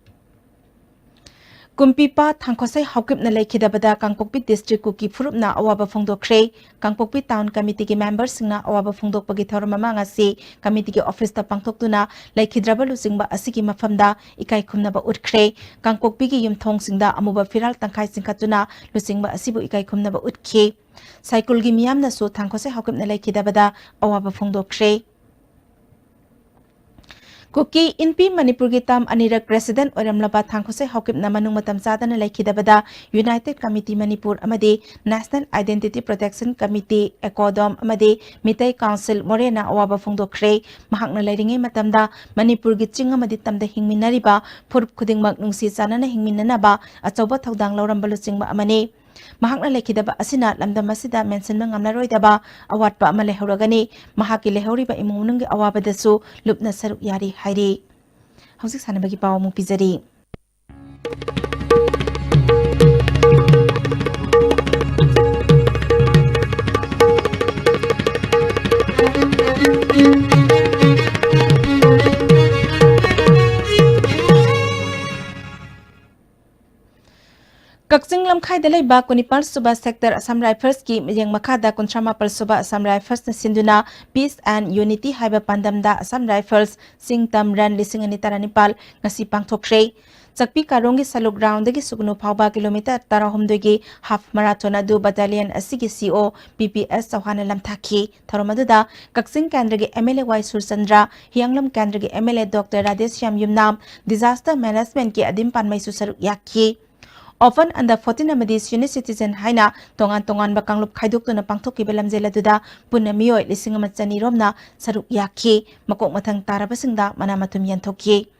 ꯀꯨꯝꯄꯤꯄꯥ ꯊꯥꯡꯈꯣꯠꯁꯩ ꯍꯥꯎꯀꯤꯞꯅ ꯂꯩꯈꯤꯗꯕꯗ ꯀꯥꯡꯄꯣꯛꯄꯤ ꯗꯤꯁꯇ꯭ꯔꯤꯛ ꯀꯨꯀꯤ ꯐꯨꯔꯨꯞꯅ ꯑꯋꯥꯕ ꯐꯣꯡꯗꯣꯛꯈ꯭ꯔꯦ꯫ ꯀꯥꯡꯄꯣꯛꯄꯤ ꯇꯥꯎꯟ ꯀꯃꯤꯇꯤꯒꯤ ꯃꯦꯝꯕꯔꯁꯤꯡꯅ ꯑꯋꯥꯕ ꯐꯣꯡꯗꯣꯛꯄꯒꯤ ꯊꯧꯔꯝ ꯑꯃ ꯉꯁꯤ ꯀꯃꯤꯇꯤꯒꯤ ꯑꯣꯐꯤꯁꯇ ꯄꯥꯡꯊꯣꯛꯇꯨꯅ ꯂꯩꯈꯤꯗ꯭ꯔꯕ ꯂꯨꯆꯤꯡꯕ ꯑꯁꯤꯒꯤ ꯃꯐꯝꯗ ꯏꯀꯥꯏ ꯈꯨꯝꯅꯕ ꯎꯠꯈ꯭ꯔꯦ꯫ ꯀꯥꯡꯄꯣꯛꯄꯤꯒꯤ ꯌꯨꯝꯊꯣꯡꯁꯤꯡꯗ ꯑꯃꯨꯕ ꯐꯤꯔꯥꯜ ꯇꯪꯈꯥꯏ ꯆꯤꯡꯈꯠꯇꯨꯅ ꯂꯨꯆꯤꯡꯕ ꯑꯁꯤꯕꯨ ꯏꯀꯥꯏ ꯈꯨꯝꯅꯕ ꯎꯠꯈꯤ꯫ ꯁꯥꯏꯀꯨꯜꯒꯤ ꯃꯤꯌꯥꯝꯅꯁꯨ ꯊꯥꯡꯈꯣꯠꯁꯦ ꯍꯧꯈꯤꯞꯅ ꯂꯩꯈꯤꯗꯕꯗ ꯑꯋꯥꯕ ꯐꯣꯡꯗꯣꯛꯈ꯭ꯔꯦ꯫ ꯀꯨꯀꯤ ꯏꯟꯄꯤ ꯃꯅꯤꯄꯨꯔꯒꯤ ꯇꯥꯝ ꯑꯅꯤꯔꯛ president ꯑꯣꯏꯔꯝꯂꯕ ꯊꯥꯡꯈꯣꯠꯁꯦ ꯍꯧꯈꯤꯞꯅ ꯃꯅꯨꯡ ꯃꯇꯝ ꯆꯥꯗꯅ ꯂꯩꯈꯤꯗꯕꯗ United Committee ꯃꯅꯤꯄꯨꯔ ꯑꯃꯗꯤ National Identity Protection Committee, ꯑꯦꯀꯣꯗꯣꯝ ꯑꯃꯗꯤ ꯃꯤꯇꯩ ꯀꯥꯎꯟꯁꯤꯜ ꯃꯣꯔꯦꯅ ꯑꯋꯥꯕ ꯐꯣꯡꯗꯣꯛꯈ꯭ꯔꯦ꯫ ꯃꯍꯥꯛꯅ ꯂꯩꯔꯤꯉꯩ ꯃꯇꯝꯗ ꯃꯅꯤꯄꯨꯔꯒꯤ ꯆꯤꯡ ꯑꯃꯗꯤ ꯇꯝꯗ ꯍꯤꯡꯃꯤꯟꯅꯔꯤꯕ ꯐꯨꯔꯨꯞ ꯈꯨꯗꯤꯡꯃꯛ ꯅꯨꯡꯁꯤ ꯆꯥꯟꯅꯅ ꯍꯤꯡꯃꯤꯟꯅꯅꯕ ꯑꯆꯧꯕ ꯊꯧꯗꯥꯡ ꯂꯧꯔꯝꯕ ꯂꯨꯆꯤꯡꯕ ꯑꯃꯅꯤ꯫ ꯃꯍꯥꯛꯅ ꯂꯩꯈꯤꯗꯕ ꯑꯁꯤꯅ ꯂꯝꯗꯝ ꯑꯁꯤꯗ ꯃꯦꯟꯁꯤꯟꯕ ꯉꯝꯂꯔꯣꯏꯗꯕ ꯑꯋꯥꯠꯄ ꯑꯃ ꯂꯩꯍꯧꯔꯒꯅꯤ꯫ ꯃꯍꯥꯛꯀꯤ ꯂꯩꯍꯧꯔꯤꯕ ꯏꯃꯨꯡ ꯃꯅꯨꯡꯒꯤ ꯑꯋꯥꯕꯗꯁꯨ ꯂꯨꯞꯅ ꯁꯔꯨꯛ ꯌꯥꯔꯤ ꯍꯥꯏꯔꯤ꯫ ꯍꯧꯖꯤꯛ ꯁꯥꯟꯅꯕꯒꯤ ꯄꯥꯎ ꯑꯃꯨꯛ ꯄꯤꯖꯔꯤ꯫ ꯀꯛꯆꯤꯡ ꯂꯝꯈꯥꯏꯗ ꯂꯩꯕ ꯀꯨꯟꯅꯤꯄꯥꯜ ꯁꯨꯕ sector Assam Riflesꯀꯤ ꯃꯤꯠꯌꯦꯡ ꯃꯈꯥꯗ ꯀꯨꯟꯊ꯭ꯔꯥ ꯃꯥꯄꯜ ꯁꯨꯕ Assam Riflesꯅ ꯁꯤꯟꯗꯨꯅ Peace and Unity ꯍꯥꯏꯕ ꯄꯥꯟꯗꯝꯗ Assam Rifles ꯆꯤꯡ ꯇꯝ ꯔꯟ ꯂꯤꯁꯤꯡ ꯑꯅꯤ ꯇꯔꯥꯅꯤꯄꯥꯜ ꯉꯁꯤ ꯄꯥꯡꯊꯣꯛꯈ꯭ꯔꯦ꯫ ꯆꯥꯛꯄꯤ ꯀꯥꯔꯣꯡꯒꯤ ꯁꯂꯨꯛ groundꯗꯒꯤ ꯁꯨꯒꯅꯨ ꯐꯥꯎꯕ kilometre ꯇꯔꯥꯍꯨꯝꯗꯣꯏꯒꯤ half marathon ꯑꯗꯨ battalion ꯑꯁꯤꯒꯤ C O ꯄꯤ ꯄꯤ ꯑꯦꯁ ꯆꯧꯍꯥꯟꯅ ꯂꯝꯊꯥꯈꯤ꯫ ꯊꯧꯔꯝ ꯑꯗꯨꯗ ꯀꯛꯆꯤꯡ ꯀꯦꯟꯗ꯭ꯔꯒꯤ M L A ꯋꯥꯏ ꯁꯨꯔꯆꯟꯗ꯭ꯔ, ꯍꯤꯌꯥꯡꯂꯝ ꯀꯦꯟꯗ꯭ꯔꯒꯤ M L A Doctor Radheshyam Yumnam, disaster managementꯀꯤ ꯑꯗꯤꯝ ꯄꯥꯟꯃꯩꯁꯨ ꯁꯔꯨꯛ ꯌꯥꯈꯤ꯫ Open under fourteen ꯑꯃꯗꯤ senior citizen ꯍꯥꯏꯅ ꯇꯣꯉꯥꯟ ꯇꯣꯉꯥꯟꯕ ꯀꯥꯡꯂꯨꯞ ꯈꯥꯏꯗꯣꯛꯇꯨꯅ ꯄꯥꯡꯊꯣꯛꯈꯤꯕ ꯂꯝꯖꯦꯜ ꯑꯗꯨꯗ ꯄꯨꯟꯅ ꯃꯤꯑꯣꯏ ꯂꯤꯁꯤꯡ ꯑꯃ ꯆꯅꯤ ꯔꯣꯝꯅ ꯁꯔꯨꯛ ꯌꯥꯈꯤ꯫ ꯃꯀꯣꯛ ꯃꯊꯪ ꯇꯥꯔꯕꯁꯤꯡꯗ ꯃꯅꯥ ꯃꯊꯨꯝ ꯌꯦꯟꯊꯣꯛꯈꯤ꯫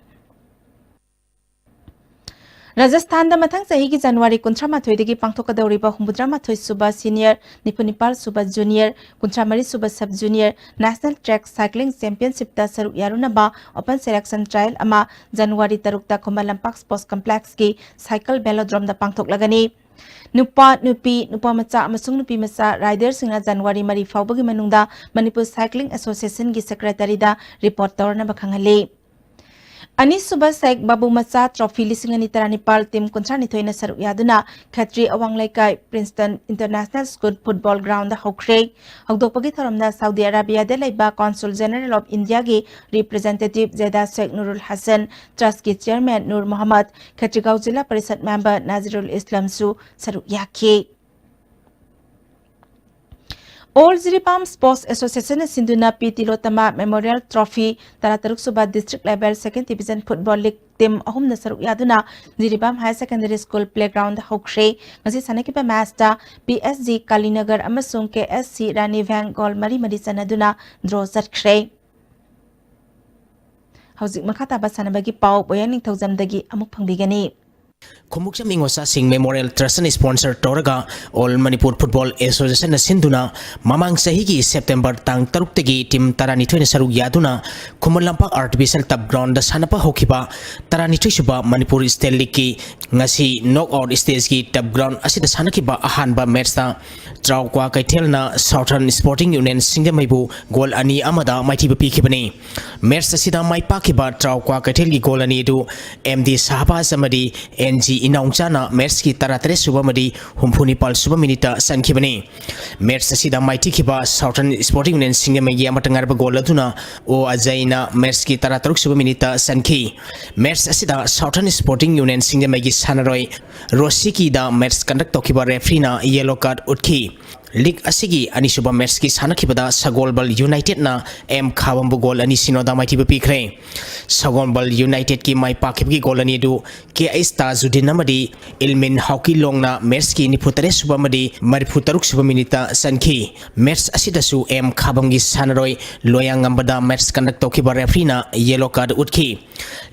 ꯔꯥꯖꯁꯊꯥꯟꯗ ꯃꯊꯪ ꯆꯍꯤꯒꯤ ꯖꯅꯋꯥꯔꯤ ꯀꯨꯟꯊ꯭ꯔꯥ ꯃꯥꯊꯣꯏꯗꯒꯤ ꯄꯥꯡꯊꯣꯛꯀꯗꯧꯔꯤꯕ ꯍꯨꯝꯐꯨꯇꯔꯥ ꯃꯥꯊꯣꯏ ꯁꯨꯕ senior, ꯅꯤꯐꯨ ꯅꯤꯄꯥꯜ ꯁꯨꯕ junior, ꯀꯨꯟꯊ꯭ꯔꯥ ꯃꯔꯤ ꯁꯨꯕ sub junior National Track Cycling Championshipꯇ ꯁꯔꯨꯛ ꯌꯥꯔꯨꯅꯕ open selection trial ꯑꯃ ꯖꯅꯋꯥꯔꯤ ꯇꯔꯨꯛꯇ ꯈꯨꯃꯟ ꯂꯝꯄꯥꯛ Sports Complexꯀꯤ cycle velodromeꯗ ꯄꯥꯡꯊꯣꯛꯂꯒꯅꯤ꯫ ꯅꯨꯄꯥ, ꯅꯨꯄꯤ, ꯅꯨꯄꯥ ꯃꯆꯥ ꯑꯃꯁꯨꯡ ꯅꯨꯄꯤ ꯃꯆꯥ riderꯁꯤꯡꯅ ꯖꯅꯋꯥꯔꯤ ꯃꯔꯤ ꯐꯥꯎꯕꯒꯤ ꯃꯅꯨꯡꯗ ꯃꯅꯤꯄꯨꯔ Cycling Associationꯒꯤ secretaryꯗ report ꯇꯧꯔꯅꯕ ꯈꯪꯍꯜꯂꯤ꯫ ꯑꯅꯤꯁꯨꯕ ꯁꯦꯛ ꯕꯥꯕꯨ ꯃꯆꯥ trophy ꯂꯤꯁꯤꯡ ꯑꯅꯤ ꯇꯔꯥꯅꯤꯄꯥꯜ team ꯀꯨꯟꯊ꯭ꯔꯥ ꯅꯤꯊꯣꯏꯅ ꯁꯔꯨꯛ ꯌꯥꯗꯨꯅ ꯈꯦꯇ꯭ꯔꯤ ꯑꯋꯥꯡ ꯂꯩꯀꯥꯏ Princeton International School football groundꯗ ꯍꯧꯈ꯭ꯔꯦ꯫ ꯍꯧꯗꯣꯛꯄꯒꯤ ꯊꯧꯔꯝꯗ ꯁꯥꯎꯗꯤ ꯑꯔꯥꯕꯤꯌꯥꯗ ꯂꯩꯕ Consul General of Indiaꯒꯤ representative ꯖꯦꯗꯥ shake ꯅꯨꯔꯨꯜ Hasan, trustꯀꯤ chairman Nur Mohammad, Khetrigao zila parishad member ꯅꯥꯖꯤꯔꯨꯜ ꯏꯁꯂꯝꯁꯨ ꯁꯔꯨꯛ ꯌꯥꯈꯤ꯫ All Jiribam Sports Association ꯅ ꯁꯤꯟꯗꯨꯅ ꯄꯤ ꯇꯤꯂꯣꯇꯃꯥ Memorial Trophy ꯇꯔꯥꯇꯔꯨꯛ ꯁꯨꯕ District Level Second Division Football League team ꯑꯍꯨꯝꯅ ꯁꯔꯨꯛ ꯌꯥꯗꯨꯅ Jiribam Higher Secondary School playground ꯗ ꯍꯧꯈ꯭ꯔꯦ꯫ ꯉꯁꯤ ꯁꯥꯟꯅꯈꯤꯕ match ꯇ P S G Kalinagar ꯑꯃꯁꯨꯡ K S C Rani Vang goal ꯃꯔꯤ ꯃꯔꯤ ꯆꯟꯅꯗꯨꯅ draw ꯆꯠꯈ꯭ꯔꯦ꯫ ꯍꯧꯖꯤꯛ ꯃꯈꯥ ꯇꯥꯕ ꯁꯥꯟꯅꯕꯒꯤ ꯄꯥꯎ ꯕꯣꯌꯥ ꯅꯤꯡꯊꯧꯖꯝꯗꯒꯤ ꯑꯃꯨꯛ ꯐꯪꯕꯤꯒꯅꯤ꯫ ꯈꯨꯃꯨꯛꯆꯝ ꯏꯉꯣꯆꯥꯁꯤꯡ Memorial Trust ꯅ sponsor ꯇꯧꯔꯒ All Manipur Football Association ꯅ ꯁꯤꯟꯗꯨꯅ ꯃꯃꯥꯡ ꯆꯍꯤꯒꯤ September ꯇꯥꯡ ꯇꯔꯨꯛꯇꯒꯤ team ꯇꯔꯥꯅꯤꯊꯣꯏꯅ ꯁꯔꯨꯛ ꯌꯥꯗꯨꯅ Khuman Lampak Artificial Turf Ground ꯗ ꯁꯥꯟꯅꯕ ꯍꯧꯈꯤꯕ ꯇꯔꯥꯅꯤꯊꯣꯏ ꯁꯨꯕ Manipur State League ꯀꯤ ꯉꯁꯤ knock out stage ꯀꯤ turf ground ꯑꯁꯤꯗ ꯁꯥꯟꯅꯈꯤꯕ ꯑꯍꯥꯟꯕ match ꯇ ꯇ꯭ꯔꯥꯎꯀ꯭ꯋꯥ ꯀꯩꯊꯦꯜꯅ Southern Sporting Union ꯁꯤꯡꯖꯃꯩꯕꯨ goal ꯑꯅꯤ ꯑꯃꯗ ꯃꯥꯏꯊꯤꯕ ꯄꯤꯈꯤꯕꯅꯤ꯫ Match ꯑꯁꯤꯗ ꯃꯥꯏ ꯄꯥꯛꯈꯤꯕ ꯇ꯭ꯔꯥꯎꯀ꯭ꯋꯥ ꯀꯩꯊꯦꯜꯒꯤ goal ꯑꯅꯤ ꯑꯗꯨ M D ꯁꯍꯕꯥꯖ ꯑꯃꯗꯤ N G ꯏꯅꯥꯎꯆꯥꯅ match ꯀꯤ ꯇꯔꯥꯇꯔꯦꯠ ꯁꯨꯕ ꯑꯃꯗꯤ ꯍꯨꯝꯐꯨ ꯅꯤꯄꯥꯜ ꯁꯨꯕ minute ꯇ ꯆꯟꯈꯤꯕꯅꯤ꯫ Match ꯑꯁꯤꯗ ꯃꯥꯏꯊꯤꯈꯤꯕ Southern Sporting Union ꯁꯤꯡꯖꯃꯩꯒꯤ ꯑꯃꯠꯇ ꯉꯥꯏꯔꯕ goal ꯑꯗꯨꯅ O ꯑꯖꯩꯅ match ꯀꯤ ꯇꯔꯥꯇꯔꯨꯛ ꯁꯨꯕ minute ꯇ ꯆꯟꯈꯤ꯫ Match ꯑꯁꯤꯗ Southern Sporting Union ꯁꯤꯡꯖꯃꯩꯒꯤ ꯁꯥꯟꯅꯔꯣꯏ ꯔꯣꯁꯤꯀꯤꯗ match conduct ꯇꯧꯈꯤꯕ referee ꯅ yellow card ꯎꯠꯈꯤ꯫ League ꯑꯁꯤꯒꯤ ꯑꯅꯤꯁꯨꯕ match ꯀꯤ ꯁꯥꯟꯅꯈꯤꯕꯗ ꯁꯒꯣꯜꯕꯜ United ꯅ M ꯈꯥꯕꯝꯕꯨ goal ꯑꯅꯤ ꯁꯤꯅꯣꯗ ꯃꯥꯏꯊꯤꯕ ꯄꯤꯈ꯭ꯔꯦ꯫ ꯁꯒꯣꯜꯕꯜ United ꯀꯤ ꯃꯥꯏ ꯄꯥꯛꯈꯤꯕꯒꯤ goal ꯑꯅꯤ ꯑꯗꯨ K H ꯇꯥꯖꯨꯗꯤꯟ ꯑꯃꯗꯤ ꯏꯜꯃꯤꯟ ꯍꯥꯎꯀꯤꯂꯣꯡꯅ match ꯀꯤ ꯅꯤꯐꯨ ꯇꯔꯦꯠ ꯁꯨꯕ ꯑꯃꯗꯤ ꯃꯔꯤꯐꯨ ꯇꯔꯨꯛ ꯁꯨꯕ minute ꯇ ꯆꯟꯈꯤ꯫ Match ꯑꯁꯤꯗꯁꯨ M ꯈꯥꯕꯝꯒꯤ ꯁꯥꯟꯅꯔꯣꯏ ꯂꯣꯌꯥꯉꯝꯕꯗ match conduct ꯇꯧꯈꯤꯕ referee ꯅ yellow card ꯎꯠꯈꯤ꯫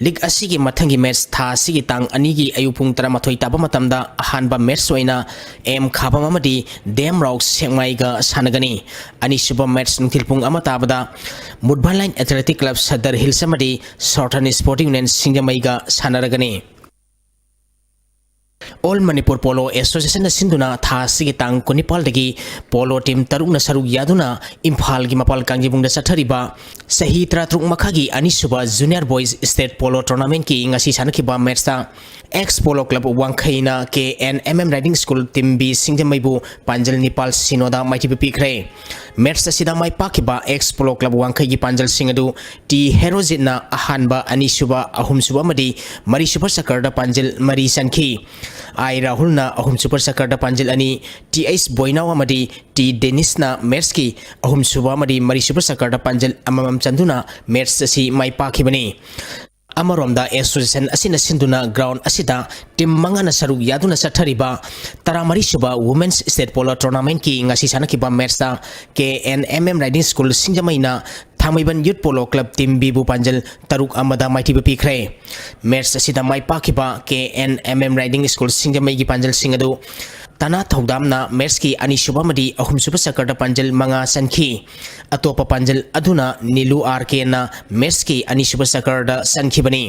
League ꯑꯁꯤꯒꯤ ꯃꯊꯪꯒꯤ match ꯊꯥ ꯑꯁꯤꯒꯤ ꯇꯥꯡ ꯑꯅꯤꯒꯤ ꯑꯌꯨꯛ ꯄꯨꯡ ꯇꯔꯥꯃꯥꯊꯣꯏ ꯇꯥꯕ ꯃꯇꯝꯗ ꯑꯍꯥꯟꯕ match ꯑꯣꯏꯅ M ꯈꯥꯕꯝ ꯑꯃꯗꯤ ꯗꯦꯝꯔꯥꯎ ꯁꯦꯛꯃꯥꯏꯒ ꯁꯥꯟꯅꯒꯅꯤ꯫ ꯑꯅꯤꯁꯨꯕ match ꯅꯨꯡꯊꯤꯜ ꯄꯨꯡ ꯑꯃ ꯇꯥꯕꯗ ꯃꯨꯠꯕꯥꯂꯥꯏꯟ Athletic Club Sadar Hills ꯑꯃꯗꯤ Southern Sporting Union ꯁꯤꯡꯖꯃꯩꯒ ꯁꯥꯟꯅꯔꯒꯅꯤ꯫ All Manipur Polo Association ꯅ ꯁꯤꯟꯗꯨꯅ ꯊꯥ ꯑꯁꯤꯒꯤ ꯇꯥꯡ ꯀꯨꯟꯅꯤꯄꯥꯜꯗꯒꯤ polo team ꯇꯔꯨꯛꯅ ꯁꯔꯨꯛ ꯌꯥꯗꯨꯅ ꯏꯝꯐꯥꯜꯒꯤ ꯃꯄꯥꯜ ꯀꯥꯡꯖꯩꯕꯨꯡꯗ ꯆꯠꯊꯔꯤꯕ ꯆꯍꯤ ꯇꯔꯥꯇꯔꯨꯛ ꯃꯈꯥꯒꯤ ꯑꯅꯤꯁꯨꯕ Junior Boys State Polo Tournament ꯀꯤ ꯉꯁꯤ ꯁꯥꯟꯅꯈꯤꯕ match ꯇ Ex Polo Club ꯋꯥꯡꯈꯩꯅ K N M M Riding School Team B ꯁꯤꯡꯖꯃꯩꯕꯨ ꯄꯥꯟꯖꯜ ꯅꯤꯄꯥꯜ ꯁꯤꯅꯣꯗ ꯃꯥꯏꯊꯤꯕ ꯄꯤꯈ꯭ꯔꯦ꯫ Match ꯑꯁꯤꯗ ꯃꯥꯏ ꯄꯥꯛꯈꯤꯕ Ex Polo Club ꯋꯥꯡꯈꯩꯒꯤ ꯄꯥꯟꯖꯜꯁꯤꯡ ꯑꯗꯨ T ꯍꯦꯔꯣꯖꯤꯠꯅ ꯑꯍꯥꯟꯕ, ꯑꯅꯤꯁꯨꯕ, ꯑꯍꯨꯝꯁꯨꯕ ꯑꯃꯗꯤ ꯃꯔꯤꯁꯨꯕ ꯆꯀꯔꯗ ꯄꯥꯟꯖꯜ ꯃꯔꯤ ꯆꯟꯈꯤ꯫ ꯑꯥꯏ ꯔꯥꯍꯨꯜꯅ ꯑꯍꯨꯝꯁꯨꯕ ꯆꯀꯔꯗ ꯄꯥꯟꯖꯤꯜ ꯑꯅꯤ, ꯇꯤ ꯑꯩꯆ ꯕꯣꯏꯅꯥꯎ ꯑꯃꯗꯤ ꯇꯤ ꯗꯦꯅꯤꯁꯅ ꯃꯦꯠꯁꯀꯤ ꯑꯍꯨꯝꯁꯨꯕ ꯑꯃꯗꯤ ꯃꯔꯤꯁꯨꯕ ꯆꯀꯔꯗ ꯄꯥꯟꯖꯤꯜ ꯑꯃꯃꯝ ꯆꯟꯗꯨꯅ ꯃꯦꯠꯁ ꯑꯁꯤ ꯃꯥꯏ ꯄꯥꯛꯈꯤꯕꯅꯤ꯫ ꯑꯃꯔꯣꯝꯗ, ꯑꯦꯁꯣꯁꯤꯌꯦꯁꯟ ꯑꯁꯤꯅ ꯁꯤꯟꯗꯨꯅ ꯒ꯭ꯔꯥꯎꯟ ꯑꯁꯤꯗ ꯇꯤꯝ ꯃꯉꯥꯅ ꯁꯔꯨꯛ ꯌꯥꯗꯨꯅ ꯆꯠꯊꯔꯤꯕ ꯇꯔꯥꯃꯔꯤꯁꯨꯕ Women's State Polo Tournamentꯀꯤ ꯉꯁꯤ ꯁꯥꯟꯅꯈꯤꯕ ꯃꯦꯠꯁꯇ K N M M riding school ꯁꯤꯡꯖꯃꯩꯅ ꯊꯥꯡꯃꯩꯕꯟ ꯌꯨꯠ ꯄꯣꯂꯣ ꯀ꯭ꯂꯕ ꯇꯤꯝ ꯕꯤꯕꯨ ꯄꯥꯟꯖꯜ ꯇꯔꯨꯛ ꯑꯃꯗ ꯃꯥꯏꯊꯤꯕ ꯄꯤꯈ꯭ꯔꯦ꯫ ꯃꯦꯠꯁ ꯑꯁꯤꯗ ꯃꯥꯏ ꯄꯥꯛꯈꯤꯕ K N M M riding school ꯁꯤꯡꯖꯃꯩꯒꯤ ꯄꯥꯟꯖꯜꯁꯤꯡ ꯑꯗꯨ ꯇꯅꯥ ꯊꯧꯗꯥꯝꯅ ꯃꯦꯠꯁꯀꯤ ꯑꯅꯤꯁꯨꯕ ꯑꯃꯗꯤ ꯑꯍꯨꯝꯁꯨꯕ ꯆꯀꯔꯗ ꯄꯥꯟꯖꯜ ꯃꯉꯥ ꯆꯟꯈꯤ꯫ ꯑꯇꯣꯞꯄ ꯄꯥꯟꯖꯜ ꯑꯗꯨꯅ ꯅꯤꯂꯨ ꯑꯥꯔ ꯀꯦꯅ ꯃꯦꯠꯁꯀꯤ ꯑꯅꯤꯁꯨꯕ ꯆꯀꯔꯗ ꯆꯟꯈꯤꯕꯅꯤ꯫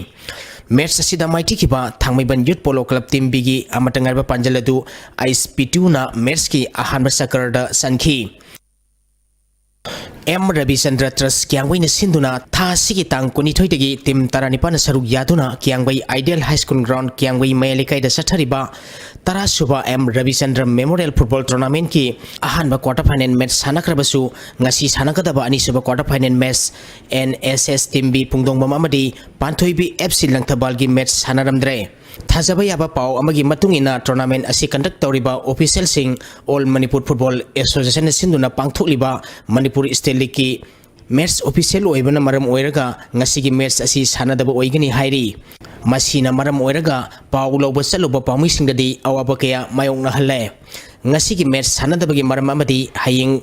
ꯃꯦꯠꯁ ꯑꯁꯤꯗ ꯃꯥꯏꯊꯤꯈꯤꯕ ꯊꯥꯡꯃꯩꯕꯟ ꯌꯨꯠ ꯄꯣꯂꯣ ꯀ꯭ꯂꯕ ꯇꯤꯝ ꯕꯤꯒꯤ ꯑꯃꯠꯇ ꯉꯥꯏꯔꯕ ꯄꯥꯟꯖꯜ ꯑꯗꯨ ꯑꯩꯆ ꯄꯤ ꯇꯨꯅ ꯃꯦꯠꯁꯀꯤ ꯑꯍꯥꯟꯕ ꯆꯀꯔꯗ ꯆꯟꯈꯤ꯫ ꯑꯦꯝ ꯔꯕꯤꯆꯟꯗ꯭ꯔ ꯇ꯭ꯔꯁ ꯀꯤꯌꯥꯡꯕꯩꯅ ꯁꯤꯟꯗꯨꯅ ꯊꯥ ꯑꯁꯤꯒꯤ ꯇꯥꯡ ꯀꯨꯟꯅꯤꯊꯣꯏꯗꯒꯤ ꯇꯤꯝ ꯇꯔꯥꯅꯤꯄꯥꯟꯅ ꯁꯔꯨꯛ ꯌꯥꯗꯨꯅ Kiyangbei ideal high school ground Kiyangbei ꯃꯌꯥꯏ ꯂꯩꯀꯥꯏꯗ ꯆꯠꯊꯔꯤꯕ ꯇꯔꯥꯁꯨꯕ ꯑꯦꯝ ꯔꯕꯤꯆꯟꯗ꯭ꯔ ꯃꯦꯃꯣꯔꯤꯌꯦꯜ ꯐꯨꯠꯕꯣꯜ ꯇꯣꯔꯅꯥꯃꯦꯟꯠꯀꯤ ꯑꯍꯥꯟꯕ ꯀ꯭ꯋꯥꯇꯔ ꯐꯥꯏꯅꯦꯜ ꯃꯦꯠꯆ ꯁꯥꯟꯅꯈ꯭ꯔꯕꯁꯨ, ꯉꯁꯤ ꯁꯥꯟꯅꯒꯗꯕ ꯑꯅꯤꯁꯨꯕ quarter final match N S S team B ꯄꯨꯡꯗꯣꯡꯕꯝ ꯑꯃꯗꯤ ꯄꯥꯟꯊꯣꯏꯕꯤ ꯑꯦꯐ ꯁꯤ ꯂꯪꯊꯕꯥꯜꯒꯤ ꯃꯦꯠꯆ ꯁꯥꯟꯅꯔꯝꯗ꯭ꯔꯦ꯫ ꯊꯥꯖꯕ ꯌꯥꯕ ꯄꯥꯎ ꯑꯃꯒꯤ ꯃꯇꯨꯡ ꯏꯟꯅ, ꯇꯣꯔꯅꯥꯃꯦꯟꯠ ꯑꯁꯤ ꯀꯟꯗꯛ ꯇꯧꯔꯤꯕ ꯑꯣꯐꯤꯁꯤꯌꯦꯜꯁꯤꯡ ꯑꯣꯜ ꯃꯅꯤꯄꯨꯔ ꯐꯨꯠꯕꯣꯜ ꯑꯦꯁꯣꯁꯤꯌꯦꯁꯟꯅ ꯁꯤꯟꯗꯨꯅ ꯄꯥꯡꯊꯣꯛꯂꯤꯕ ꯃꯅꯤꯄꯨꯔ ꯁ꯭ꯇꯦꯠ ꯂꯤꯒꯀꯤ ꯃꯦꯠꯆ ꯑꯣꯐꯤꯁꯤꯌꯦꯜ ꯑꯣꯏꯕꯅ ꯃꯔꯝ ꯑꯣꯏꯔꯒ ꯉꯁꯤꯒꯤ ꯃꯦꯠꯆ ꯑꯁꯤ ꯁꯥꯟꯅꯗꯕ ꯑꯣꯏꯒꯅꯤ ꯍꯥꯏꯔꯤ꯫ ꯃꯁꯤꯅ ꯃꯔꯝ ꯑꯣꯏꯔꯒ ꯄꯥꯎ ꯂꯧꯕ ꯆꯠꯂꯨꯕ ꯄꯥꯎꯃꯤꯁꯤꯡꯗꯗꯤ ꯑꯋꯥꯕ ꯀꯌꯥ ꯃꯥꯌꯣꯛꯅꯍꯜꯂꯦ꯫ ꯉꯁꯤꯒꯤ ꯃꯦꯠꯆ ꯁꯥꯟꯅꯗꯕꯒꯤ ꯃꯔꯝ ꯑꯃꯗꯤ ꯍꯌꯦꯡ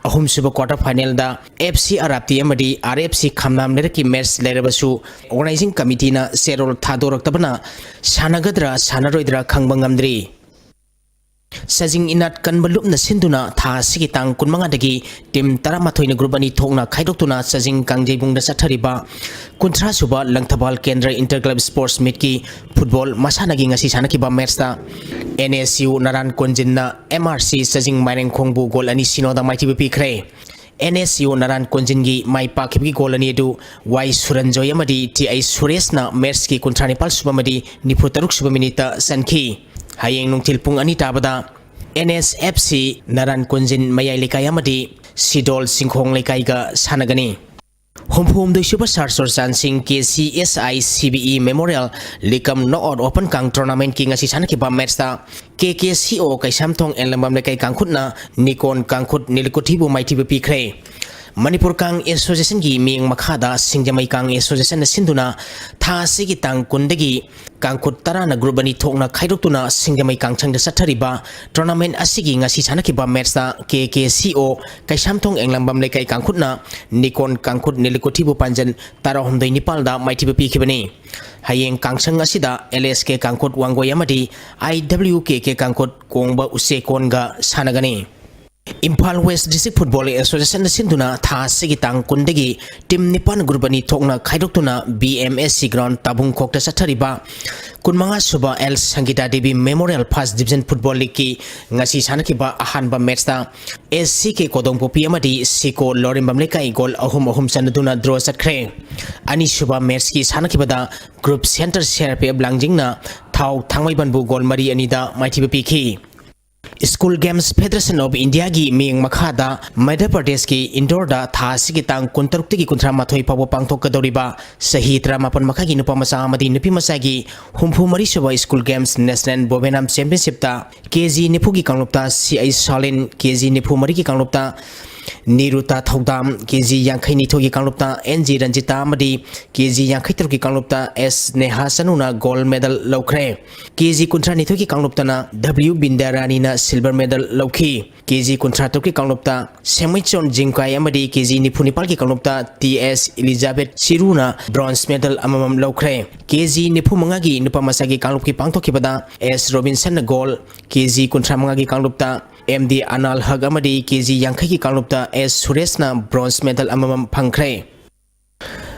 ꯑꯍꯨꯝꯁꯨꯕ ꯀ꯭ꯋꯥꯇꯔ ꯐꯥꯏꯅꯦꯜꯗ ꯑꯦꯐ ꯁꯤ ꯑꯔꯥꯞꯇꯤ ꯑꯃꯗꯤ ꯑꯥꯔ ꯑꯦꯐ ꯁꯤ ꯈꯝꯅꯥꯝ ꯂꯩꯔꯛꯀꯤ ꯃꯦꯠꯆ ꯂꯩꯔꯕꯁꯨ, ꯑꯣꯔꯒꯅꯥꯏꯖꯤꯡ ꯀꯃꯤꯇꯤꯅ ꯆꯦꯔꯣꯜ ꯊꯥꯗꯣꯔꯛꯇꯕꯅ ꯁꯥꯟꯅꯒꯗ꯭ꯔꯥ ꯁꯥꯟꯅꯔꯣꯏꯗ꯭ꯔꯥ ꯈꯪꯕ ꯉꯝꯗ꯭ꯔꯤ꯫ ꯆꯥꯖꯤꯡ ꯏꯅꯥꯠ ꯀꯟꯕ ꯂꯨꯞꯅ ꯁꯤꯟꯗꯨꯅ ꯊꯥ ꯑꯁꯤꯒꯤ ꯇꯥꯡ ꯀꯨꯟꯃꯉꯥꯗꯒꯤ ꯇꯤꯝ ꯇꯔꯥꯃꯥꯊꯣꯏꯅ ꯒ꯭ꯔꯨꯞ ꯑꯅꯤ ꯊꯣꯛꯅ ꯈꯥꯏꯗꯣꯛꯇꯨꯅ ꯆꯥꯖꯤꯡ ꯀꯥꯡꯖꯩꯕꯨꯡꯗ ꯆꯠꯊꯔꯤꯕ ꯀꯨꯟꯊ꯭ꯔꯥꯁꯨꯕ Langthabal Kendra inter club sports ꯃꯤꯠꯀꯤ ꯐꯨꯠꯕꯣꯜ ꯃꯁꯥꯟꯅꯒꯤ ꯉꯁꯤ ꯁꯥꯟꯅꯈꯤꯕ ꯃꯦꯠꯆꯇ ꯑꯦꯟ ꯑꯦꯁ ꯌꯨ ꯅꯔꯥꯟ ꯀꯣꯟꯖꯤꯟꯅ ꯑꯦꯝ ꯑꯥꯔ ꯁꯤ ꯆꯥꯖꯤꯡ ꯃꯥꯏꯔꯦꯡꯈꯣꯡꯕꯨ ꯒꯣꯜ ꯑꯅꯤ ꯁꯤꯅꯣꯗ ꯃꯥꯏꯊꯤꯕ ꯄꯤꯈ꯭ꯔꯦ꯫ ꯑꯦꯟ ꯑꯦꯁ ꯌꯨ ꯅꯔꯥꯟ ꯀꯣꯟꯖꯤꯟꯒꯤ ꯃꯥꯏ ꯄꯥꯛꯈꯤꯕꯒꯤ ꯒꯣꯜ ꯑꯅꯤ ꯑꯗꯨ ꯋꯥꯏ ꯁꯨꯔꯟꯖꯣꯏ ꯑꯃꯗꯤ ꯇꯤ ꯑꯩ ꯁꯨꯔꯦꯁꯅ ꯃꯦꯠꯆꯀꯤ ꯀꯨꯟꯊ꯭ꯔꯥ ꯅꯤꯄꯥꯜ ꯁꯨꯕ ꯑꯃꯗꯤ ꯅꯤꯐꯨ ꯇꯔꯨꯛ ꯁꯨꯕ ꯃꯤꯅꯤꯠꯇ ꯆꯟꯈꯤ꯫ ꯍꯌꯦꯡ ꯅꯨꯡꯊꯤꯜ ꯄꯨꯡ ꯑꯅꯤ ꯇꯥꯕꯗ ꯑꯦꯟ ꯑꯦꯁ ꯑꯦꯐ ꯁꯤ ꯅꯔꯥꯟ ꯀꯣꯟꯖꯤꯟ ꯃꯌꯥꯏ ꯂꯩꯀꯥꯏ ꯑꯃꯗꯤ ꯁꯤꯗꯣꯜ ꯆꯤꯡꯈꯣꯡ ꯂꯩꯀꯥꯏꯒ ꯁꯥꯟꯅꯒꯅꯤ꯫ ꯍꯨꯝꯐꯨꯍꯨꯝꯗꯣꯏ ꯁꯨꯕ ꯁꯥꯔ ꯆꯨꯔꯆꯥꯟ ꯁꯤꯡ K C S I C B E memorial ꯂꯤꯀꯝ ꯅꯣꯛ ꯑꯥꯎꯠ ꯑꯣꯄꯟ ꯀꯥꯡ ꯇꯣꯔꯅꯥꯃꯦꯟꯠꯀꯤ ꯉꯁꯤ ꯁꯥꯟꯅꯈꯤꯕ ꯃꯦꯠꯁꯇ ꯀꯦ ꯀꯦ ꯁꯤ ꯑꯣ ꯀꯩꯁꯥꯝꯊꯣꯡ ꯑꯦꯡꯂꯝꯕꯝ ꯂꯩꯀꯥꯏ ꯀꯥꯡꯈꯨꯠꯅ ꯅꯤꯀꯣꯟ ꯀꯥꯡꯈꯨꯠ ꯅꯤꯂꯤꯀꯨꯊꯤꯕꯨ ꯃꯥꯏꯊꯤꯕ ꯄꯤꯈ꯭ꯔꯦ꯫ ꯃꯅꯤꯄꯨꯔ ꯀꯥꯡ ꯑꯦꯁꯣꯁꯤꯌꯦꯁꯟꯒꯤ ꯃꯤꯠꯌꯦꯡ ꯃꯈꯥꯗ ꯁꯤꯡꯖꯃꯩ ꯀꯥꯡ ꯑꯦꯁꯣꯁꯤꯌꯦꯁꯟꯅ ꯁꯤꯟꯗꯨꯅ ꯊꯥ ꯑꯁꯤꯒꯤ ꯇꯥꯡ ꯀꯨꯟꯗꯒꯤ ꯀꯥꯡꯈꯨꯠ ꯇꯔꯥꯅ ꯒ꯭ꯔꯨꯞ ꯑꯅꯤ ꯊꯣꯛꯅ ꯈꯥꯏꯗꯣꯛꯇꯨꯅ ꯁꯤꯡꯖꯃꯩ ꯀꯥꯡꯁꯪꯗ ꯆꯠꯊꯔꯤꯕ ꯇꯣꯔꯅꯥꯃꯦꯟꯠ ꯑꯁꯤꯒꯤ ꯉꯁꯤ ꯁꯥꯟꯅꯈꯤꯕ ꯃꯦꯠꯁꯇ ꯀꯦ ꯀꯦ ꯁꯤ ꯑꯣ ꯀꯩꯁꯥꯝꯊꯣꯡ ꯑꯦꯡꯂꯝꯕꯝ ꯂꯩꯀꯥꯏ ꯀꯥꯡꯈꯨꯠꯅ ꯅꯤꯀꯣꯟ ꯀꯥꯡꯈꯨꯠ ꯅꯤꯂꯤꯀꯨꯊꯤꯕꯨ ꯄꯥꯟꯖꯟ ꯇꯔꯥꯍꯨꯝꯗꯣꯏ ꯅꯤꯄꯥꯜꯗ ꯃꯥꯏꯊꯤꯕ ꯄꯤꯈꯤꯕꯅꯤ꯫ ꯍꯌꯦꯡ ꯀꯥꯡꯁꯪ ꯑꯁꯤꯗ ꯑꯦꯜ ꯑꯦꯁ ꯀꯦ ꯀꯥꯡꯈꯨꯠ ꯋꯥꯡꯒꯣꯏ ꯑꯃꯗꯤ ꯑꯥꯏ ꯗꯕ꯭ꯂꯤꯎ ꯀꯦ ꯀꯦ ꯀꯥꯡꯈꯨꯠ ꯀꯣꯡꯕ ꯎꯆꯦꯛꯀꯣꯟꯒ ꯁꯥꯟꯅꯒꯅꯤ꯫ ꯏꯝꯐꯥꯜ ꯋꯦꯁ ꯗꯤꯁꯇ꯭ꯔꯤꯛ ꯐꯨꯠꯕꯣꯜ ꯑꯦꯁꯣꯁꯤꯌꯦꯁꯟꯅ ꯁꯤꯟꯗꯨꯅ ꯊꯥ ꯑꯁꯤꯒꯤ ꯇꯥꯡ ꯀꯨꯟꯗꯒꯤ ꯇꯤꯝ ꯅꯤꯄꯥꯟ ꯒ꯭ꯔꯨꯞ ꯑꯅꯤ ꯊꯣꯛꯅ ꯈꯥꯏꯗꯣꯛꯇꯨꯅ B M S C ground ꯇꯥꯕꯨꯡꯈꯣꯛꯇ ꯆꯠꯊꯔꯤꯕ ꯀꯨꯟꯃꯉꯥ ꯁꯨꯕ L Sangita Devi memorial first division football ꯂꯤꯒꯀꯤ ꯉꯁꯤ ꯁꯥꯟꯅꯈꯤꯕ ꯑꯍꯥꯟꯕ ꯃꯦꯠꯁꯇ ꯑꯦꯁ ꯁꯤ ꯀꯦ ꯀꯣꯗꯣꯡꯄꯣꯛꯄꯤ ꯑꯃꯗꯤ ꯁꯤꯀꯣ ꯂꯧꯔꯦꯝꯕꯝ ꯂꯩꯀꯥꯏ ꯒꯣꯜ ꯑꯍꯨꯝ ꯑꯍꯨꯝ ꯆꯟꯅꯗꯨꯅ ꯗ꯭ꯔꯣ ꯆꯠꯈ꯭ꯔꯦ꯫ ꯑꯅꯤꯁꯨꯕ ꯃꯦꯠꯁꯀꯤ ꯁꯥꯟꯅꯈꯤꯕꯗ group centre C R P F ꯂꯥꯡꯖꯤꯡꯅ ꯊꯥꯎ ꯊꯥꯡꯃꯩꯕꯟꯕꯨ ꯒꯣꯜ ꯃꯔꯤ ꯑꯅꯤꯗ ꯃꯥꯏꯊꯤꯕ ꯄꯤꯈꯤ꯫ ꯁ꯭ꯀꯨꯜ ꯒꯦꯝꯁ ꯐꯦꯗꯔꯦꯁꯟ ꯑꯣꯐ ꯏꯟꯗꯤꯌꯥꯒꯤ ꯃꯤꯠꯌꯦꯡ ꯃꯈꯥꯗ ꯃꯙ꯭ꯌ ꯄ꯭ꯔꯗꯦꯁꯀꯤ ꯏꯟꯗꯣꯔꯗ ꯊꯥ ꯑꯁꯤꯒꯤ ꯇꯥꯡ ꯀꯨꯟꯇꯔꯨꯛꯇꯒꯤ ꯀꯨꯟꯊ꯭ꯔꯥ ꯃꯥꯊꯣꯏ ꯐꯥꯎꯕ ꯄꯥꯡꯊꯣꯛꯀꯗꯧꯔꯤꯕ ꯆꯍꯤ ꯇꯔꯥꯃꯥꯄꯟ ꯃꯈꯥꯒꯤ ꯅꯨꯄꯥ ꯃꯆꯥ ꯑꯃꯗꯤ ꯅꯨꯄꯤ ꯃꯆꯥꯒꯤ ꯍꯨꯝꯐꯨ ꯃꯔꯤ ꯁꯨꯕ ꯁ꯭ꯀꯨꯜ ꯒꯦꯝꯁ ꯅꯦꯁꯅꯦꯜ ꯕꯣꯕꯦꯅꯥꯝ ꯆꯦꯝꯄꯤꯌꯟꯁꯤꯞꯇ ꯀꯦ ꯖꯤ ꯅꯤꯐꯨꯒꯤ ꯀꯥꯡꯂꯨꯞꯇ ꯁꯤ ꯑꯩꯆ ꯁꯥꯂꯤꯟ, ꯀꯦ ꯖꯤ ꯅꯤꯐꯨ ꯃꯔꯤꯒꯤ ꯀꯥꯡꯂꯨꯞꯇ ꯅꯤꯔꯨꯇꯥ ꯊꯧꯗꯥꯝ, ꯀꯦ ꯖꯤ ꯌꯥꯡꯈꯩ ꯅꯤꯊꯣꯏꯒꯤ ꯀꯥꯡꯂꯨꯞꯇ ꯑꯦꯟ ꯖꯤ ꯔꯟꯖꯤꯇꯥ ꯑꯃꯗꯤ ꯀꯦ ꯖꯤ ꯌꯥꯡꯈꯩ ꯇꯔꯨꯛꯀꯤ ꯀꯥꯡꯂꯨꯞꯇ ꯑꯦꯁ ꯅꯦꯍꯥ ꯆꯅꯨꯅ ꯒꯣꯜꯗ ꯃꯦꯗꯜ ꯂꯧꯈ꯭ꯔꯦ꯫ ꯀꯦ ꯖꯤ ꯀꯨꯟꯊ꯭ꯔꯥ ꯅꯤꯊꯣꯏꯒꯤ ꯀꯥꯡꯂꯨꯞꯇꯅ ꯗꯕ꯭ꯂꯤꯎ ꯕꯤꯟꯗ꯭ꯌꯥꯔꯥꯅꯤꯅ ꯁꯤꯜꯚꯔ ꯃꯦꯗꯜ ꯂꯧꯈꯤ꯫ ꯀꯦ ꯖꯤ ꯀꯨꯟꯊ꯭ꯔꯥ ꯇꯔꯨꯛꯀꯤ ꯀꯥꯡꯂꯨꯞꯇ ꯁꯦꯡꯃꯩꯆꯣꯟ ꯖꯤꯡꯀꯥꯏ ꯑꯃꯗꯤ ꯀꯦ ꯖꯤ ꯅꯤꯐꯨ ꯅꯤꯄꯥꯜꯒꯤ ꯀꯥꯡꯂꯨꯞꯇ ꯇꯤ ꯑꯦꯁ ꯏꯂꯤꯖꯥꯕꯦꯊ ꯁꯤꯔꯨꯅ ꯕ꯭ꯔꯣꯟꯖ ꯃꯦꯗꯜ ꯑꯃꯃꯝ ꯂꯧꯈ꯭ꯔꯦ꯫ ꯀꯦ ꯖꯤ ꯅꯤꯐꯨ ꯃꯉꯥꯒꯤ ꯅꯨꯄꯥ ꯃꯆꯥꯒꯤ ꯀꯥꯡꯂꯨꯞꯀꯤ ꯄꯥꯡꯊꯣꯛꯈꯤꯕꯗ ꯑꯦꯁ ꯔꯣꯕꯤꯟꯁꯟꯅ ꯒꯣꯜꯗ, ꯀꯦ ꯖꯤ ꯀꯨꯟꯊ꯭ꯔꯥ ꯃꯉꯥꯒꯤ ꯀꯥꯡꯂꯨꯞꯇ ꯑꯦꯝ ꯗꯤ ꯑꯅꯥꯜ ꯍꯛ ꯑꯃꯗꯤ ꯀꯦ ꯖꯤ ꯌꯥꯡꯈꯩꯒꯤ ꯀꯥꯡꯂꯨꯞꯇ ꯑꯦꯁ ꯁꯨꯔꯦꯁꯅ ꯕ꯭ꯔꯣꯟꯖ ꯃꯦꯗꯜ ꯑꯃꯃꯝ ꯐꯪꯈ꯭ꯔꯦ꯫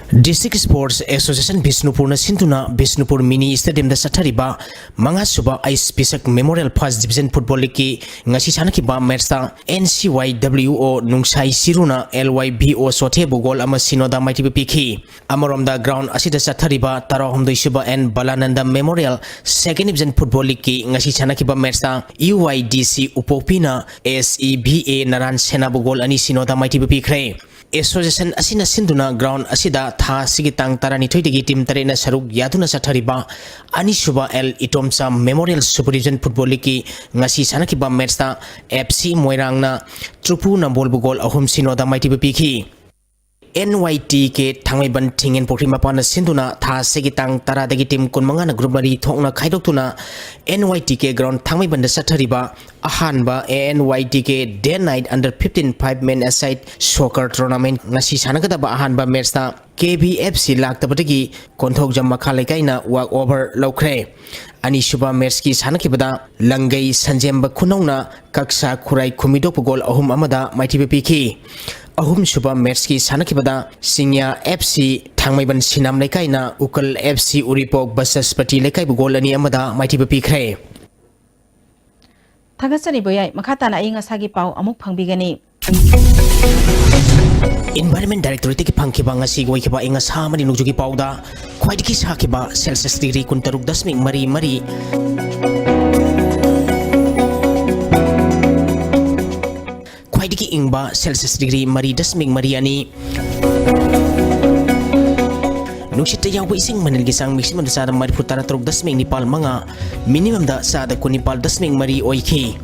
ꯗꯤꯁꯇ꯭ꯔꯤꯛ ꯁ꯭ꯄꯣꯔꯠꯁ ꯑꯦꯁꯣꯁꯤꯌꯦꯁꯟ ꯕꯤꯁꯅꯨꯄꯨꯔꯅ ꯁꯤꯟꯗꯨꯅ ꯕꯤꯁꯅꯨꯄꯨꯔ ꯃꯤꯅꯤ ꯁ꯭ꯇꯦꯗꯤꯌꯝꯗ ꯆꯠꯊꯔꯤꯕ ꯃꯉꯥ ꯁꯨꯕ H Pishak memorial first division football ꯂꯤꯒꯀꯤ ꯉꯁꯤ ꯁꯥꯟꯅꯈꯤꯕ ꯃꯦꯠꯁꯇ ꯑꯦꯟ ꯁꯤ ꯋꯥꯏ ꯗꯕ꯭ꯂꯤꯎ ꯑꯣ ꯅꯨꯡꯁꯥꯏ ꯁꯤꯔꯨꯅ ꯑꯦꯜ ꯋꯥꯏ ꯕꯤ ꯑꯣ ꯁꯣꯊꯦꯕꯨ ꯒꯣꯜ ꯑꯃ ꯁꯤꯅꯣꯗ ꯃꯥꯏꯊꯤꯕ ꯄꯤꯈꯤ꯫ ꯑꯃꯔꯣꯝꯗ ꯒ꯭ꯔꯥꯎꯟ ꯑꯁꯤꯗ ꯆꯠꯊꯔꯤꯕ ꯇꯔꯥꯍꯨꯝꯗꯣꯏ ꯁꯨꯕ N Balananda memorial second division football ꯂꯤꯒꯀꯤ ꯉꯁꯤ ꯁꯥꯟꯅꯈꯤꯕ ꯃꯦꯠꯁꯇ ꯌꯨ ꯋꯥꯏ ꯗꯤ ꯁꯤ ꯎꯄꯣꯛꯄꯤꯅ S E V A Naran ꯁꯦꯅꯥꯕꯨ ꯒꯣꯜ ꯑꯅꯤ ꯁꯤꯅꯣꯗ ꯃꯥꯏꯊꯤꯕ ꯄꯤꯈ꯭ꯔꯦ꯫ ꯑꯦꯁꯣꯁꯤꯌꯦꯁꯟ ꯑꯁꯤꯅ ꯁꯤꯟꯗꯨꯅ ꯒ꯭ꯔꯥꯎꯟ ꯑꯁꯤꯗ ꯊꯥ ꯑꯁꯤꯒꯤ ꯇꯥꯡ ꯇꯔꯥꯅꯤꯊꯣꯏꯗꯒꯤ ꯇꯤꯝ ꯇꯔꯦꯠꯅ ꯁꯔꯨꯛ ꯌꯥꯗꯨꯅ ꯆꯠꯊꯔꯤꯕ ꯑꯅꯤꯁꯨꯕ L Itomcha memorial super division football ꯂꯤꯒꯀꯤ ꯉꯁꯤ ꯁꯥꯟꯅꯈꯤꯕ ꯃꯦꯠꯁꯇ ꯑꯦꯐ ꯁꯤ ꯃꯣꯏꯔꯥꯡꯅ ꯇ꯭ꯔꯨꯄꯨ ꯅꯝꯕꯣꯜꯕꯨ ꯒꯣꯜ ꯑꯍꯨꯝ ꯁꯤꯅꯣꯗ ꯃꯥꯏꯊꯤꯕ ꯄꯤꯈꯤ꯫ ꯑꯦꯟ ꯋꯥꯏ ꯇꯤ ꯀꯦ ꯊꯥꯡꯃꯩꯕꯟ ꯊꯤꯡꯉꯦꯟ ꯄꯨꯈ꯭ꯔꯤ ꯃꯄꯥꯟꯅ ꯁꯤꯟꯗꯨꯅ ꯊꯥ ꯑꯁꯤꯒꯤ ꯇꯥꯡ ꯇꯔꯥꯗꯒꯤ ꯇꯤꯝ ꯀꯨꯟꯃꯉꯥꯅ ꯒ꯭ꯔꯨꯞ ꯃꯔꯤ ꯊꯣꯛꯅ ꯈꯥꯏꯗꯣꯛꯇꯨꯅ N Y T K ground ꯊꯥꯡꯃꯩꯕꯟꯗ ꯆꯠꯊꯔꯤꯕ ꯑꯍꯥꯟꯕ A N Y T K day night under fifteen five men a side soccer tournament ꯉꯁꯤ ꯁꯥꯟꯅꯒꯗꯕ ꯑꯍꯥꯟꯕ ꯃꯦꯠꯁꯇ ꯀꯦ ꯕꯤ ꯑꯦꯐ ꯁꯤ ꯂꯥꯛꯇꯕꯗꯒꯤ ꯀꯣꯟꯊꯧꯖꯝ ꯃꯈꯥ ꯂꯩꯀꯥꯏꯅ ꯋꯥꯛ ꯑꯣꯚꯔ ꯂꯧꯈ꯭ꯔꯦ꯫ ꯑꯅꯤꯁꯨꯕ ꯃꯦꯠꯁꯀꯤ ꯁꯥꯟꯅꯈꯤꯕꯗ ꯂꯪꯒꯩ ꯁꯟꯖꯦꯝꯕ ꯈꯨꯅꯧꯅ ꯀꯛꯁꯥ ꯈꯨꯔꯥꯏ ꯈꯨꯃꯤꯗꯣꯛꯄ ꯒꯣꯜ ꯑꯍꯨꯝ ꯑꯃꯗ ꯃꯥꯏꯊꯤꯕ ꯄꯤꯈꯤ꯫ ꯑꯍꯨꯝꯁꯨꯕ ꯃꯦꯠꯁꯀꯤ ꯁꯥꯟꯅꯈꯤꯕꯗ ꯁꯤꯡꯌꯥ ꯑꯦꯐ ꯁꯤ ꯊꯥꯡꯃꯩꯕꯟ ꯁꯤꯅꯥꯝ ꯂꯩꯀꯥꯏꯅ ꯎꯀꯜ ꯑꯦꯐ ꯁꯤ ꯎꯔꯤꯄꯣꯛ ꯕꯁꯁꯄꯇꯤ ꯂꯩꯀꯥꯏꯕꯨ ꯒꯣꯜ ꯑꯅꯤ ꯑꯃꯗ ꯃꯥꯏꯊꯤꯕ ꯄꯤꯈ꯭ꯔꯦ꯫ ꯊꯥꯒꯠꯆꯔꯤ ꯕꯣꯌꯥꯏ꯫ ꯃꯈꯥ ꯇꯥꯅ ꯑꯏꯪ ꯑꯁꯥꯒꯤ ꯄꯥꯎ ꯑꯃꯨꯛ ꯐꯪꯕꯤꯒꯅꯤ꯫ Environment Directorate ꯇꯒꯤ ꯐꯪꯈꯤꯕ ꯉꯁꯤꯒꯤ ꯑꯣꯏꯈꯤꯕ ꯑꯏꯪ ꯑꯁꯥ ꯑꯃꯗꯤ ꯅꯣꯡꯖꯨꯒꯤ ꯄꯥꯎꯗ ꯈ꯭ꯋꯥꯏꯗꯒꯤ ꯁꯥꯈꯤꯕ ꯁꯦꯜꯁꯤꯌꯁ ꯗꯤꯒ꯭ꯔꯤ ꯀꯨꯟꯇꯔꯨꯛ ꯗꯁꯃꯤꯛ ꯃꯔꯤ ꯃꯔꯤ, ꯈ꯭ꯋꯥꯏꯗꯒꯤ ꯏꯪꯕ ꯁꯦꯜꯁꯤꯌꯁ ꯗꯤꯒ꯭ꯔꯤ ꯃꯔꯤ ꯗꯁꯃꯤꯛ ꯃꯔꯤ ꯑꯅꯤ, ꯅꯨꯡꯁꯤꯠꯇ ꯌꯥꯎꯕ ꯏꯁꯤꯡ ꯃꯅꯤꯜꯒꯤ ꯆꯥꯡ ꯃꯦꯛꯁꯤꯃꯝꯗ ꯆꯥꯗ ꯃꯔꯤꯐꯨ ꯇꯔꯥ ꯇꯔꯨꯛ ꯗꯁꯃꯤꯛ ꯅꯤꯄꯥꯜ ꯃꯉꯥ, ꯃꯤꯅꯤꯃꯝꯗ ꯆꯥꯗ ꯀꯨꯟꯅꯤꯄꯥꯜ ꯗꯁꯃꯤꯛ ꯃꯔꯤ ꯑꯣꯏꯈꯤ꯫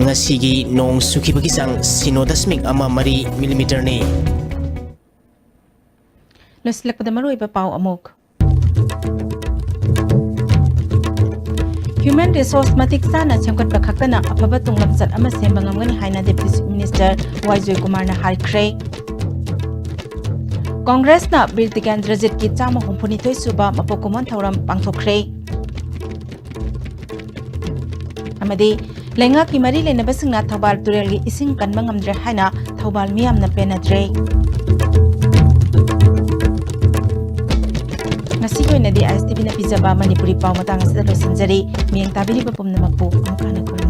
ꯉꯁꯤꯒꯤ ꯅꯣꯡ ꯆꯨꯈꯤꯕꯒꯤ ꯆꯥꯡ ꯁꯤꯅꯣ ꯗꯁꯃꯤꯛ ꯑꯃ ꯃꯔꯤ ꯃꯤꯂꯤꯃꯤꯇꯔꯅꯤ꯫ ꯂꯣꯏꯁꯤꯜꯂꯛꯄꯗ ꯃꯔꯨꯑꯣꯏꯕ ꯄꯥꯎ ꯑꯃꯨꯛ꯫ Human resource ꯃꯇꯤꯛ ꯆꯥꯅ ꯁꯦꯝꯒꯠꯄ ꯈꯛꯇꯅ ꯑꯐꯕ ꯇꯨꯡꯂꯝꯆꯠ ꯑꯃ ꯁꯦꯝꯕ ꯉꯝꯒꯅꯤ ꯍꯥꯏꯅ Deputy Chief Minister ꯋꯥꯏ ꯖꯣꯏꯀꯨꯃꯥꯔꯅ ꯍꯥꯏꯈ꯭ꯔꯦ꯫ ꯀꯣꯡꯒ꯭ꯔꯦꯁꯅ ꯕꯤꯔ ꯇꯤꯀꯦꯟꯗ꯭ꯔꯖꯤꯠꯀꯤ ꯆꯥꯝꯃ ꯍꯨꯝꯐꯨꯅꯤꯊꯣꯏ ꯁꯨꯕ ꯃꯄꯣꯛ ꯀꯨꯝꯑꯣꯟ ꯊꯧꯔꯝ ꯄꯥꯡꯊꯣꯛꯈ꯭ꯔꯦ꯫ ꯑꯃꯗꯤ ꯂꯩꯉꯥꯛꯀꯤ ꯃꯔꯤ ꯂꯩꯅꯕꯁꯤꯡꯅ ꯊꯧꯕꯥꯜ ꯇꯨꯔꯦꯜꯒꯤ ꯏꯁꯤꯡ ꯀꯟꯕ ꯉꯝꯗ꯭ꯔꯦ ꯍꯥꯏꯅ ꯊꯧꯕꯥꯜ ꯃꯤꯌꯥꯝꯅ ꯄꯦꯟꯅꯗ꯭ꯔꯦ꯫ ꯉꯁꯤꯒꯤ ꯑꯣꯏꯅꯗꯤ ꯑꯥꯏ ꯑꯦꯁ ꯇꯤ ꯚꯤꯅ ꯄꯤꯖꯕ ꯃꯅꯤꯄꯨꯔꯤ ꯄꯥꯎ ꯃꯇꯥꯡ ꯑꯁꯤꯗ ꯂꯣꯏꯁꯤꯟꯖꯔꯤ꯫ ꯃꯤꯠꯌꯦꯡ ꯇꯥꯕꯤꯔꯤꯕ ꯄꯨꯝꯅꯃꯛꯄꯨ ꯑꯃꯨꯛ ꯍꯟꯅ ꯈꯨꯔꯨꯝꯖꯔꯤ꯫